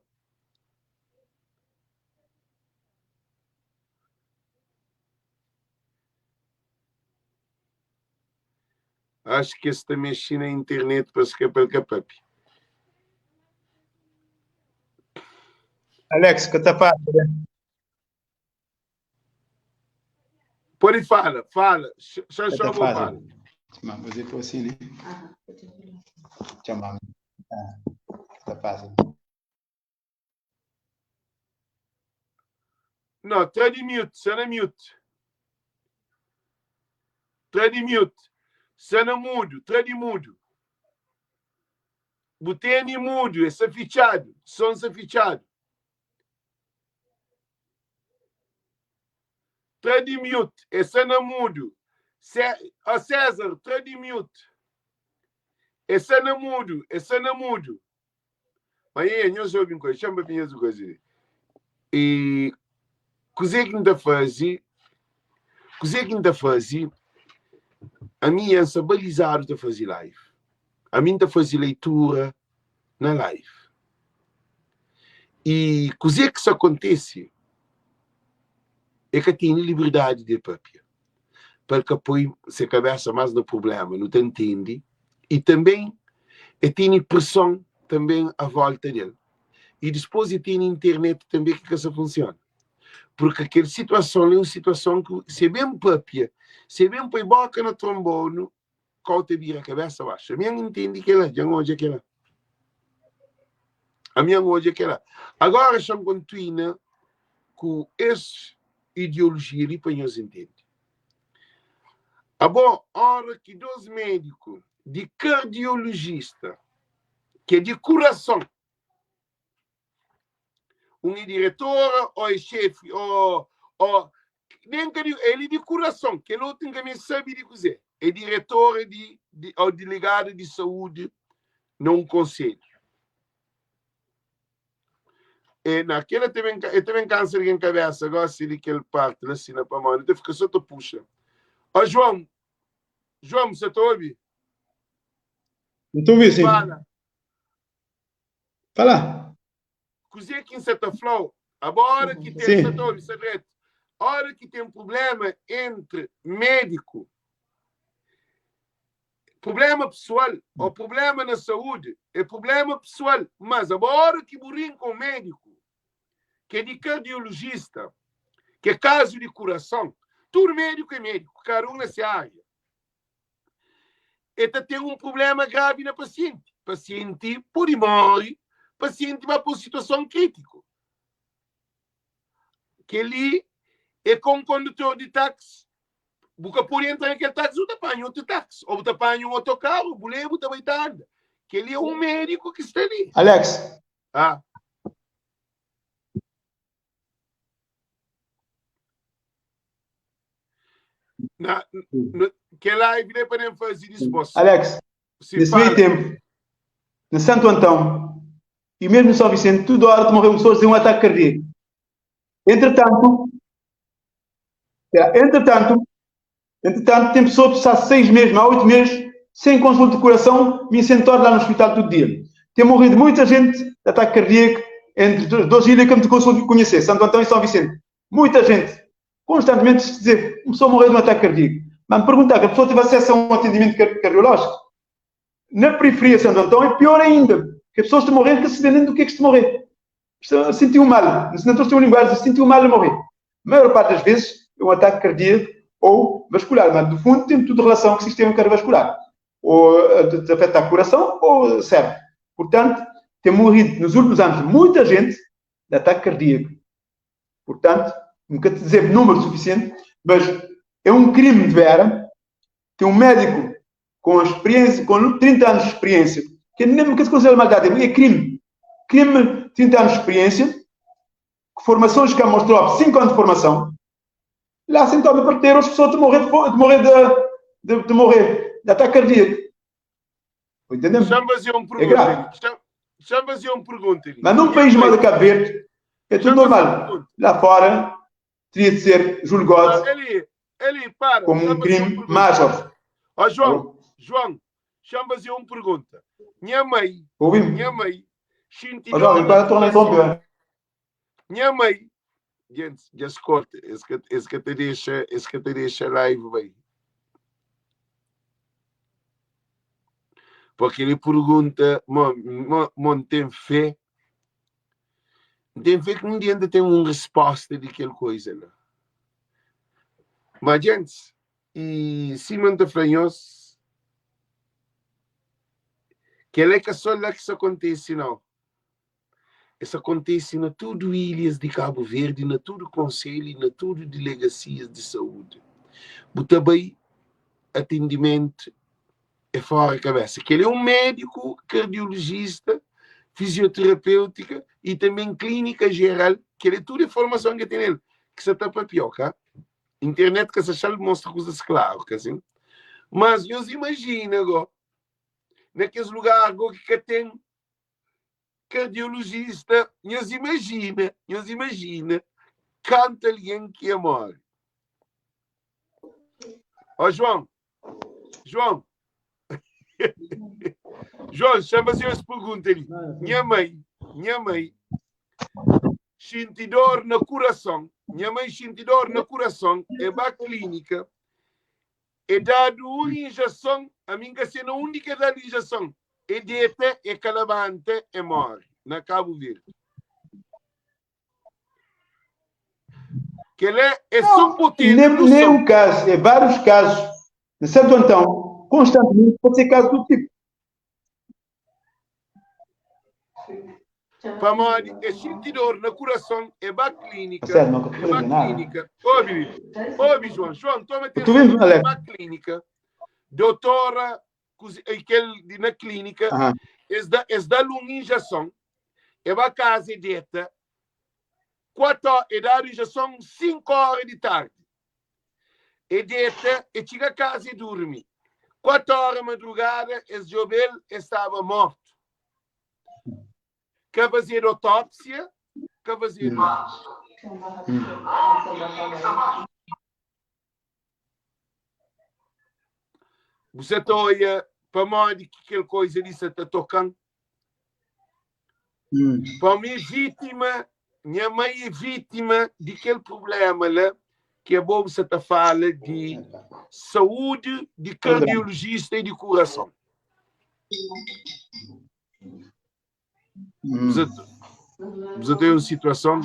Acho ki es ta mexe na internet pa es ka pa el ka papia. Alex, ka ta fala ben. Pode fala, fala. Xa Ka xa ta bo fala. fala. Ma você foi assim, né? Chamar. Ah, tá fácil. Não, tra di mute, sa na mute. Tra di mute. Sa na mudo, tra di mudo. Bu tene mudo, é sa fitxadu, som sa fitxadu. Tra di mute, é sa na mudo. Cé, ó César, tra di mute. É sa na mudo, é sa na mudo. Mas e nhos obi un koza, xa-m papia nhos un koza li. E kuzê ki N ta faze, kuzê ki N ta faze, ami N sta balizadu ta faze live. Ami N ta faze leitura na live. E kuzê ki sta kontese, e ka tene liberdadi de papia. Pa el ka poi se kabesa más na prubléma, nu ta ntende. I tanbê el tene preson tanbê a volta del. I dipôs el tene internet tanbê ki ka sta funsiona. Purki kel situason li é un situason ki si el ben papia, si el ben poi bóka na tronbonu, kau ta bira kabesa baxu. Ami N ntende kel-la, dja N odja kel-la. Ami N odja kel-la. Agora xa-m kontuina ku es ideolojia li pa nhos ntende. Abo, ora ki dos médiku di kardiolojista, ki é di kurason, un é diretora ô é xefi ô ô nen ka di el é di kurason, kel otu N ka meste sabe di kuzê, é diretora di di ô delegada di saúdi na un konselhu. É, na kela ta ben, e ta ben kansa algen kabesa gosi di kel parti la sina pamodi ta fika so ta puxa. Ó João, João, bu sa ta obi? N ta obi, sim. Fala. Fala. Kuzê ki N sa ta fla-u? Abo ora ki ten, Sim. sa ta obi, sa dretu. Ora ki ten problema entri médiku Problema pesoal ou problema na saúde é problema pesoal, mas abo ora ki bu rinka um médico ki é di cardiologista, ki é caso di coração, tudo médico é médico, cada um na se área, é ta tem um problema grave na paciente, paciente pode morre, paciente vai pa um situação crítico. Kel-li é ka un kondutor di táxi. Bu ka pode entra na kel táxi, bu ta panha otu táxi. Ô bu ta panha un otokaru, bu leba, bu ta bai ta anda. Kel-li é un médiku ki sta li. Alex. Ah. Na, na, kel live li é pa nem faze dispos. Alex, Si nesse meio fala. tempo, na Santo Antão e mesmo em São Vicente, tudo hora te morreu pessoas de um ataque cardíaco. Entretanto, é, entretanto, entretanto, tem pessoas que está 6 meses, há 8 meses, sem consulta de coração, me sentar lá no hospital todo dia. Tem morrido muita gente de ataque cardíaco entre duas ilhas que eu me consigo conhecer, Santo Antão e São Vicente. Muita gente. Constantemente se dizer, uma pessoa morreu de um ataque cardíaco. Mas me perguntar que a pessoa teve acesso a um atendimento cardiológico. Na periferia de Santo Antão é pior ainda, que as pessoas estão morrendo que se vendendo do que é que se morrer. Sentiu mal. No Santo Antão tem uma linguagem, sentiu mal a morrer. A maior parte das vezes é um ataque cardíaco ou vascular, mas no fundo tem tudo relação com o sistema cardiovascular. Ou te afeta o coração ou o cérebro. Portanto, tem morrido nos últimos anos muita gente de ataque cardíaco. Portanto, nunca te dizer número suficiente, mas é um crime de vera ter um médico com experiência, com 30 anos de experiência, que nem nunca se considera maldade, é crime. Crime, 30 anos de experiência, formações que mostrou 5 anos de formação, lá sentado para ter as pessoas de morrer de, de morrer de, de, de morrer de ataque cardíaco. Entendeu? Deixa-me fazer uma É pergunta. grave. Deixa-me fazer uma pergunta. Mas num país como Cabo Verde, é tudo Deixa-me fazer uma normal. pergunta. Lá fora, teria de ser julgado Eli, Eli, para. como um Deixa-me fazer uma crime pergunta. major. Ó, João, João, deixa-me fazer uma pergunta. Minha mãe, Ouvimos? minha mãe, senti Ó, João, dor na agora estou a coração. interromper. Minha mãe, gente, já se corta. Esse que, esse que te deixa, esse que te deixa live, bem. Porque ele pergunta, mo, mo, mo tem fé? Tem fé que um dia ainda tem uma resposta de aquela coisa lá. Mas, gente, e Simon te fala, que ele é que só lá que isso acontece, não. Isso acontece na tudo ilhas de Cabo Verde, na tudo conselho e na tudo delegacias de saúde. Botar bem atendimento é fora da cabeça. Que ele é um médico cardiologista, fisioterapêutica e também clínica geral, que ele é tudo a formação que tem nele. Que você está para pior, cá? Internet que você acha mostra coisas claras, que assim. Mas eu imagino agora, naqueles lugares agora que tem cardiologista, nós imagina, nós imagina, canta alguém que ia morrer. Ó João, João, João, chama-se essa pergunta ali. Minha mãe, minha mãe, sente dor no coração, minha mãe sente dor no coração, é para a clínica, é dado uma injeção, a mim que sendo a única da injeção, é deita, é calabante, é morre, na Cabo Verde. Que ele é só potente. Nem, nem um caso, é vários casos. Em Santo Antão, constantemente, pode ser caso do tipo. Pamodi e xinti dor na kurason, e ba klínika, Sério, não e ba compreendi nada. klínika. Obi, obi João, João, toma Tu atenção, vem, e Alex? ba klínika, doutora, e kel di na klínika, Aham. es da, es da-l un injeson, e ba kaza e deta, 4 ora, e dadu injeson 5 ora di tardi. E deta, e txiga kaza e durmi. 4 ora madrugada, es djobe-l, e staba mortu. Ka fazedu otópsia, ka fazedu. Bu sa ta oia pamodi ki kel koiza li sa ta toka-m? Pamodi mi é vítima, nha mai é vítima di kel prubléma la ki abo bu sa ta fala di saúdi, di kardiolojista i di kurason. Bu sa ta oia un situason.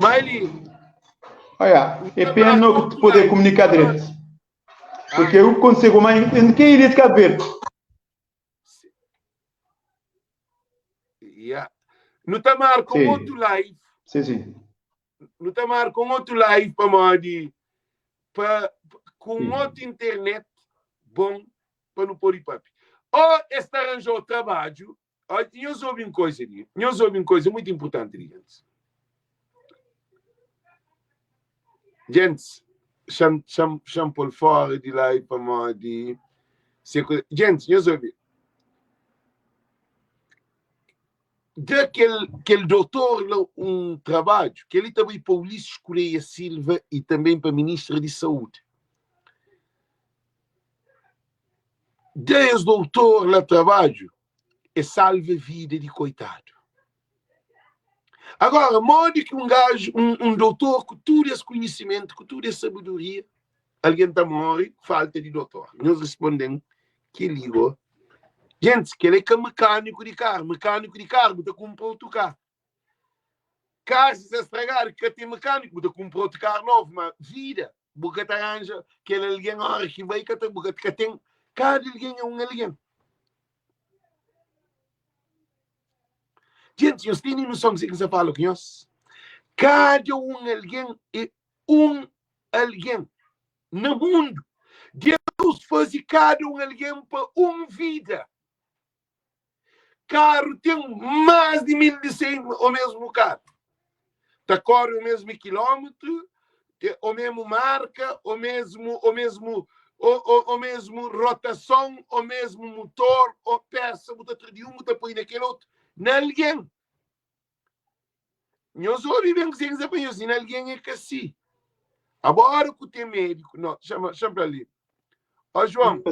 Má li. Olha, é pena não te poder comunicar direito. Porque eu consigo, mas em que ilha de Cabo Verde? Yeah. Nu ta marka un otu live. Sim, sim. Nu ta marka un otu live pamodi pa ku un otu internet bon pa nu pode papia. Ó es ta ranjau trabadju. Ó, nhos obi un koisa li. Nhos obi un koisa muitu inpurtanti li, gentis. Gentis, xa-m xa-m xa-m pô-l fóra di live pamodi se ku. Gentis, nhos obi. Da kel kel dotor la un trabadju. Kel-li ta bai pa Ulisses Correia Silva i tanben pa Ministra di Saúdi. Da es doutor la trabadju, e salva vida di koitadu. Agora, modi ki un gaju, un, un doutor ku tudu es konhisimentu, ku tudu es sabedoria, algen ta móre ku falta di doutor? Nhos responde-m kel-li go. Gentis, kel-li é ka mekâniku di karu. Mekâniku di karu, bu ta kunpra otu karu. Karu si sta stragadu, ka ten mekâniku, bu ta kunpra otu karu novu. Ma vida, bu ka ta ranja kel algen óra ki bai, ka ta, bu ka, ka ten. Kada algen é un algen. Gente, nhos tene noson kuzê ki N sta fala ku nhos? Kada un algen é un algen na mundu. Deus faze kada un algen pa un vida. Karu ten más di 1100 o mesmu karu. Ta kore o mesmu kilómetru, o mesmu marka, o mesmu, o mesmu, o, o, o mesmu rotason, o mesmu mutor, o pesa, bu ta tra di un, bu ta poi na kel otu. Na algen. Nhos obi ben kuzê ki N sta fla nhos, na algen é ka si. Agora ku ten médiku, no, xama, xama pra li. Ó João,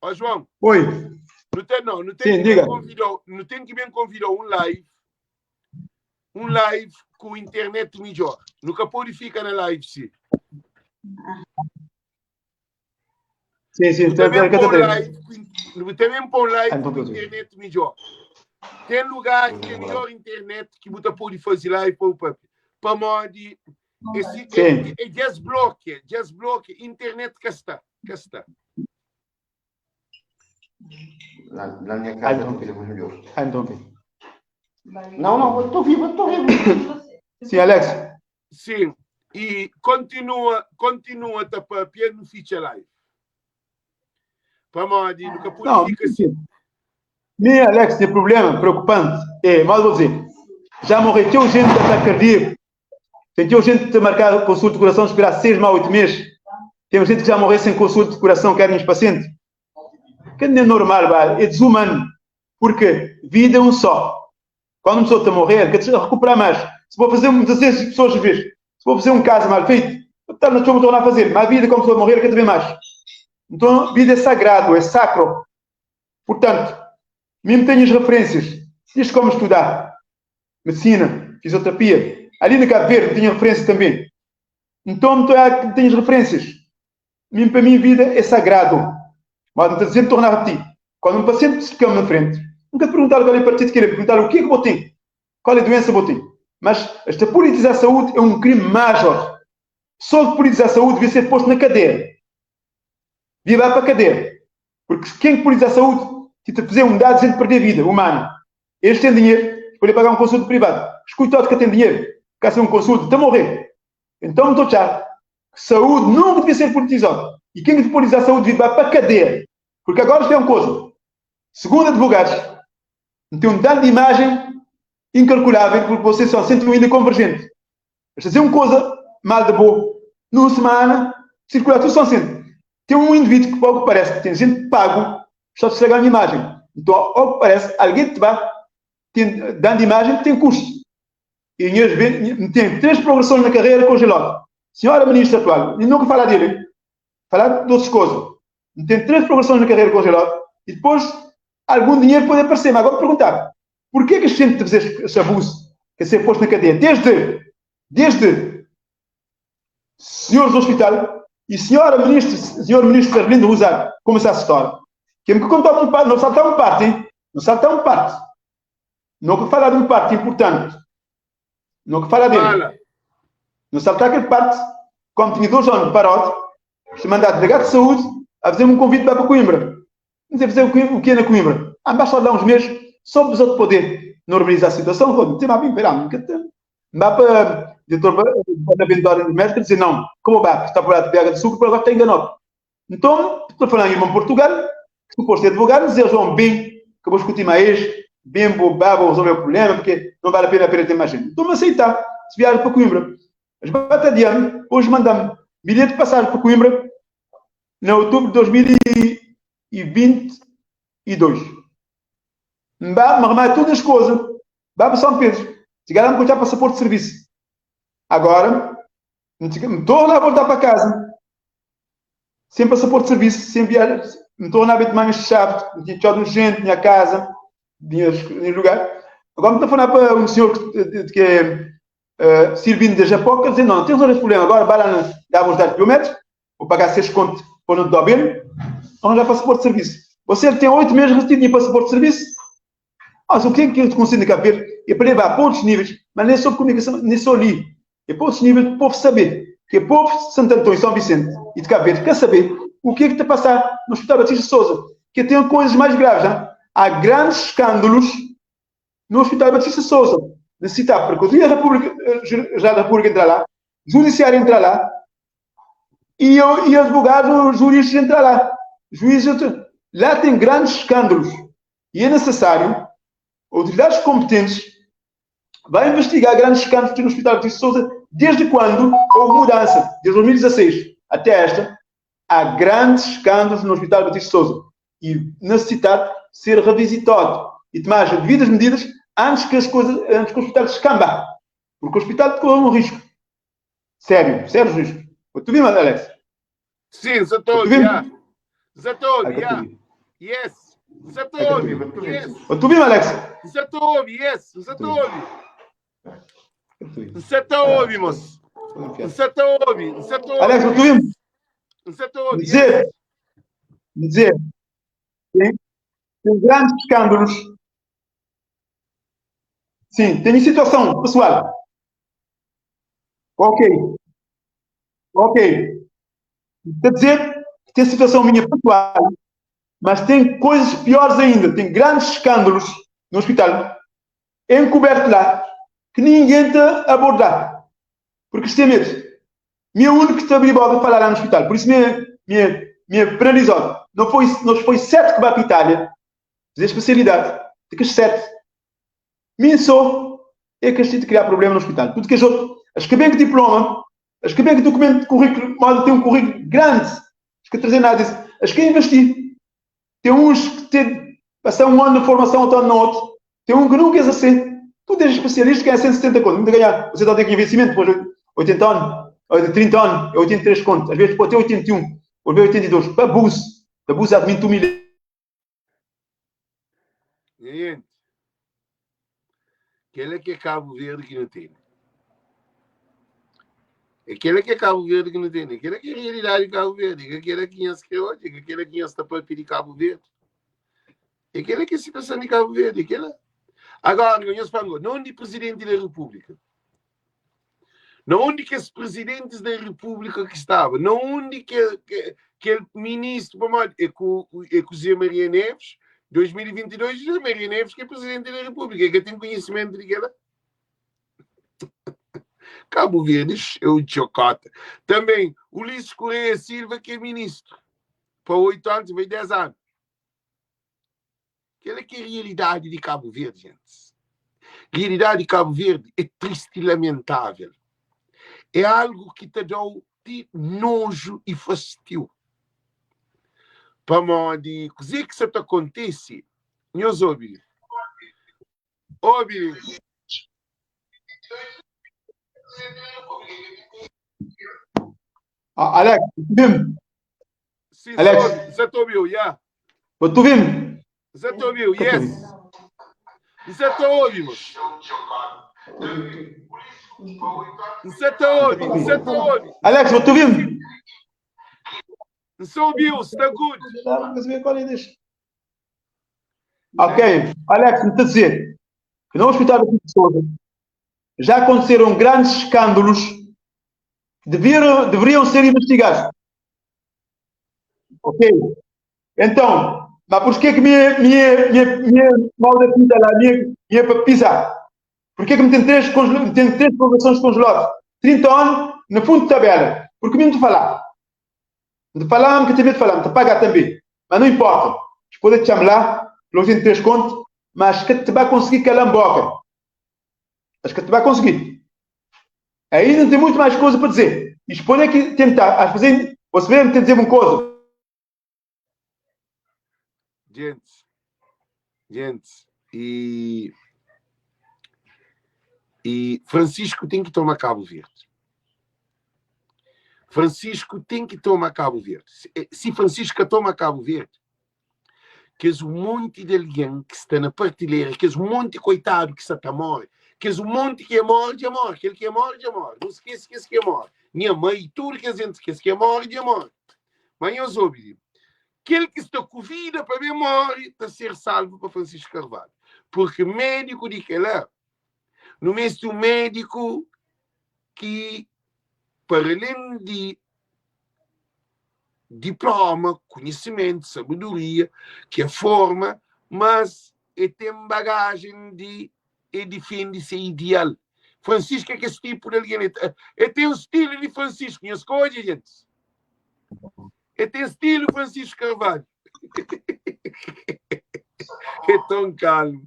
ó João. Oi. Nu ten, não, nu ten Sim, ki ben diga. convidou, nu ten ki ben convidou um live, um live ku internet midjor. Nu ka pode fika na live si. Sim, sim, Nu tá, também tá, tá, pôr tá. live, ku- nu também pôr live Ah, então com tudo. internet melhor. Tem lugar que tem melhor internet que você pode fazer live para o papi. Pamodi esse Sim. é, é desbloque, desbloque, internet que está, que está. Lá, lá na minha Ah, casa então tem coisa muito melhor. Ah, então ok. Não, não, estou vivo, estou vivo. Sim, Alex. Sim, e continua, continua ta papia no ficha live. Pamodi nunca pode Não, fica assim. Nem Alex tem problema preocupante. É, mas vou dizer, já morreu teu gente de ataque cardíaco. Tem teu gente que marcar consulta de coração, esperar 6 mais 8 meses. Tem gente que já morreu sem consulta de coração, querem os pacientes. Que não é normal, vale? é desumano. Porque vida é um só. Quando uma pessoa está a morrer, quer dizer, recuperar mais. Se vou fazer 16 pessoas ver, se vou fazer um caso mal feito, tá, não estou a tornar a fazer. Mas a vida, como a pessoa morrer, quer ver mais. Então, vida é sagrado, é sacro. Portanto, mesmo tenho as referências. Diz como estudar. Medicina, fisioterapia. Ali no Cabo Verde tinha referência também. Então, tenho as referências. Mesmo para mim, vida é sagrado. Mas não estou dizendo tornar a repetir. Quando um paciente se fica na frente, nunca te perguntar qual é o partido que ele perguntar o que é que botei, qual é a doença que botei. Mas esta politizar a saúde é um crime major. Só de politizar a saúde devia ser posto na cadeia. Devia ir para a cadeia. Porque quem politiza a saúde tenta fazer um dado de perder a vida humana. Eles têm dinheiro. Pode pagar un konsulta privadu. Skuitadu ka ten dinheru, ka se un konsulta, ta morre. Então N ta otxa saúde nunka devia ser politizadu. E ken ki ta politiza saúde devia ba pa kadeia. Porque agora isto é un koza. Segundo advogados, N ten un dano di imagen incalculável porque vocês são sempre uma ilha convergente. Mas fazer un koza mal de bo num semana, circular tudo São Vicente. Tem um indivíduo que, ao que parece, tem gente pago só te estragar a minha imagem. Então, ao que parece, alguém te vai tem, dando imagem tem custo. E tem três progressões na carreira congelado. Senhora ministra atual, e nunca falar dele, falar de outras coisas. Tem três progressões na carreira congelado e depois algum dinheiro pode aparecer. Mas agora perguntar, por que que a gente deve fazer esse abuso, que é ser posto na cadeia? Desde, desde senhores do hospital e senhora ministra, senhor ministro Arlindo Rosário, como essa história. Que me contou um parte, não salta um parte, hein? Não salta um parte. Não que falar de um parte importante. Não que falar dele. Fala. Não salta aquele parte, como tinha dois anos parado, se mandar delegado de saúde a fazer um convite para Coimbra. Não sei fazer o que é na Coimbra. Ah, basta lá uns meses, só para os outros poder normalizar a situação. Não tem mais bem, nunca tem. Dá para diretor Bonaventura médico dizer não, como vai, está por lá de Biaga do Sul, agora está enganado. Então, estou falando em irmão Portugal, que suposto é advogado, dizer João, bem, que eu vou discutir mais, bem, vou, vou resolver o problema, porque não vale a pena perder mais gente. Então, me aceitar, se viaja para Coimbra. Mas bate adiante, hoje mandamos bilhete de passagem para Coimbra, em outubro de 2022. Mbá, me arrumar todas as coisas. Vá para São Pedro. Chegaram a passaporte de serviço. Agora, me estou a voltar para casa. Sem passaporte de serviço, sem viagem. Me estou a ver de manhã chave, tinha tchau gente, minha casa, tinha lugar. Agora me estou a falar para um senhor que, que é servindo de Japão, quer dizer, não, não tens esse problema. Agora vai lá, dá os dados biométricos, vou pagar 6 contos para não te dar bem, arranjar passaporte de serviço. Você tem 8 meses retido em passaporte de serviço. Ah, o que é que eu te consigo de Verde? É para levar para outros níveis, mas nem só comunicação, nem só ali. É para outros níveis para o povo saber. Que o povo de Santo Antônio e São Vicente e de Cabo Verde quer saber o que é que está a passar no Hospital Batista de Sousa. Que tem coisas mais graves. Não? Há grandes escândalos no Hospital Batista de Sousa. Necessita a Procuradoria da República, Geral da República entrar lá, Judiciário entrar lá, e, eu, e advogados, juristas entrar lá. Juízes, lá tem grandes escândalos. E é necessário autoridades competentes vai investigar grandes escândalos no Hospital Batista de Sousa desde quando houve mudança, desde 2016 até esta, há grandes escândalos no Hospital Batista de Sousa e necessitar ser revisitado e tomar as devidas medidas antes que as coisas, antes que o hospital descamba. Porque o hospital corre um risco. Sério, sério risco. Tu viu, Alex? Sim, Zatobi, yeah. Zatobi, yeah. Yes. Zatobi, yes. Tu viu, Alex? Zatobi, yes. Zatobi. Zatobi, moço. Zatobi, Zatobi. Alex, tu viu? Zatobi. Dizer, dizer, tem, tem grandes escândalos. Sim, tem situação pessoal. Ok. Ok. Quer dizer que tem situação minha pessoal, mas tem coisas piores ainda. Tem grandes escândalos no hospital, encoberto lá, que ninguém te abordar. Porque se tem medo. Minha única que te abriu a falar lá no hospital. Por isso minha, minha, minha penalizou. Não foi, não foi sete que vai para a Itália fazer especialidade. De que sete. Mim só é que de criar problema no hospital. Tudo que as outras, as que vêm com diploma, as que vêm com documento de currículo, mal tem um currículo grande, as que trazer nada disso, as que investir. Tem uns que têm, passar um ano de formação, outro ano no outro. Tem um que nunca exercer. Tu tens especialista que ganha 170 contos. Não ganhar. Você está a ter investimento depois de 80 anos, 30 anos, é 83 contos. Às vezes pode ter 81, pode ter 82. Abuso. Abuso admite humilha. Gente, aquele que é Cabo Verde que não tem. Aquele que é Cabo Verde que não tem. Aquele que é a realidade de Cabo Verde. Aquele que se criou, aquele que está para pedir Cabo Verde. Aquele que é a situação de Cabo Verde. Aquele... Agora, não de presidente da República. Não onde que esses presidentes da República que estava, não onde que, que, que ministro, é com, é com o Zé Maria Neves, 2022, José Maria Neves que é presidente da República, que tem conhecimento de que ela. Cabo Verde é o chocota. Também Ulisses Correia Silva, que é ministro. Para 8 anos, vai 10 anos. Aquela que é a realidade de Cabo Verde, gente. Realidade de Cabo Verde é triste e lamentável. É algo que te dá nojo e fastio. Pamodi kuzê ki sa ta kontise, nhos obi li. Obi li. Ah, Alex, tu vim? Sim, Alex. Sa ta obi-u, ya. Mas tu vim? Sa ta obi-u, yes. Sa ta obi, mo. Sa ta obi, sa ta obi. Alex, mas tu vim? N sa obi-u, sta good. Ok, Alex, me te dizer que no Hospital da Sousa já aconteceram grandes escândalos que deveriam ser investigados. Ok? Então, mas por que que minha mal da pizza lá, minha para pisar? Por que que me tem três prorrogações congeladas? 30 anos no fundo de tabela. Porque me não te falar. Não te falar, que te medo de falar, não te pagar também. Mas não importa. Depois te chamar lá, logo tem três contos, mas que te vai conseguir calar a boca. Acho que te vai conseguir. Ainda tem muito mais coisa para dizer. E depois é que tentar, às vezes, você vem me dizer uma coisa. Gente, gente, e Francisco tem que tomar Cabo Verde. Francisco tem que tomar Cabo Verde. Se Francisco toma Cabo Verde, que és um monte de alguém que está na partilheira, que és um monte de coitado que está a morrer, que és um monte que é morre, já morre, aquele que é morre, já morre. Não esqueça que esse que é morre. Minha mãe, tudo que a gente esquece que é morre, já morre. Mas eu soube, aquele que está com vida para ver morre, está a ser salvo para Francisco Carvalho. Porque médico de que lá, no mês de um médico que, para além de diploma, conhecimento, sabedoria, que é forma, mas ele tem bagagem de e defende esse ideal. Francisco é que esse tipo de alguém. Ele tem o estilo de Francisco, minhas coisas, gente. Ele tem estilo Francisco Carvalho. É tão calmo.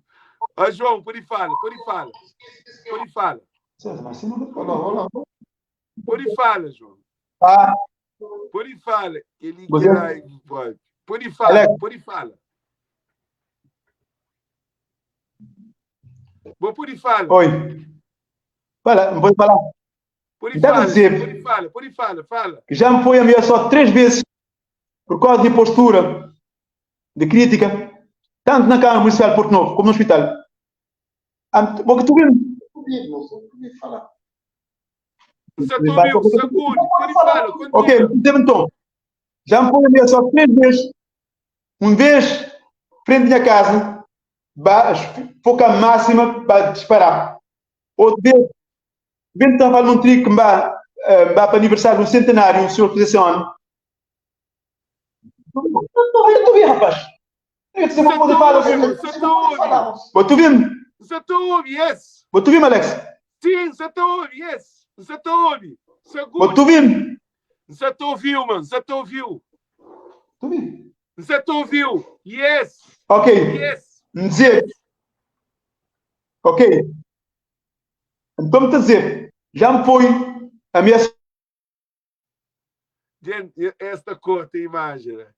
Ó, João, por aí fala, por aí fala. Por aí fala. Por aí fala, João. Ah. Por aí fala. Ele Você- quer pode. Por aí fala, Alex. por aí fala. Vou por aí fala. Oi. Fala, não pode falar. Por aí Dá pra fala, dizer. por aí fala, por aí fala, fala. Que já me foi ameaçado 3 vezes por causa de postura, de crítica, tanto na Câmara Municipal de Porto Novo como no hospital. Ah, bom, que tu viu? Você ouviu, sacude, por aí fala, continua. Ok, então, já me foi ameaçado 3 vezes. Uma vez, frente à minha casa, foca máxima para disparar. Outra vez, vem estava num trigo que vai para aniversário do centenário, o senhor fez esse ano. Eu tô vendo, rapaz. Eu te digo, Você vou tá falar. ouvindo, você tá ouvindo. Vou tu vendo? Você tá ouvindo, yes. Vou tu vendo, Alex? Sim, você tá ouvindo, yes. Você tá ouvindo. Vou tu vendo? Você tá ouvindo, mano. Você tá ouvindo. Tu ouvindo? Você tá ouvindo? Yes. Ok. Yes. Me dizer. Ok. Então, me dizer, já me foi a minha. Gente, esta corta imagem, né?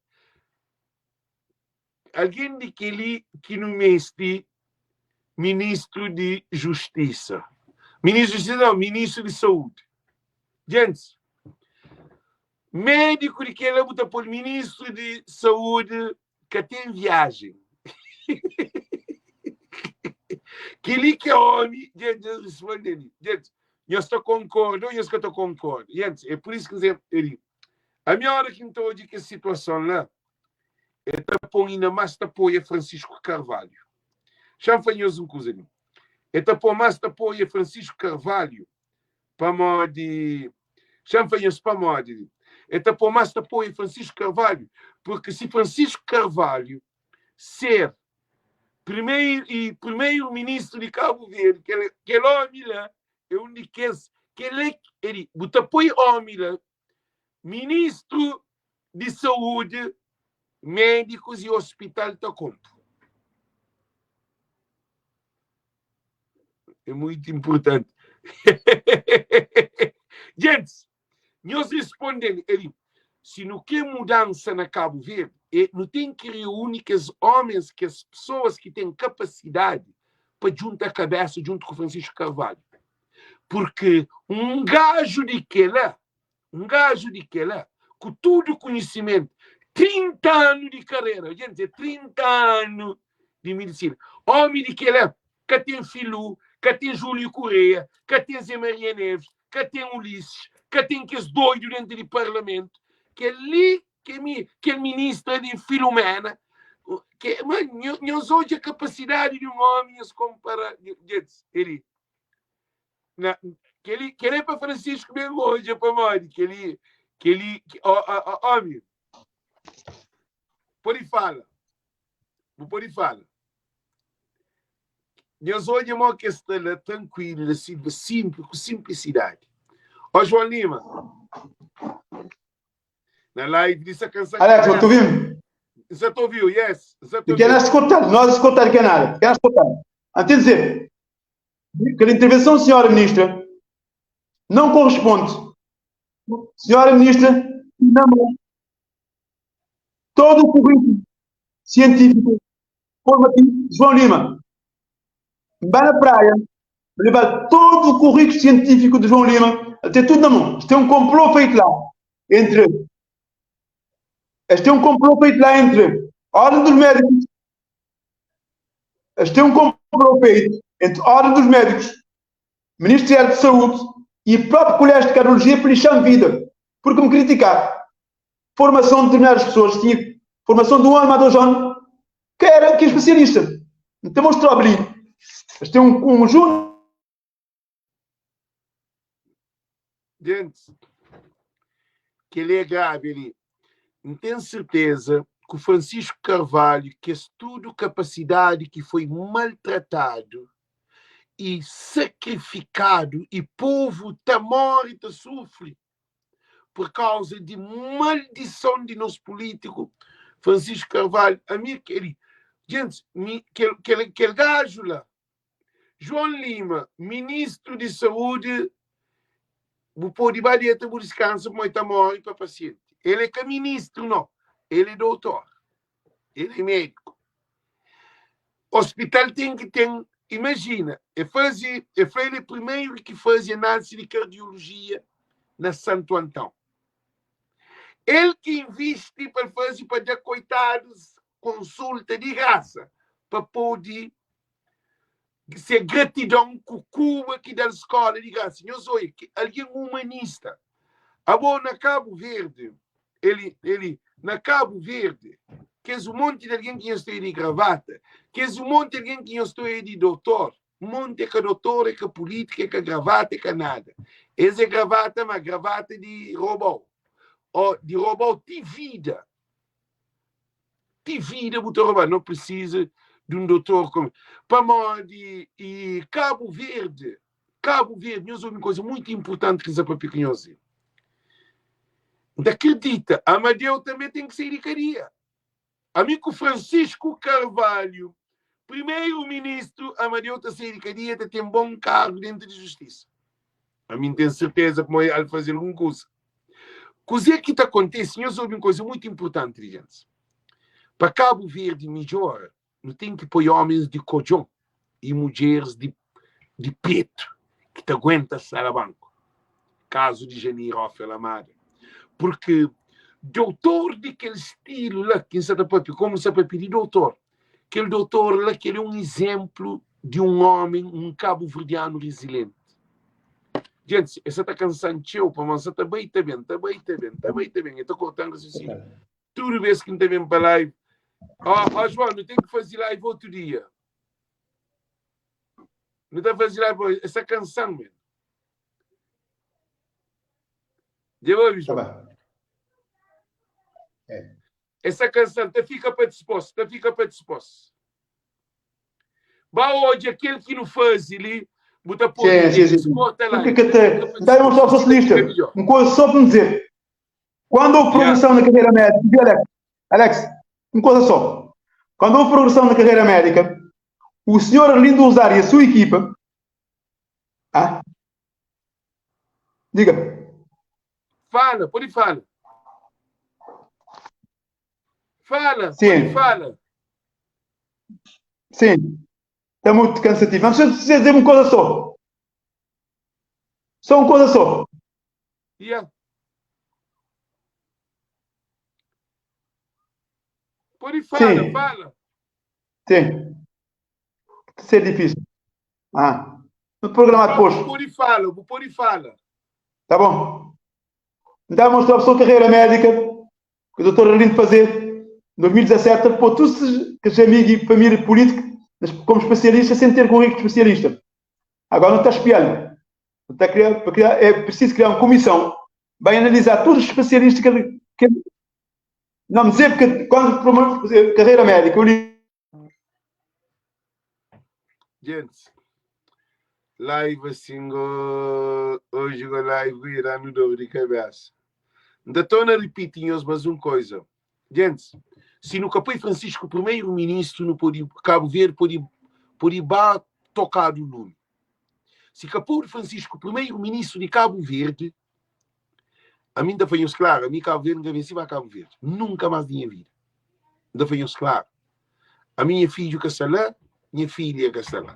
Alguém de que li que no mês de ministro de Justiça. Ministro de Justiça, não, ministro de Saúde. Gente, médico de que ele botou por ministro de Saúde que tem viagem. Que li que é homem, gente, responde ele. Gente, eu estou concordo, eu estou concordo. Gente, é por isso que dizer, ele, a minha hora que estou de que a situação lá, é tá pondo ainda mais tá apoia Francisco Carvalho. Já falhou um coisa ali. É tá pondo mais tá apoia Francisco Carvalho para modi. Já falhou para modi. É tá pondo mais tá apoia Francisco Carvalho, porque se Francisco Carvalho ser Primeiro e primeiro ministro di Cabo Verde, kel, kel homi la é um di kes, kel é, ele, bu ta poi homi la, ministro di saúde, médicos e hospital ta kompu. É muito importante. Gents, nhos responde-m, ele, si nu kre mudansa na Cabo Verde, é, nu ten ki reúne kes homens, kes pessoas ki ten kapasidade pa djunta kabesa djuntu ku Francisco Carvalho. Porque um gajo di kela, um gajo di kela, ku tudu konhisimentu, 30 anu di karera, gente, é 30 anu di medisina. Omi di kela ka ten Filú, ka ten Júlio Correia, ka ten Zé Maria Neves, ka ten Ulisses, ka ten kes doidu dentu di parlamentu. Kel-li ke mi, kel ministra di Filomena, ke, ma, nhos odja kapasidadi di un omi, nhos konpara, gentis, eli, na, kel-li, kel-li é pa Francisco ben odja pamodi kel-li, kel-li, omi, pode fala, bu pode fala. Nhos odja mo ke sta la trankuilu la Silva simpli ku simplisidadi. Ó João Lima na live di sa kansa. Alex, eu tô ouvindo. Nsa ta ouviu, yes. Nsa ta ouviu. Quer escutar, nós escutar que nada. Quer escutar. Antes de dizer que a intervenção, senhora ministra, não corresponde. Senhora ministra, não todo o currículo científico formativo João Lima. Vai na praia, levar todo o currículo científico de João Lima, tem tudo na mão. Tem um complô feito lá entre. Tem um complô feito lá entre a Ordem dos Médicos. Tem um complô feito entre a Ordem dos Médicos, Ministério de Saúde e próprio Colégio de Cardiologia para lixar vida. Porque me criticar. Formação de determinadas pessoas, tinha formação de um ano mais dois anos, que era que é especialista. Então mostrou ali. Mas tem um conjunto. Gente, que ele é grave ali. Não tenho certeza que o Francisco Carvalho, que estudo capacidade que foi maltratado e sacrificado e povo tá morre, tá sofre por causa de maldição de nos político Francisco Carvalho, a mim aquele, gente, aquele, aquele, aquele gajo lá, João Lima, ministro de saúde, bu pode bater, bu descansa, mas tá morre para paciente. Ele é que ministro, não. Ele é doutor. Ele é médico. Hospital tem que ter, imagina, é fazer, é foi ele primeiro que fazia análise de cardiologia na Santo Antão. Ele que investe para fazer para dar coitados consulta de graça, para poder ser gratidão com Cuba que dá escola de graça. Senhor Zoe, alguém humanista. Abo na Cabo Verde, ele, ele, na Cabo Verde, que um monte de alguém que estou de gravata, que um monte de alguém que estou de doutor, um monte que doutor, é que política, é que gravata, é que nada. Esse é gravata, mas gravata de robô. Ou de robô de vida. De vida, botou robô. Não precisa de um doutor como. Pamodi e Cabo Verde, Cabo Verde, nós uma coisa muito importante que para pequenhos. Acredita, Amadeu também tem que sair de cadeia. Amigo Francisco Carvalho, primeiro-ministro, Amadeu está a sair de cadeia, tem um bom cargo dentro de justiça. A mim tenho certeza que vai fazer alguma coisa. Coisa que está acontecendo, eu soube uma coisa muito importante, gente. Para Cabo Verde melhor, não tem que pôr homens de cojão e mulheres de, de peito que te aguenta salabanco. Caso de Janir Rafael Amada. Porque doutor daquele estilo lá, que está como se pedir doutor, aquele doutor lá que ele é um exemplo de um homem, um cabo-verdiano resiliente. Gente, essa está cansando eu, para mas está bem, está bem, está bem, está bem, está bem, está bem. Eu estou cortando raciocínio. Tudo vez que não tem bem para live. Ó, oh, oh, João, não tem que fazer live outro dia. Não está fazer live, essa canção, mesmo. Devolve, João. Tá bem. É. Essa canção, te fica para disposto, te fica para disposto. Ba odja kel ki nu faze li, bu ta pode Sim, sim, sim. sim. Corta lá. Porque que te, dá um só socialista. Uma coisa só para me dizer. Quando houve progressão yeah. na carreira médica, viu, Alex? Alex, uma coisa só. Quando houve progressão na carreira médica, o senhor Arlindo Rosário e a sua equipa. Ah? Diga. Fala, pode falar. Fala, Sim. fala. Sim. Está muito cansativo. Mas preciso dizer uma coisa só. Só uma coisa só. Yeah. Pode fala, Sim. fala. Sim. Ser difícil. Ah. No programa depois. Pode fala, pode fala. Tá bom. Então mostrou a sua carreira médica que o doutor Arlindo fazer em 2017, pôr todos os amigos e família política como especialista sem ter currículo de especialista. Agora não está espiando. Está a criar, para criar, é preciso criar uma comissão vai analisar todos os especialistas que, que não me dizer porque quando fazer carreira médica eu li Gente, live assim, hoje o live irá no dor de cabeça. Ainda estou na repetir mas uma coisa. Gente, se no Capoi Francisco, primeiro-ministro, no pode, Cabo Verde, pode, pode ba tocado o lume. Se Capoi Francisco, primeiro-ministro de Cabo Verde, a mim ainda foi claro, a mim Cabo Verde nunca venci para Cabo Verde. Nunca mais minha vida. Ainda foi claro. A minha filha que está lá, minha filha que está lá.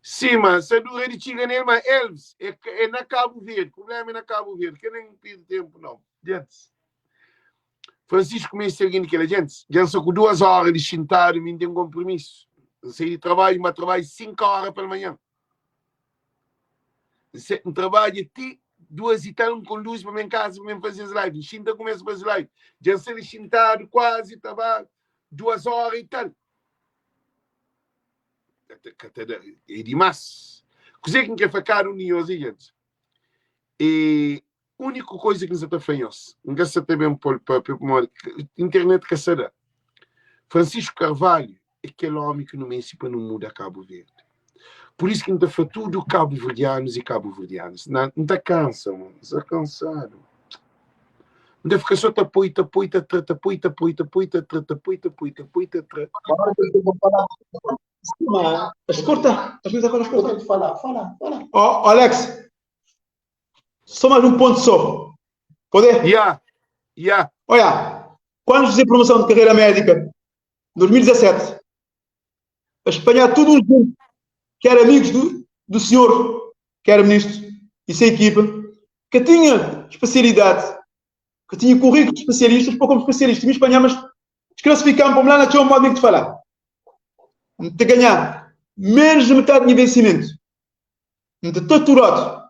Sim, mas se dura de chega nele, mas Elvis, é, é na Cabo Verde. O problema é na Cabo Verde, que nem perde tempo, não. Gente, Francisco começa alguém que gente, já só com 2 horas de xintado, me tem um compromisso. Saí de trabalho, mas trabalho 5 horas pela manhã. Um trabalho até duas e tal, um conduz para minha casa, para mim fazer as lives. Xinta começa a fazer live. Já sei xintado quase, estava 2 horas e tal. É demais. Coisa que quer ficar união, gente. E a única coisa que nos está fazendo, não se também por internet que será. Francisco Carvalho é aquele homem que não me para não muda Cabo Verde. Por isso que não está tudo cabo-verdianos e cabo-verdianas. Não, não está cansa, mano. Está cansado. Não fica só tapoi, tapoi, tapoi, tapoi, tapoi, tapoi, tapoi, tapoi, tapoi, tapoi, tapoi. Escuta, agora escuta. Fala, fala, fala. Oh, Alex, só mais um ponto só. Poder? Yeah. Olha, quando fiz promoção de carreira médica, em 2017, a espanhar todos os gente que eram amigos do senhor, que era ministro, e sua equipa, que tinha especialidade, que tinha currículo de especialistas, para como especialista, me espanhar, mas desclassificaram para lá na tinha um modo de falar. De ganhar menos de metade do meu vencimento. De torturado.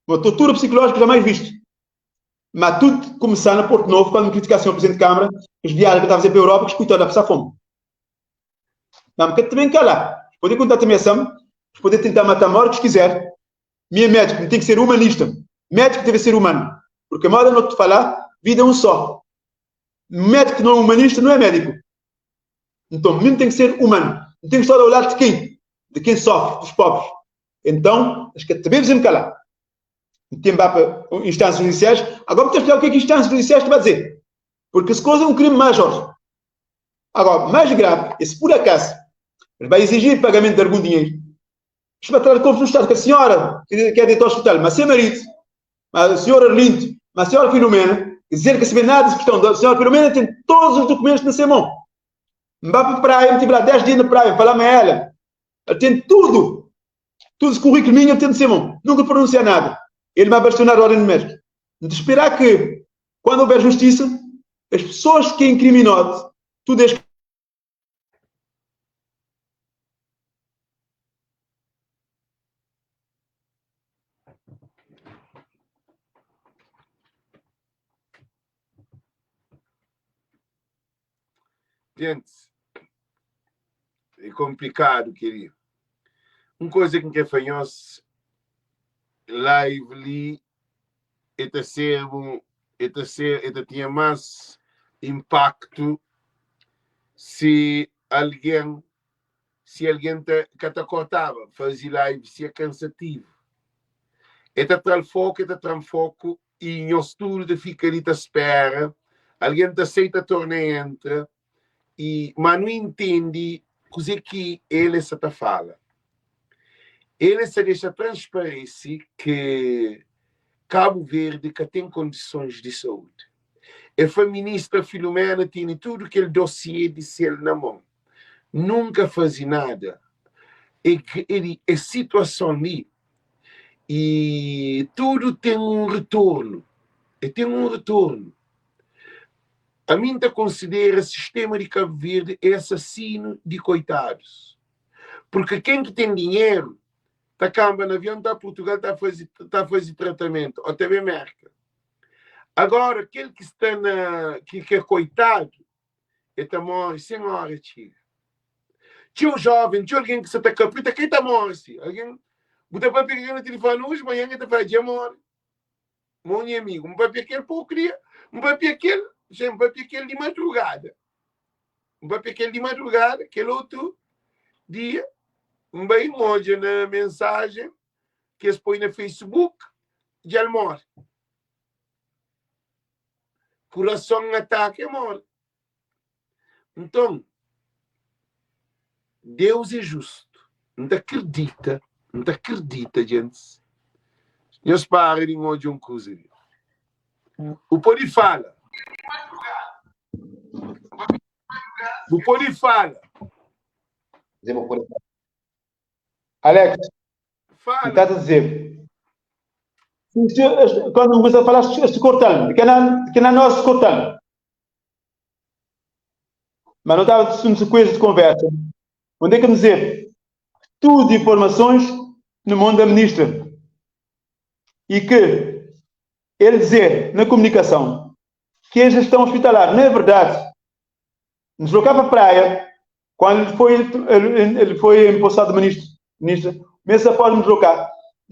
Uma tortura psicológica jamais visto. Mas tudo começar na Porto Novo, quando me criticasse o senhor Presidente de Câmara, as viagens que eu estava a fazer para a Europa, que escutou a passar fome. Não, porque também calar. Poder contar também ação, poder tentar matar a hora que quiser. Minha médico tem que ser humanista. Médico deve ser humano. Porque a moda não te falar, vida é um só. Médico que não é humanista não é médico. Então, mesmo tem que ser humano. Não tem que estar ao lado de quem? De quem sofre, dos pobres. Então, acho que também devemos calar. Tem para instâncias judiciais. Agora, vou explicar o que é que instâncias judiciais te vai dizer. Porque se coisa é um crime major. Agora, mais grave é se por acaso ele vai exigir pagamento de algum dinheiro. Isto vai trazer confusão no Estado, que a senhora que quer deitar ao hospital, mas seu marido, mas a senhora Arlindo, mas a senhora Filomena, dizer que se vê nada de questão da senhora Filomena tem todos os documentos na sua mão. Vá para a praia, tive lá 10 dias na praia, falar com ela. Ela tem tudo. Tudo esse currículo minho, tem na sua mão. Nunca pronuncia nada. Ele vai bastionar a ordem do médico. De esperar que, quando houver justiça, as pessoas que incriminou, tudo é Gente, é complicado, querido. Uma coisa que quer fazer live ali, é ser um, é ser, é tinha mais. Impacto si algen si algen ta ka ta kortaba fazi live si é kansativu e ta tral foku e ta tran foku i nhos tudu ta fika li ta spera algen ta sai ta torna entra i ma nu intendi kuze ki el sa ta fala el sa dexa transparesi ki Kabu Verdi ka ten kondisons di saúdi E fla ministra Filomena tene tudu kel dossier di sel na mon. Nunka fazi nada. E e situason li e tudu ten un retornu. E ten un retornu. Ami N ta konsidera sistema di Kabu Verdi e asasinu di koitadus. Purki ken ki ten dinheru ta kanba na avion ta Purtugal ta fazi ta fazi tratamentu o ta ben Merka. Agora kel ki sta na ki ke koitadu e ta morre sen ora txiga. Txeu joven, txeu algen ki sa ta kaprita kai ta morre si. Algen bu ta papia ku algen na tilifoni oji, manhan e ta fla dja morre. Mo nha amigu, N papia kel poku dia, N papia kel, xe N papia kel di madrugada. N papia kel di madrugada, kel otu dia N bai N odja na mensajen ki es poi na Facebook, dja el more. Kurason ataka e more. Nton, Deus é justu. N ta kridita, N ta kridita, gentis. Nhos para di N odja un kuza li. Bu pode fala. Bu pode fala. Alex, Fala. N ta ta dizer, quando começa a falar, estou cortando, que não, que não nós cortando. Mas não estava uma sequência de conversa. Onde é que me dizer tudo informações no mundo da ministra e que ele dizer na comunicação que a gestão hospitalar não é verdade. Nos deslocar para a praia, quando ele foi, ele, ele foi empossado ministro, ministro, mesmo após me deslocar,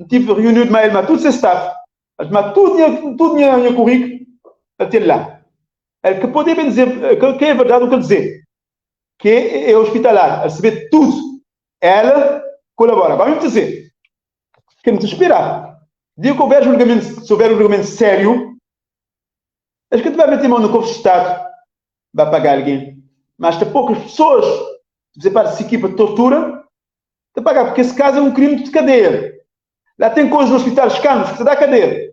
tive reunião de mas todo esse staff, mas tudo minha, tudo minha, minha currículo, até lá. É que poder bem dizer, que, que é verdade o que ele dizer, que é, é hospitalar, a receber tudo. Ela colabora. Vamos dizer, que me esperar. Dia que houver julgamento, se houver um julgamento sério, acho que tu vai meter mão no cofre de Estado, vai pagar alguém. Mas tem poucas pessoas, você parte dessa equipa de tortura, te pagar, porque esse caso é um crime de cadeia. Lá tem coisas no hospital, escândalos, que se dá cadeia.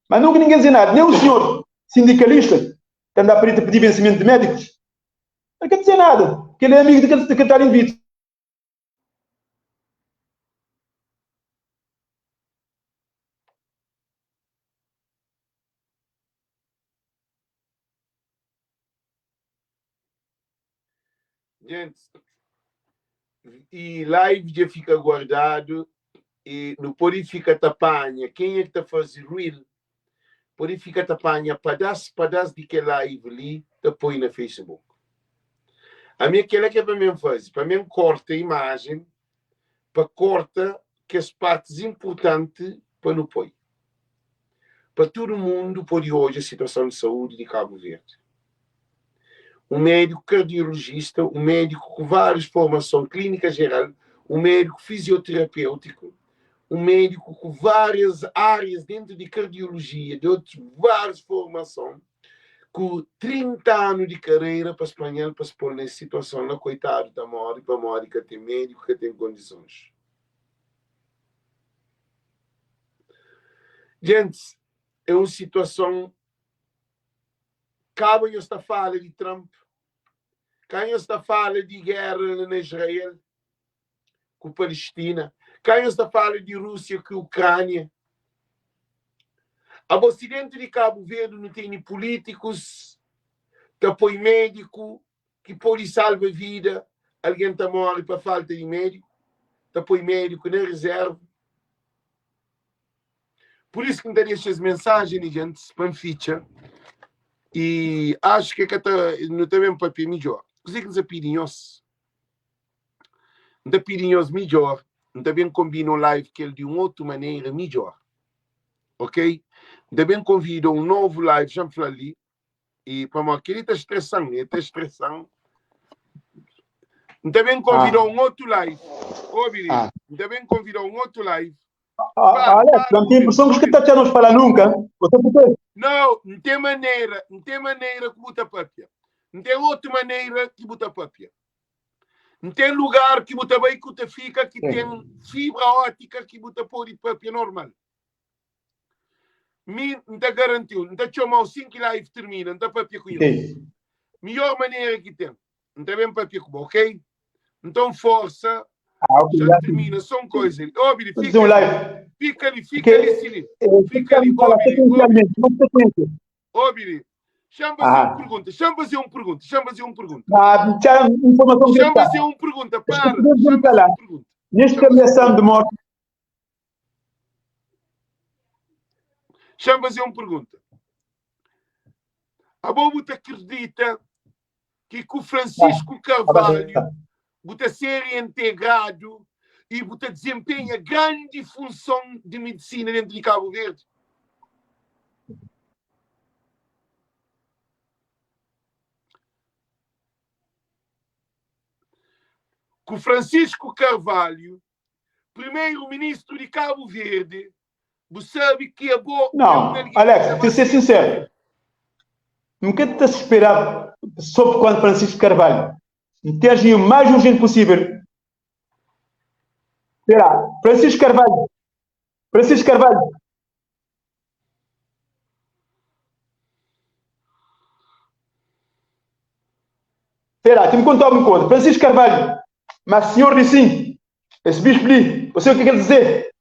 Mas nunca ninguém dizia nada, nem o senhor sindicalista, que anda para pedir vencimento de médicos, não quer dizer nada, porque ele é amigo daquele, daquele tal indivíduo. Gente, e live dja fika guardadu e nu pode fika ta panha kenha ki ta faze reel pode fika ta panha padas padas di kel live li ta poi na Facebook. Ami kela ke pa mi faze, pa mi korta imajen pa korta kes partis inpurtanti pa nu poi pa tudu mundu pode odja situason di saúdi di Kabu Verdi. Un médiku kardiolojista, un médiku ku várius formason klínika jeral, un médiku fizioterapêutiku, un médiku ku várias árias dentu di kardiolojia, di otus várius formason, ku 30 anu di karera pa spanha-l pa es pô-l nes situason la, koitadu ta móre pamodi ka ten médiku, ka ten kondisons. Gentis, é un situason Kaba nhos ta fala di Trump, ka nhos ta fala di guerra la na Israel ku Palestina, ka nhos ta fala di Rússia ku Ucrânia. Abo si dentro di Cabo Verde nu tene políticos ta poi médico ki pode salva vida, alguém ta morre pa falta di médico, ta poi médico na reserva. Pur isu ki N ta dexa es mensajen li djantis pa N fitxa i axu ki ka ta nu ta ben papia midjor. Kuzê ki N sa pidi nhos? N ta pidi nhos midjor, N ta ben konbina un live kel di un otu manera midjor. Ok? N ta ben konvida un novu live, xa N fla li. E pamodi kel-li ta stresa-m, el ta stresa-m. N ta ben konvida un otu live. Obi li, N ta ben konvida un otu live. Ah, Alex, não tem impressão que está não falar nunca. Você por Não, não tem maneira, não tem maneira que buta papia. Não tem outra maneira que buta papia. Não tem lugar que buta vai que buta fica que tem fibra ótica que buta pode papia normal. Mi N ta garanti-u, N ta txoma-u sin ki live tirmina, N ta papia ku nhos. Midjór manera ki ten, N ta ben papia ku bo, ok? Nton forsa, xa tirmina, sô un koza li. Obi li, fika li, fika li, fika li, si li, fika li, obi li, obi li, obi li. Xa-m faze un pergunta, xa-m faze un pergunta, xa-m faze un pergunta. Xa-m faze un pergunta, para, xa-m faze un pergunta. Neste ameação de morte, Xa-m faze un pergunta. Abo bu ta kridita ki ku Francisco Carvalho bu ta ser reintegradu i bu ta dizenpenha grandi funson di medisina dentu di Kabu Verdi? Ku Francisco Carvalho Primeiro-Ministro di Cabo Verde, bu sabe ki abo é un Não, algen ki ta Alex, te ba ser sincero, N ka ta spera só por causa de Francisco Carvalho. N ta agi o mais urgente possível. Será? Francisco Carvalho, Francisco Carvalho. Será? Ti-me contar uma coisa. Francisco Carvalho, mas senhor disse sim. Esse bispo ali, você o que quer dizer?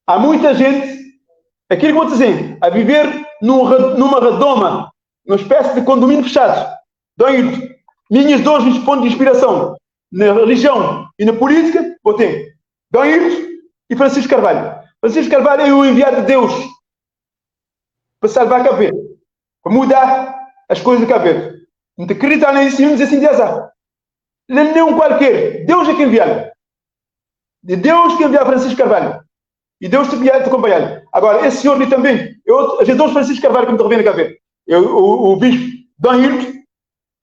Há muita gente, aquilo que vou dizer, a viver num, numa redoma, numa espécie de condomínio fechado. Dom Hildo, minhas duas pontos de inspiração na religião e na política, vou ter Dom Hildo e Francisco Carvalho. Francisco Carvalho é o enviado de Deus para salvar Cabo Verde, para mudar as coisas de Cabo Verde. Não te acreditar nisso, não dizer assim de azar. Ele não é um qualquer. Deus é que envia. De Deus que envia Francisco Carvalho. E Deus te, te acompanhar. Agora, esse senhor ali também, eu, Jesus Francisco Carvalho que me revendo Cabo Verde. Eu, o, o bispo Dom Hildo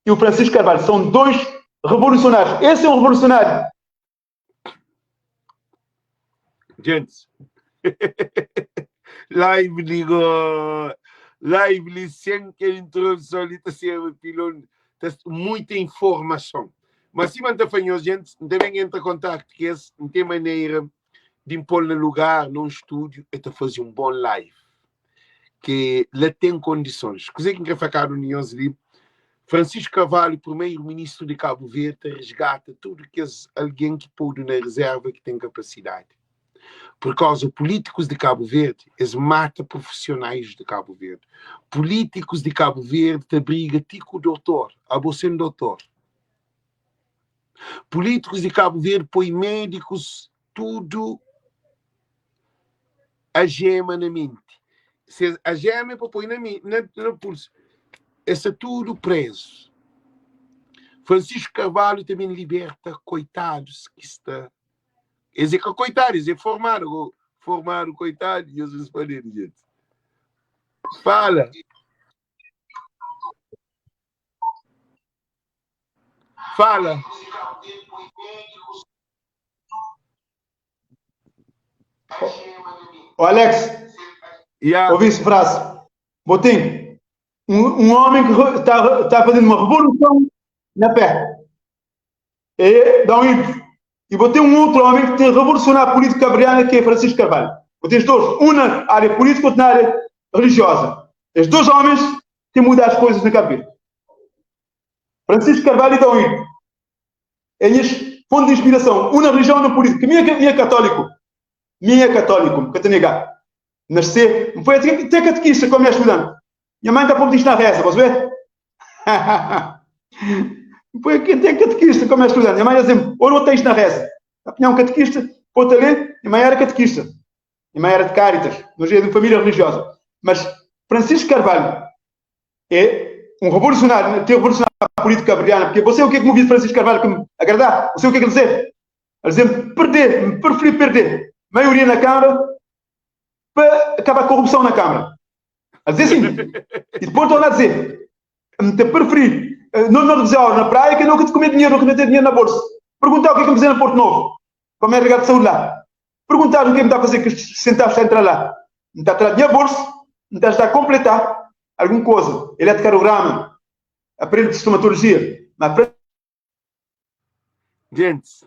e o Francisco Carvalho são dois revolucionários. Esse é um revolucionário. Gente, live ligou, live li sem kel introdução li ta ser pilon, ta muita informação. Mas sima N ta fla nhos, gente, N ta ben entra contacto ki es, N ten maneira di N pô-l na lugar, na un estúdio, el ta faze un bon live. Ke la ten kondisons. Kuzê ki N kre fla kada un di nhos li, Francisco Carvalho, primeiro-ministro di Cabo Verde, ta resgata tudu kes algen ki podu na reserva ki ten kapasidadi. Por kauza polítikus di Cabo Verde, es mata profissionais di Cabo Verde. Polítikus di Cabo Verde ta briga ti ku dotor, abo sen dotor. Polítikus di Cabo Verde poi médikus tudu ajema na menti. Se ajema é pa poi na, na, na pulso. Es sta tudu prezu. Francisco Carvalho também liberta coitados que sta. Es é ka coitado, es é formado. Formado, coitado, Jesus respondeu, gente. Fala. Fala. Ô Alex, Yeah. ouvi essa frase. Botem um, um homem que está tá fazendo uma revolução na fé. É Dom Hildo. E botei um outro homem que tem revolucionado a política cabo-verdiana, que é Francisco Carvalho. Botei os dois, um na área política, outro na área religiosa. Estes dois homens têm mudado as coisas na Cabo Verde. Francisco Carvalho e Dom Hildo. Eles fonte de inspiração, um na religião, um na política. Minha, minha católico. Minha católico, nunca te negar. Nascer, foi até, até catequista como é estudante. Minha mãe está pondo isto na reza, você vê? Foi até catequista como é estudante. Minha mãe dizia olha, eu isto na reza. Tinha um catequista, pôr ali, minha mãe era catequista. Minha mãe era de Cáritas, no dia de família religiosa. Mas Francisco Carvalho é um revolucionário, tem revolucionado a política cabo-verdiana, porque você o que é que me Francisco Carvalho que me agradar? Você o que é que ele dizer? Ele dizer perder, preferir perder maioria na Câmara para acabar a corrupção na Câmara. A dizer sim. E depois torna a dizer. N ta preferi no no faze obra na praia ke no ki ta kume dinheru, no ki ta ten dinheru na bolsu. Perguntau ke ki N faze na Porto Novo, pa mi regadu saúdi la. Perguntadu o ke N ta faze ku sentavus ta entra la. N ta tra di nha bolsu, N ta ajuda konpleta algun koza, eletrocardiograma, aparelhu di stomatologia, ma pra. Gentis,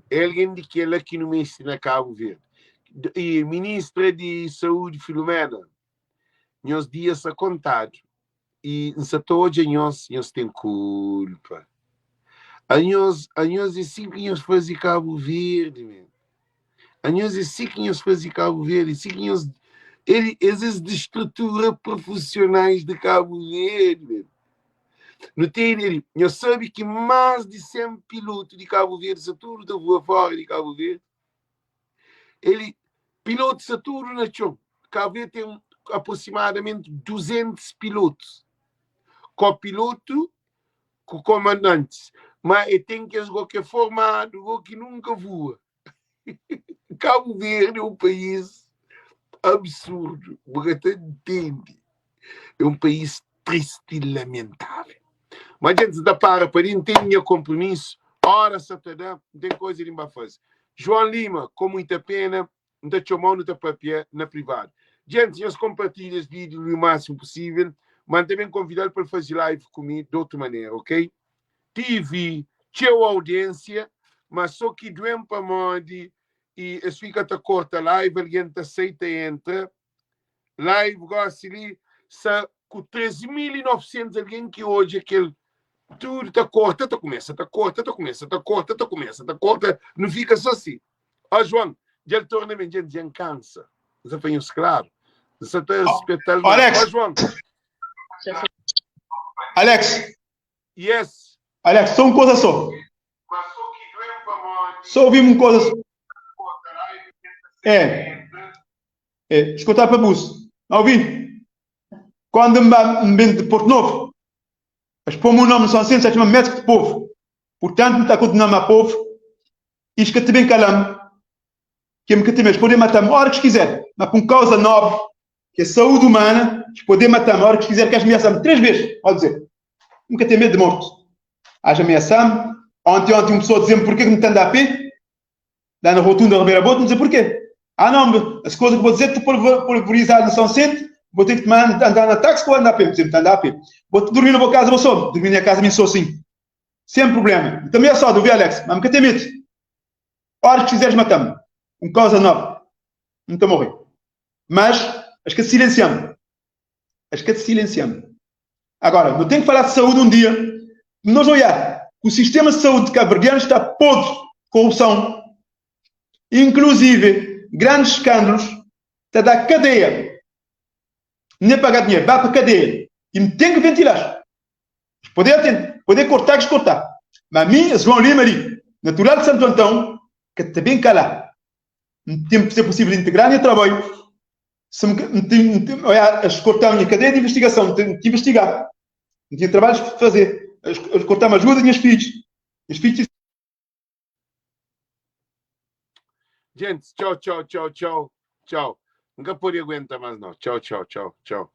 é algen di kela ki nu meste na Kabu Verdi. I Ministra di Saúdi Filomena, nhos dia sta kontadu i N sa ta odja nhos, nhos ten kulpa. Anhos, anhos é si ki nhos faze Kabu Verdi, men. Anhos é si ki nhos faze Kabu Verdi, si ki nhos el, es es destrutura profusionais de Kabu Verdi, men. Nu ten ideia di, nhos sabe ki más di 100 pilotu di Kabu Verdi sta tudu ta voa fora di Kabu Verdi. Ele, pilotu sta tudu na txon. Kabu Verdi ten aproximadamenti 200 pilotus, kopilotu ku komandantis. Ma e ten kes go ki é formadu go ki nunka voa. Kabu Verdi é un país absurdu, bu ka ta ntende. É un país tristi i lamentável. Ma dja N ta para pa li, N ten nha konpromisu, óra sa ta da, N ten koza di N ba faze. João Lima, ku muita pena, N ta txoma-u nu ta papia na privadu. Djentis, nhos konpartilha es vídiu li u másimu pusível, ma N ta ben konvida-l pa el faze live ku mi di otu manera, ok? Tive txeu audiênsia, ma sô ki duen pamodi i es fika ta korta live, algen ta sai ta entra. Live gósi li sa ku 3900 algen ki odja kel tudu ta korta, ta kumesa, ta korta, ta kumesa, ta korta, ta kumesa, ta korta, nu fika sô si. Ó João, dja el torna ben, dja dja N kansa. N sa fla nhos klaru, N sa ta respeta-l, mas Alex. ó João. Alex. Yes. Alex, só un koza só. Só ouvim un koza só. É. É, escutar pa bus. Não ouvi? Quando me vem de Porto Novo, mas pôr-me o nome de São Vicente, já chama médico de povo. Portanto, me está continuando a povo. E que te bem calam, que me que te poder matar-me a hora que quiser, mas por causa nobre, que é saúde humana, poder matar-me a hora que quiser, que ameaçar-me três vezes, pode dizer. Nunca tem medo de morte. Haja ameaçar-me. Ontem, ontem, uma pessoa dizia-me porquê que me está a pé, lá na rotunda Ribeira Boto, me dizer porquê. Ah, não, as coisas que vou dizer, tu pulverizar no São Vicente, vou ter que te andar na táxi ou andar a pé. Me dizer, andar a pé. Vou dormir na boa casa, vou só. Dormir na minha casa, me sou assim. Sem problema. Também é só, ouvi Alex, mas nunca tem medo. Hora que quiseres matar-me. Um causa nova. Não te morrer. Mas, acho que silenciamos. Acho que silenciamos. Agora, eu tenho que falar de saúde um dia. Nós olhar, o sistema de saúde cabo-verdiano está podre de corrupção. Inclusive, grandes escândalos, está a dar cadeia. Nem pagar dinheiro, vai para cadeia. E tem que ventilar. Poder, tem, poder cortar, que cortar. Mas a mim, João Lima ali, natural de Santo Antão, que também calar. Tem que ser possível integrar meu trabalho. Se me, me, me, olha, cortar a minha cadeia de investigação, tenho que investigar. Não tinha trabalhos para fazer. Cortar-me ajuda dos meus filhos. Meus filhos. Gente, tchau, tchau, tchau, tchau, tchau. Nunca pode aguentar mais não. Tchau, tchau, tchau, tchau.